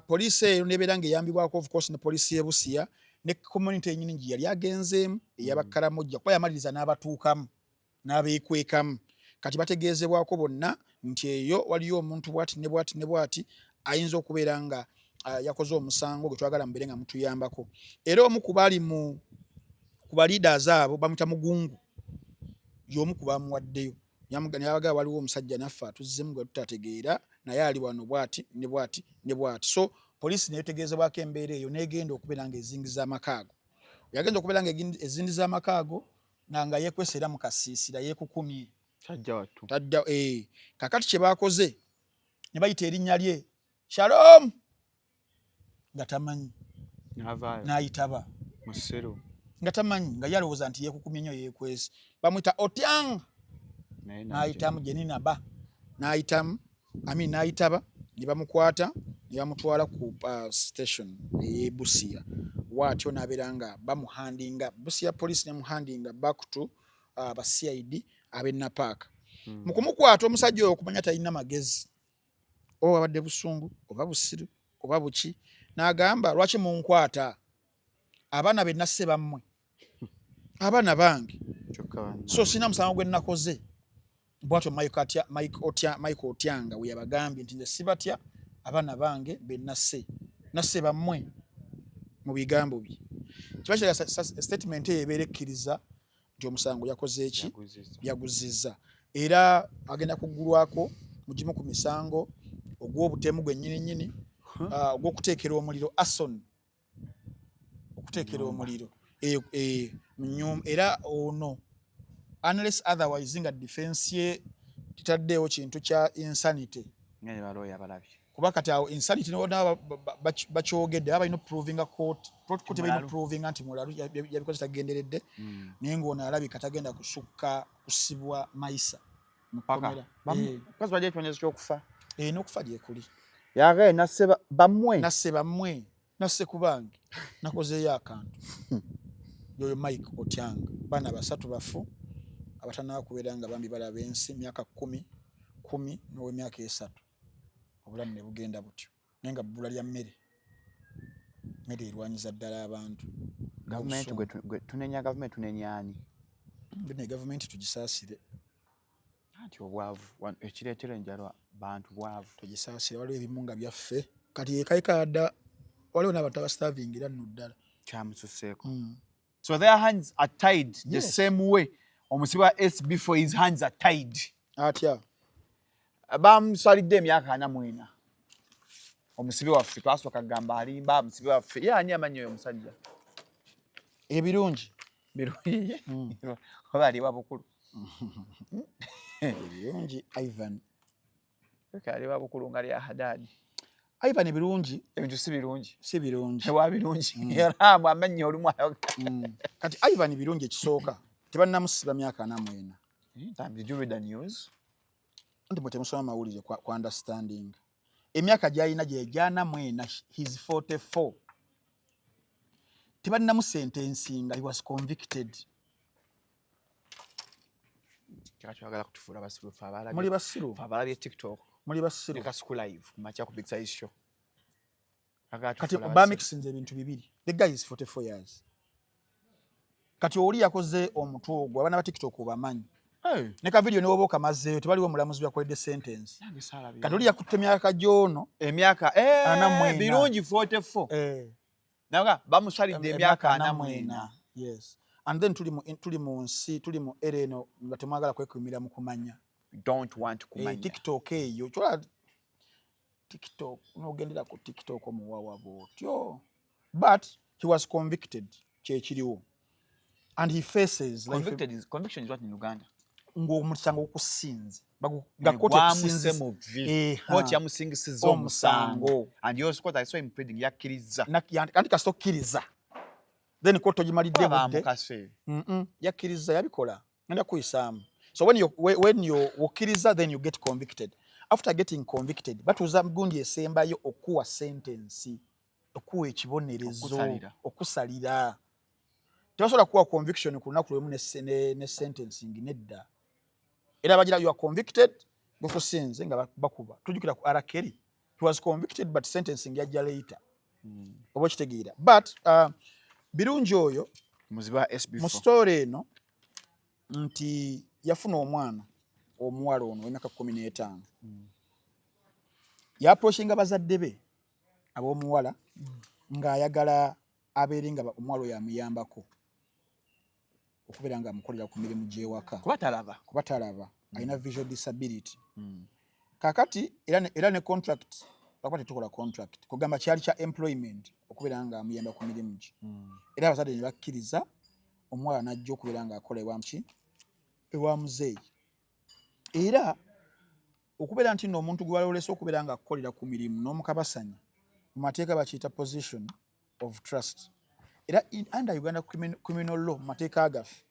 Speaker 2: Poliisi eyo nebeera ng'eyambibwako of course ne poliisi y'e Busia ne community yennyini gye yali agenzeemu ey'Abakaramojja, kuba yamaliriza n'abatuukamu n'abeekwekamu. Kati bategeezebwako bonna nti eyo waliyo omuntu bwati ne bwati ne bwati ayinza okubeera nga yakoze omusango gwe twagala mubeere nga mutuyambako. Era omu ku bali mu ku ba leaders abo bamuyita Mugungu, y'omu ku bamuwaddeyo. Nayabaga waliwo omusajja naffe atuzzemu gwe tutategeera, naye ali wano bwati ne bwati ne bwati. So poliisi neyetegeezebwako embeera eyo, n'egenda okubeera ng'ezingiza amaka ago. Yagenda okubeera nga ezingiza amaka ago nga yeekwese era mu kasiisira yeekukumye.
Speaker 1: Tajja wattu.
Speaker 2: Tajja. Kakati kye baakoze, ne bayita erinnya lye, Shalom, nga tamanyi.
Speaker 1: N'avaayo.
Speaker 2: N'ayitaba.
Speaker 1: Musiru.
Speaker 2: Nga tamanyi, nga ye alowooza nti yeekukumye nnyo, yeekwese. Bamuyita Otyang.
Speaker 1: Naye
Speaker 2: n'ayitamu Jeninaba, n'ayitamu ami, n'ayitaba, ne bamukwata ne bamutwala ku station ey'e Busia. Waatyo n'abeera nga bamuhandinga, Busia police nemuhandinga back to ba CID ab'e Napaaka. Mu kumukwata omusajja oyo, okumanya talina magezi, oba abadde busungu oba busiru oba buki, n'agamba, lwaki munkwata? Abaana be nasse bammwe, abaana bange.
Speaker 1: Kyokka banna.
Speaker 2: So sina musango gwe nakoze. Bwatyo Mike Otyanga we yabagambye nti nze sibatya, abaana bange benasse nasse bammwe, mu bigambo bye. Kiba kiraga statement eyo ebeera ekkiriza nti omusango yakoze eki? Yaguzizza. Era agenda kuggulwako mu gimu ku misango ogw'obutemu gwennyini nnyini, ogw'okuteekera omuliro, arson, okuteekera omuliro mu nnyumba. Era ono, unless otherwise nga defense ye tetaddeewo kintu kya insanity, kuba kati awo insanity nona bakyogedde, baba balina okuprovinga court balina okuprovinga nti mulalu, yabikoze tagenderedde. Naye ng'ono alabika tagenda kusukka kusibwa maisa mukomera.
Speaker 1: Bajja ekibonerezo ky'okufa.
Speaker 2: N'okufa gyekuli.
Speaker 1: Yagaye nasse bammwe.
Speaker 2: Nasse bammwe, nasse kubange nakozeeyo akantu. Yoyo Mike Otyanga. Baana basatu bafu abatanaba kubeera nga bambi balaba ensi, myaka 10, 10 n'ow'emyaka 3. Obulamu ne bugenda butyo, naye nga bbula lya mmere, mmere erwanyiza ddala abantu.
Speaker 1: Gavumenti tunenya, gavumenti tunenyaani?
Speaker 2: Ne gavumenti tugisaasire.
Speaker 1: Anti obwavu ekireetera enjala, bantu bwavu.
Speaker 2: Tugisaasire. Waliwo ebimu nga byaffe kati ekaika dda, waliwo n'abantu abastarvingira nno ddala.
Speaker 1: Kyamususeeko. So their hands are tied the same way omusibe wa SB4, his hands are tied.
Speaker 2: Atya?
Speaker 1: Bamusalidde emyaka 44 omusibe waffe. Twasooka kugamba alimba, musibe waffe ye ani amanyi oyo omusajja?
Speaker 2: Ebirungi.
Speaker 1: Birungi oba aliwa bukulu?
Speaker 2: Ebirungi Ivan.
Speaker 1: Aliwa bukulu nga lya Hadadi.
Speaker 2: Ivan Birungi.
Speaker 1: Ebintu si birungi.
Speaker 2: Si birungi.
Speaker 1: Ewa birungi era amannya olumu.
Speaker 2: Kati Ivan Birungi, ekisooka tebannamusiba myaka 44.
Speaker 1: Did you read the news?
Speaker 2: Nti mwe temusoma mawulire kwa understanding. Emyaka gy'alina gye 44, he's 44. Tebannamusentensinga, he was convicted.
Speaker 1: Kika kyagala kutufuula basiru ffe abalabye.
Speaker 2: Muli basiru.
Speaker 1: Ffe abalabye TikTok.
Speaker 2: Muli basiru.
Speaker 1: Ne Kasuku Live kumakya ku Big Size Show.
Speaker 2: Kati bamixinze ebintu bibiri. The guy is 44 years. Kati oli yakoze omutwe ogwo, abaana ba TikTok obamanyi, ne ka video newoba okamazeeyo, tebaliwo omulamuzi byakoledde sentence. Kati oli yakutte emyaka gy'ono.
Speaker 1: Emyaka
Speaker 2: 44.
Speaker 1: Birungi 44. Naga bamusalidde emyaka 44.
Speaker 2: Yes, and then tuli mu nsi, tuli mu era eno nga temwagala kwekumira mu kumanya.
Speaker 1: Don't want kumanya.
Speaker 2: TikTok eyo kyola, TikTok nogendera ku TikTok omuwawa bwotyo, but he was convicted, kyekiriwo, and he faces
Speaker 1: Convicted is, conviction is what in Uganda?
Speaker 2: Ng'omusango gukusinze.
Speaker 1: Nga kooti yamusingisiza omusango and also court, I saw him pleading, yakkiriza.
Speaker 2: Anti kasita okkiriza, then kooti ogimalidde budde. Yakkiriza, yabikola, ngenda kuyisaamu. So when you okkiriza, then you get convicted. After getting convicted, batuuza gundi esembayo okuwa sentence, okuwa ekibonerezo, okusalira. Tebasobola kuwa conviction ku lunaku lwemu ne sentencing, nedda. Era bagira you are convicted, gukusinze nga bakuba. Tujukira ku R. Kelly, he was convicted but sentencing yajja later. Oba okitegeera? But Birungi oyo mu story eno nti yafuna omwana omuwala ono w'emyaka 15. Yaapproachinga bazadde be ab'omuwala ng'ayagala abeere nga omuwala oyo amuyambako okubeera nga amukolera ku mirimu gy'ewaka.
Speaker 1: Kuba talaba.
Speaker 2: Kuba talaba, alina visual disability. Kakati era ne contract, lwakuba tetukola contract, kugamba kyali kya employment, okubeera nga amuyamba ku mirimu gye. Era abazadde ne bakkiriza, omuwala n'ajja okubeera ng'akola ewamuki, ewa muzeeyi. Era okubeera nti nno omuntu gwe walolesa okubeera nga akukolera ku mirimu n'omukabasanya, mu mateeka bakiyita position of trust. Era under Uganda criminal law, mu mateeka gaffe,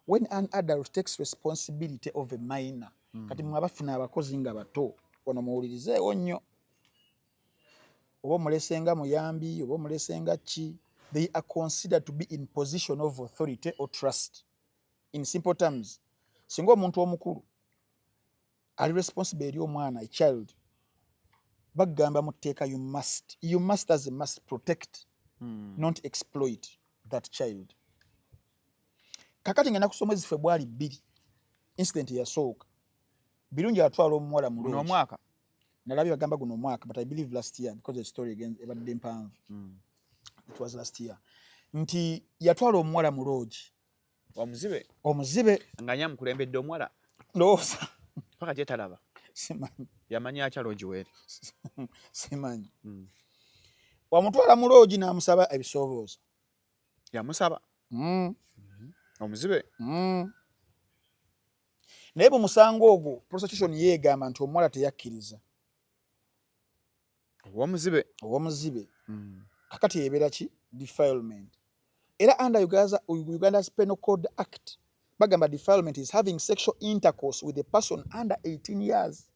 Speaker 2: when an adult takes responsibility of a minor. Kati mwe abafuna abakozi nga bato wano, muwulirizeewo nnyo. Oba omulesenga muyambi, oba omulesenga ki, they are considered to be in position of authority or trust. In simple terms, singa omuntu omukulu ali responsible eri omwana, a child, bagamba mu tteeka you must as a must protect, not exploit that child. Kakati ngenda kusoma ezi February 2, incident yasooka. Birungi atwala omuwala mu
Speaker 1: Guno omwaka.
Speaker 2: Nalabye bagamba guno omwaka, but I believe last year because the story again ebadde mpanvu. It was last year nti yatwala omuwala mu lodge.
Speaker 1: Omuzibe.
Speaker 2: Omuzibe.
Speaker 1: Nga nyamukulembedde omuwala.
Speaker 2: Ndowooza.
Speaker 1: Paka gyetalaba.
Speaker 2: Simanyi.
Speaker 1: Yamanyi atya lodge weeri?
Speaker 2: Simanyi. Wamutwala mu lodge n'amusaba ebisooboozo.
Speaker 1: Yamusaba?
Speaker 2: Mm.
Speaker 1: Omuzibe?
Speaker 2: Mm. Naye mu musango ogwo prosecution yeegamba nti omuwala teyakkiriza.
Speaker 1: Owomuzibe.
Speaker 2: Owomuzibe. Kakati ebeera ki? Defilement. Era under Uganda's Penal Code Act bagamba defilement is having sexual intercourse with a person under 18 years.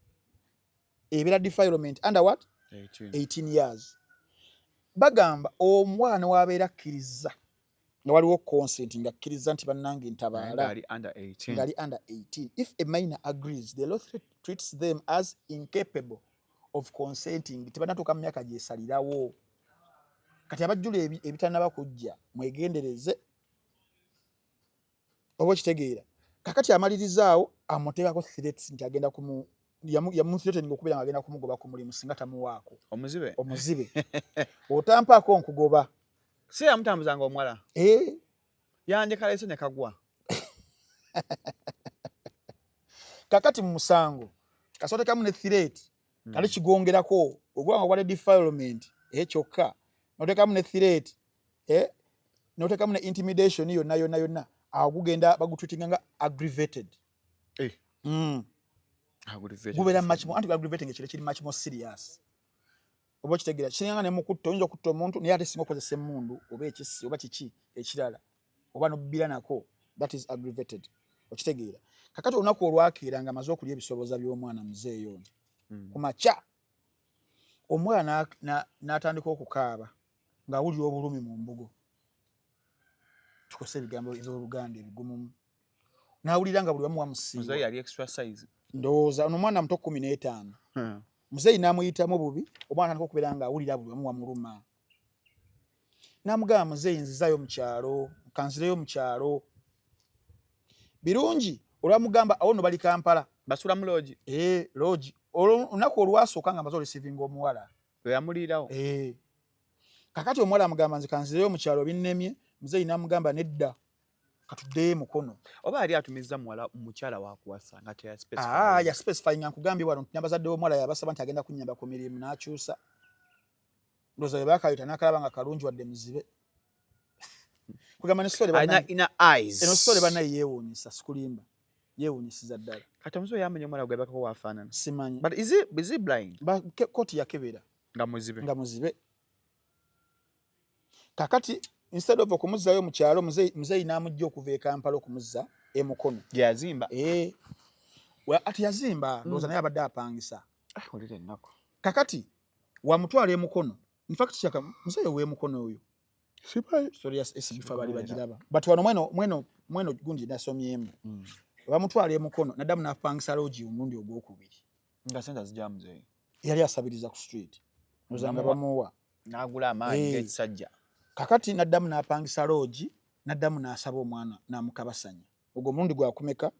Speaker 2: Ebeera defilement under what?
Speaker 1: 18.
Speaker 2: 18 years. Bagamba omuwala ne wabeera akkiriza nga waliwo consent, nga akkiriza nti bannange ntabaala,
Speaker 1: ngali under 18.
Speaker 2: Ngali under 18. If a minor agrees, the law treats them as incapable of consenting. Tebanatuuka mu myaka gyesalirawo. Kati abajjula ebitannaba kujja mwegendereze, oba okitegeera. Kakati amaliriza amuteekako threats nti agenda kumu yamuthreatening okubeera nga agenda kumugoba ku mulimu singa tamuwaako.
Speaker 1: Omuzibe.
Speaker 2: Omuzibe, otampaako nkugoba.
Speaker 1: Si yamutambuzanga omuwala?
Speaker 2: Eh.
Speaker 1: Yandikalese ne kagwa.
Speaker 2: Kakati mu musango kasotekamu ne threat kali kigongerako ogwa nga wale defilement kyokka notekamu ne threat, notekamu ne intimidation yonna yonna yonna, awo gugenda bagutreatinga nga aggravated.
Speaker 1: Aggravated.
Speaker 2: Gubeera much more, anti aggravating ekiro kiri much more serious, oba okitegeera. Kiringanga ne mukutta, oyinza okutta omuntu naye ate singa okozesa emmundu oba ekisi oba kiki ekirala oba nobbira nako, that is aggravated, okitegeera. Kakati olunaku olwakeera nga amaze okulya ebisoboza by'omwana muzeeyo ono, ku makya omwana n'atandika okukaaba ng'awulira obulumi mu mbugo, tukose ebigambo eby'Oluganda ebigumumu, n'awulira nga buli wamu wamusiiwa.
Speaker 1: Muzeeyi yali extra size.
Speaker 2: Ndowooza ono omwana muto 15. Muzeeyi n'amuyitamu bubi, omwana atandika okubeera ng'awulira buli wamu wamuluma. N'amugamba, muzeeyi nzizaayo mu kyalo, kanzireyo mu kyalo. Birungi olwamugamba awo nno bali Kampala.
Speaker 1: Basula mu lodge.
Speaker 2: Lodge. Olunaku olwasooka nga amaze oreceivinga omuwala.
Speaker 1: Lwe yamuliirawo.
Speaker 2: Kakati omuwala amugamba nze kanzireyo mu kyalo binnemye, muzeeyi n'amugamba nedda katuddeyo Mukono.
Speaker 1: Oba yali atumizza muwala mukyala wa kuwasa nga teyaspecify.
Speaker 2: Ya specify nga nkugambye wano nti n'abazadde b'omuwala yabasaba nti agenda kunnyamba ku mirimu n'akyusa. Ndowooza bwe baakayita n'akalaba nga kalungi wadde muzibe. Kugamba ne story
Speaker 1: Alina
Speaker 2: bannaye.
Speaker 1: inner eyes.
Speaker 2: Eno story bannaye yeewuunyisa, sikulimba. Yeewuunyisiza ddala.
Speaker 1: Kati omuzibe yamenya omuwala gwe bakako waafaanana.
Speaker 2: Simanyi.
Speaker 1: But is he blind?
Speaker 2: Kooti yakebera.
Speaker 1: Nga muzibe.
Speaker 2: Nga muzibe. Kakati instead of okumuzzaayo mu kyalo, muzeeyi n'amugja okuva e Kampala okumuzza e Mukono.
Speaker 1: Gye yazimba.
Speaker 2: Ati yazimba, ndowooza naye abadde apangisa.
Speaker 1: Ah, wulira ennaku.
Speaker 2: Kakati wamutwala e Mukono. In fact kyaka muzeeyi ow'e Mukono oyo.
Speaker 1: Simanyi.
Speaker 2: Story ya SB bali bagiraba. But wano mweno gundi nasomyemu. Bamutwala e Mukono naddamu n'apangisa lodge omulundi ogwokubiri.
Speaker 1: Nga sente azigya muzeeyi.
Speaker 2: Yali asabiriza ku street. Ndowooza nga bamuwa.
Speaker 1: N'agula amaanyi g'ekisajja.
Speaker 2: Kakati naddamu n'apangisa lodge, naddamu n'asaba omwana n'amukabasanya. Ogwo omulundi gwakumeka?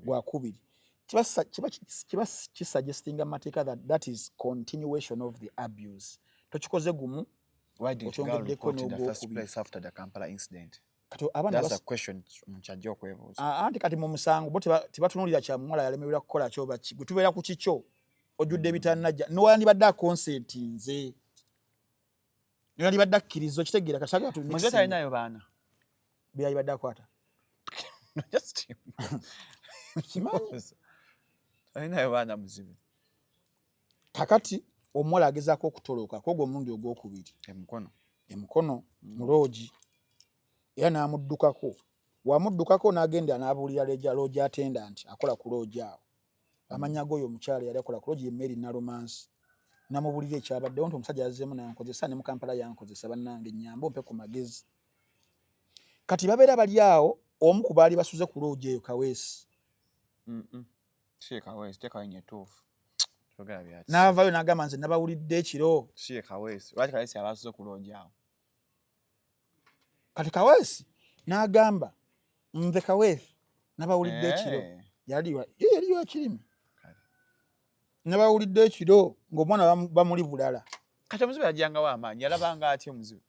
Speaker 2: Gwakubiri. Kiba kisuggestinga mu mateeka that that is continuation of the abuse. Tokikoze gumu,
Speaker 1: Why didn't girl
Speaker 2: okyongeddeko
Speaker 1: report in the first
Speaker 2: n'ogwokubiri.
Speaker 1: place after the Kampala incident?
Speaker 2: Kati abaana
Speaker 1: That's a question omuntu ajja okwebuuza.
Speaker 2: Anti kati mu musango bo tebatunuulira kya muwala yalemererwa kukola kyo oba ki. Gwe tubeera ku kikyo ojjudde ebitannajja newandibadde aconsentinze, newandibadde akkiriza, okitegeera. Kati sagala tu
Speaker 1: Muzeeyi
Speaker 2: mixing.
Speaker 1: talinayo baana.
Speaker 2: Byalibadde akwata.
Speaker 1: Just
Speaker 2: Kimanyi.
Speaker 1: Talinayo baana muzibe.
Speaker 2: Kakati omuwala agezaako okutoloka kwogwo omulundi ogwokubiri.
Speaker 1: Emukono.
Speaker 2: Emukono mu lodge, era n'amuddukako. Wamuddukako n'agenda n'abuulira lodge attendant akola ku lodge awo. Amannya g'oyo omukyala yali akola ku lodge ye Mary Nalumansi. N'amubuulira ekyabaddewo nti omusajja yazzeemu n'ankozesa ne mu Kampala yankozesa, bannange nnyambe ompe ku magezi. Kati babeera bali awo, omu ku baali basuze ku lodge eyo Kaweesi.
Speaker 1: Si ye Kaweesi, teekayo nnyo ettuufu. Twogera bya kisa.
Speaker 2: N'avaayo n'agamba nze nabawulidde ekiro.
Speaker 1: Si ye Kaweesi. Lwaki Kaweesi aba asuze ku lodge awo?
Speaker 2: Kati Kaweesi n'agamba nze Kaweesi nabawulidde ekiro. Yali wa kirimi.
Speaker 1: Kale.
Speaker 2: Nabawulidde ekiro ng'omwana bamuli bulala.
Speaker 1: Kati omuzibe yajjangawo amaanyi, yalabanga atya omuzibe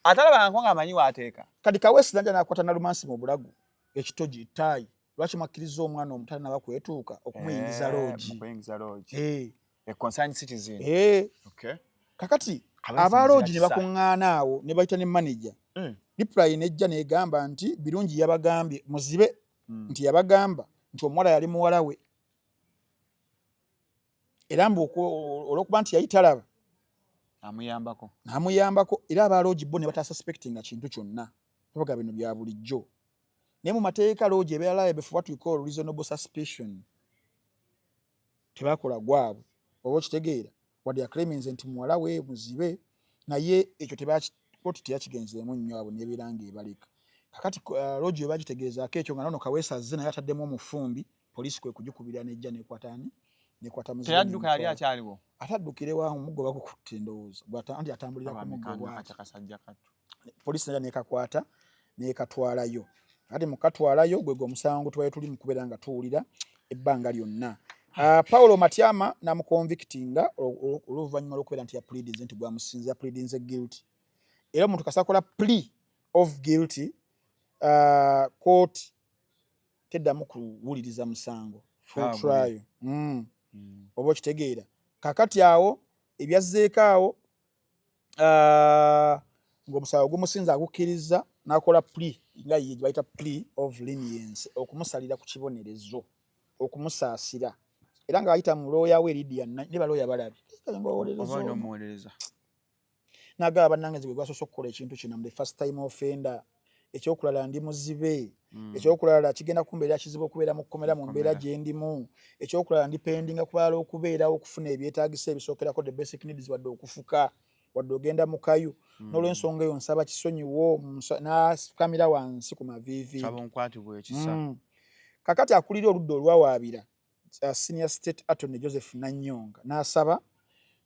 Speaker 1: atalabangako ng'amanyi waateeka?
Speaker 2: Kati Kaweesi najja n'akwata Nalumansi mu bulago, ekitogi, ettaayi. Lwaki mwakkiriza omwana omuto tanaba kwetuuka okumuyingiza loogi?
Speaker 1: Mukuyingiza loogi.
Speaker 2: Eh.
Speaker 1: A concerned citizen.
Speaker 2: Eh.
Speaker 1: Okay.
Speaker 2: Kakati
Speaker 1: Kaweesi
Speaker 2: aba loogi ne
Speaker 1: muzira kisa.
Speaker 2: bakuŋŋaana awo ne bayita ne manager. Reply nejja negamba nti Birungi yabagambye muzibe nti yabagamba nti omuwala yali muwala we, era mbu olw'okuba nti yali talaba
Speaker 1: amuyambako.
Speaker 2: N'amuyambako. Era aba loogi bo ne batasuspectinga kintu kyonna, babaga bino bya bulijjo. Naye mu mateeka loogi ebeera liable for what we call reasonable suspicion. Tebakola gwabwe, oba okitegeera? Wadde yaclaiminze nti muwala we muzibe, naye ekyo kooti teyakigenzeemu nnyo abo, nebeera ng'ebaleka. Kakati loogi we bagitegeezaako ekyo nga nono Kaweesa azze naye ataddemu omufumbi, poliisi kwe kugikubira nejja nekwata ani, nekwata muzibe.
Speaker 1: Teyadduka, yali
Speaker 2: Nemutwala.
Speaker 1: Akyaliwo?
Speaker 2: Ate addukire wa? Omuggo bagukutte, ndowooza anti atambulira ku muggo bw'ati.
Speaker 1: Kati kasajja kattu.
Speaker 2: Poliisi naja nekakwata nekatwalayo. Ate mukatwalayo gwe gwe omusango tubaye tuli mu kubeera nga tuwulira ebbanga lyonna. Paulo Matyama namuconvictinga oluvannyuma lw'okubeera nti yapleadinze nti gwamusinze, yapleadinze guilty. Era omuntu kasakola plea of guilty, court teddamu kuwuliriza musango, full
Speaker 1: Ah,
Speaker 2: trial. Oba okitegeera? Kakati awo ebyazzeeko awo, ng'omusango gumusinze agukkiriza n'akola plea nga ye gye bayita plea of leniency, okumusalira ku kibonerezo, okumusaasira, era ng'ayita mu looya we Lydia ne balooya balabye
Speaker 1: Oba olina omuwolereza.
Speaker 2: N'agamba, "Bannange, nze gwe gwasoose okukola ekintu kino, the first time offender. Ekyokulala, ndi muzibe. Ekyokulala, kigenda kumbeera kizibu okubeera mu kkomera mu mbeera
Speaker 1: Kkomera.
Speaker 2: gye ndimu. Ekyokulala, ndependinga ku balala okubeerawo okufuna ebyetaagisa ebisookerako, the basic needs, wadde okufuka, wadde ogenda mu kayu. N'olwensonga eyo nsaba kisonyiwo." N'afukamira wansi ku maviivi.
Speaker 1: Saba onkwatibwa ekisa.
Speaker 2: Kakati akulira oludda olwawaabira, Senior State Attorney Joseph Nanyonga, n'asaba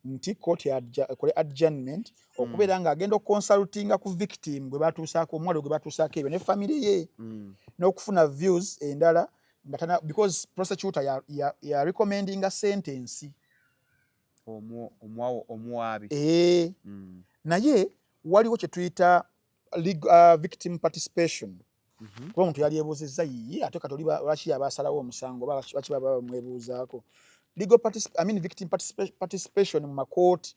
Speaker 2: nti kooti ekole adjournment okubeera ng'agenda okuconsultinga ku victim gwe batuusaako, omuwala gwe batuusaako ebyo ne famire ye, n'okufuna views endala nga tana, because prosecutor ya recommendinga sentence.
Speaker 1: Omuwaabi.
Speaker 2: Ee. Naye waliwo kye tuyita victim participation. Kuba omuntu yali yeebuuzizza, yiyi, ate kati oli lwaki yaba asalawo omusango oba lwaki baba bamwebuuzaako? Legal I mean victim participation mu makooti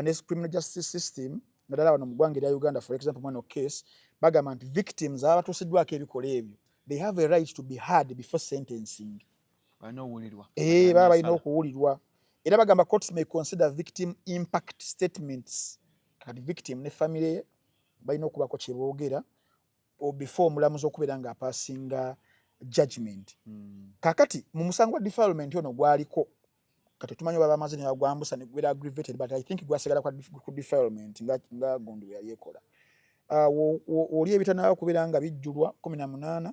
Speaker 2: ne criminal justice system, naddala wano mu ggwanga erya Uganda, for example mweno case, bagamba nti victims ababa batuusiddwako ebikola ebyo, they have a right to be heard before sentencing.
Speaker 1: Balina owulirwa.
Speaker 2: Eh, baba balina okuwulirwa. Era bagamba courts may consider victim impact statements. Kati victim ne family ye balina okubako kye boogera before omulamuzi okubeera ng'apassinga judgment. Kakati mu musango gwa defilement ono gwaliko, kati tumanyi oba bamaze ne bagwambusa ne gubeera aggravated, but I think gwasigala ku defilement nga gundi bwe yali ekola. Oli ebitanaba kubeera nga bijjulwa 18,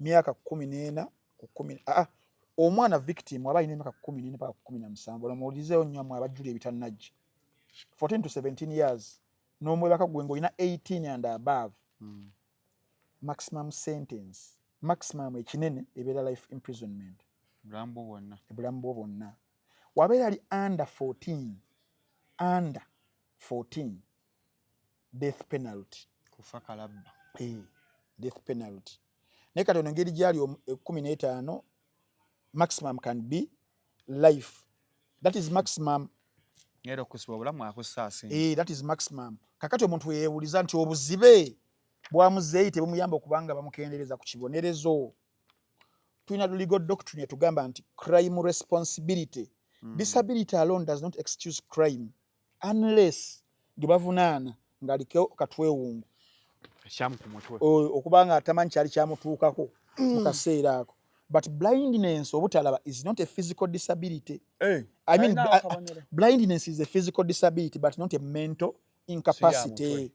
Speaker 2: myaka 14 ku kumi, ah, omwana victim aba alina emyaka 14 paka 17. Olwo muwulirizeewo nnyo mmwe abajjula ebitannajja, 14 to 17 years, n'omwebaka gwe ng'olina 18 and above, maximum sentence, maximum ekinene ebeera life imprisonment.
Speaker 1: Bulamu bwo bwonna.
Speaker 2: Obulamu bwo bwonna. Wabeera ali under 14, under 14, death penalty.
Speaker 1: Kufa kalabba.
Speaker 2: Eh, death penalty. Naye kati ono engeri gyali 15, maximum can be life, that is maximum.
Speaker 1: Era okusiba obulamu akusaasi.
Speaker 2: Eh, that is maximum. Kakati omuntu weyeewuliza nti obuzibe bwa muzeeyi tebumuyamba okubanga bamukendereza ku kibonerezo. Tulina legal doctrine etugamba nti crime responsibility. Disability alone does not excuse crime unless gwe bavunaana ng'aliko katwewungu
Speaker 1: Ekyamu ku mutwe.
Speaker 2: Okuba nga atamanyi kyali kyamutuukako mu kaseera ako. But blindness, obutalaba, is not a physical disability. I mean,
Speaker 1: Alina akabonero.
Speaker 2: Blindness is a physical disability but not a mental incapacity.
Speaker 1: Mutwe.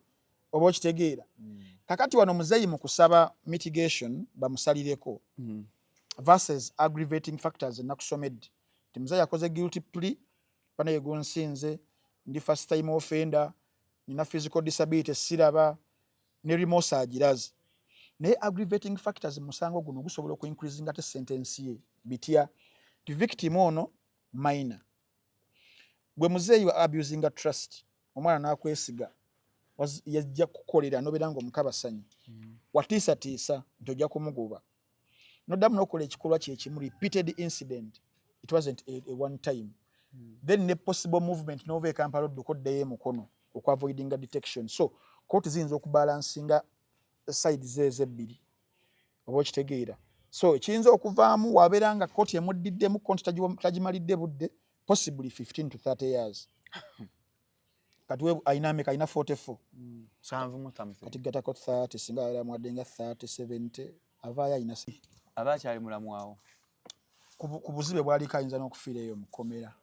Speaker 2: Oba okitegeera? Kakati wano muzeeyi mu kusaba mitigation bamusalireko versus aggravating factors, enakusomedde nti muzeeyi akoze guilty plea, banaye gunsinze, ndi first time offender, nina physical disability, siraba, ne remorse agiraze. Naye aggravating factors mu musango guno gusobola okuincreasinga ate sentence ye bitya? Ti victim ono minor, gwe muzeeyi wa abusinga trust, omwana n'akwesiga, yajja kukolera nobeera nga omukabasanyi, watiisatiisa nti ojja kumugoba, noddamu n'okola ekikolwa kyekimu, repeated incident, it wasn't a one time. Then ne possible movement, n'ova e Kampala odduka oddeyo emukono okuavoidinga detection. So kooti ziyinza okubalansinga sides ezo ebbiri, oba okitegeera? So ekiyinza okuvaamu, wabeera nga kooti emuddiddemu, kooti tagimalidde budde, possibly 15 to 30 years. Kati we alina ameka? Alina 44.
Speaker 1: 70 mu something.
Speaker 2: Kati gatako 30, singa abeera amuwadde nga 30, 70, avaayo alina
Speaker 1: Aba akyali mulamu awo.
Speaker 2: Ku buzibe bwaliko ayinza n'okufiira eyo mu kkomera,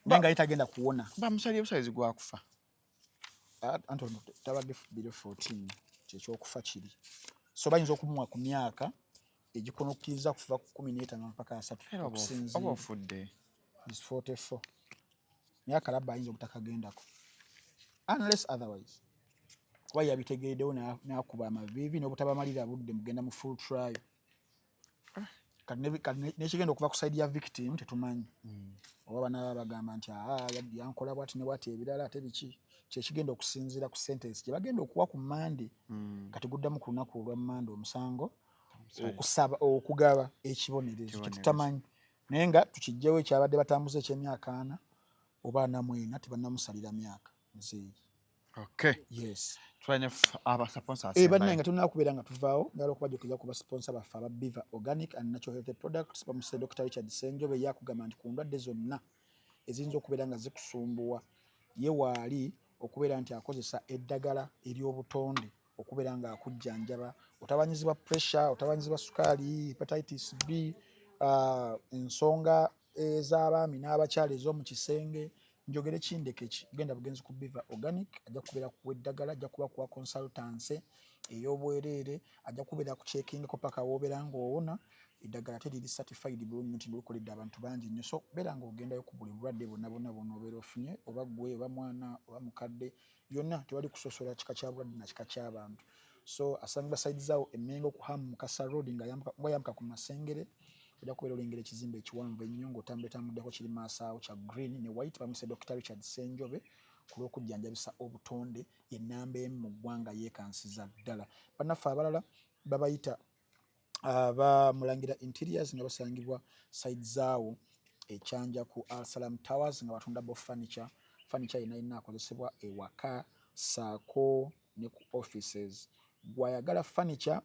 Speaker 2: naye nga ye tagenda kuwona.
Speaker 1: Bamusalye busalizi gwakufa.
Speaker 2: Anti ono tabadde below 14, kyekyokufa kiri. So bayinza okumuwa ku myaka egikonokkiriza kuva ku 15 mpaka 30.
Speaker 1: Era oba
Speaker 2: Okusinziira
Speaker 1: ofudde.
Speaker 2: Is 44, naye akalabba ayinza obutakagendako unless otherwise, kuba yabitegereddewo n'akuba amaviivi n'obutabamalira budde mugenda mu full trial. Kati n'ekigenda okuva ku side ya victim tetumanyi, oba banaaba bagamba nti aa yankola bwati ne bwati, ebirala ate biki, kyekigenda okusinziira ku sentence gye bagenda okuwa ku Mande. Kati guddamu ku lunaku olwa Mande omusango okusaba okugaba ekibonerezo.
Speaker 1: Ekibonerezo.
Speaker 2: Kyetutamanyi, naye nga tukijjewo ekyabadde batambuza ekyemyaka 44, tebannamusalira myaka muzeeyi.
Speaker 1: Okay.
Speaker 2: Yes.
Speaker 1: Tulanye aba sponsors.
Speaker 2: Eh, bannange, nga tulina kubeera nga tuvaawo, njagala okubajjukiza ku basponsor baffe aba Biva Organic and Natural Health Products. Bamuse Dr Richard Senjobe, ye akugamba nti ku ndwadde zonna eziyinza okubeera nga zikusumbuwa, ye waali okubeera nti akozesa eddagala ery'obutonde okubeera nga akujjanjaba. Otabanyizibwa pressure, otabanyizibwa sukaali, hepatitis B, ensonga ez'abaami n'abakyala ez'omu kisenge, njogere kindeke ki, genda bugenzi ku Biva Organic, ajja kubeera kuwa eddagala, ajja kuba kuwa consultancy ey'obwereere, ajja kubeera kucheckingako paka woobeera ng'owona. Eddagala ate liri certified bulungi nti likoledde abantu bangi nnyo. So beera ng'ogendayo ku buli bulwadde bwonna bwonna bwonna obeera ofunye, oba ggwe oba mwana oba mukadde, yonna tewali kusosola kika kya bulwadde na kika ky'abantu. So asangibwa side zaawo Emmengo ku Ham Mukasa Road, ng'ayambuka ku Masengere, ojja kubeera olengera ekizimbe ekiwanvu ennyo ng'otambula tambuddeko, kiri maaso awo, kya green ne white. Bamuyise Dr Richard Senjobe ku lw'okujjanjabisa obutonde, ye nnamba emu mu ggwanga, yeekansiza ddala. Bannaffe abalala babayita aba Mulangira Interiors, nga basangibwa side zaawo ekyanja ku Alsalam Towers, nga batunda bo furniture, furniture yenna yenna akozesebwa ewaka saako ne ku offices. Gwayagala furniture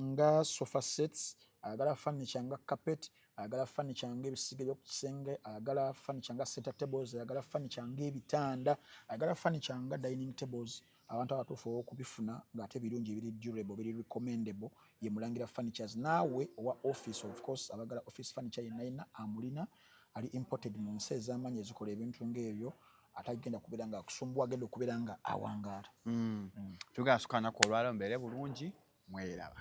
Speaker 2: nga sofa sets, ayagala furniture nga carpet, ayagala furniture ng'ebisiige by'oku kisenge, ayagala furniture nga center tables, ayagala furniture ng'ebitanda, ayagala furniture nga dining tables, abantu abatuufu ow'okubifuna ng'ate birungi, biri durable, biri recommendable, ye Mulangira Furnitures. Naawe owa office, of course, abagala office furniture yenna yenna amulina, ali imported mu nsi ez'amaanyi ezikola ebintu ng'ebyo, atagenda kubeera nga akusumbuwa, agenda okubeera nga awangaala.
Speaker 1: Tugenda suka naku olwaleero, mbeere bulungi, mweraba.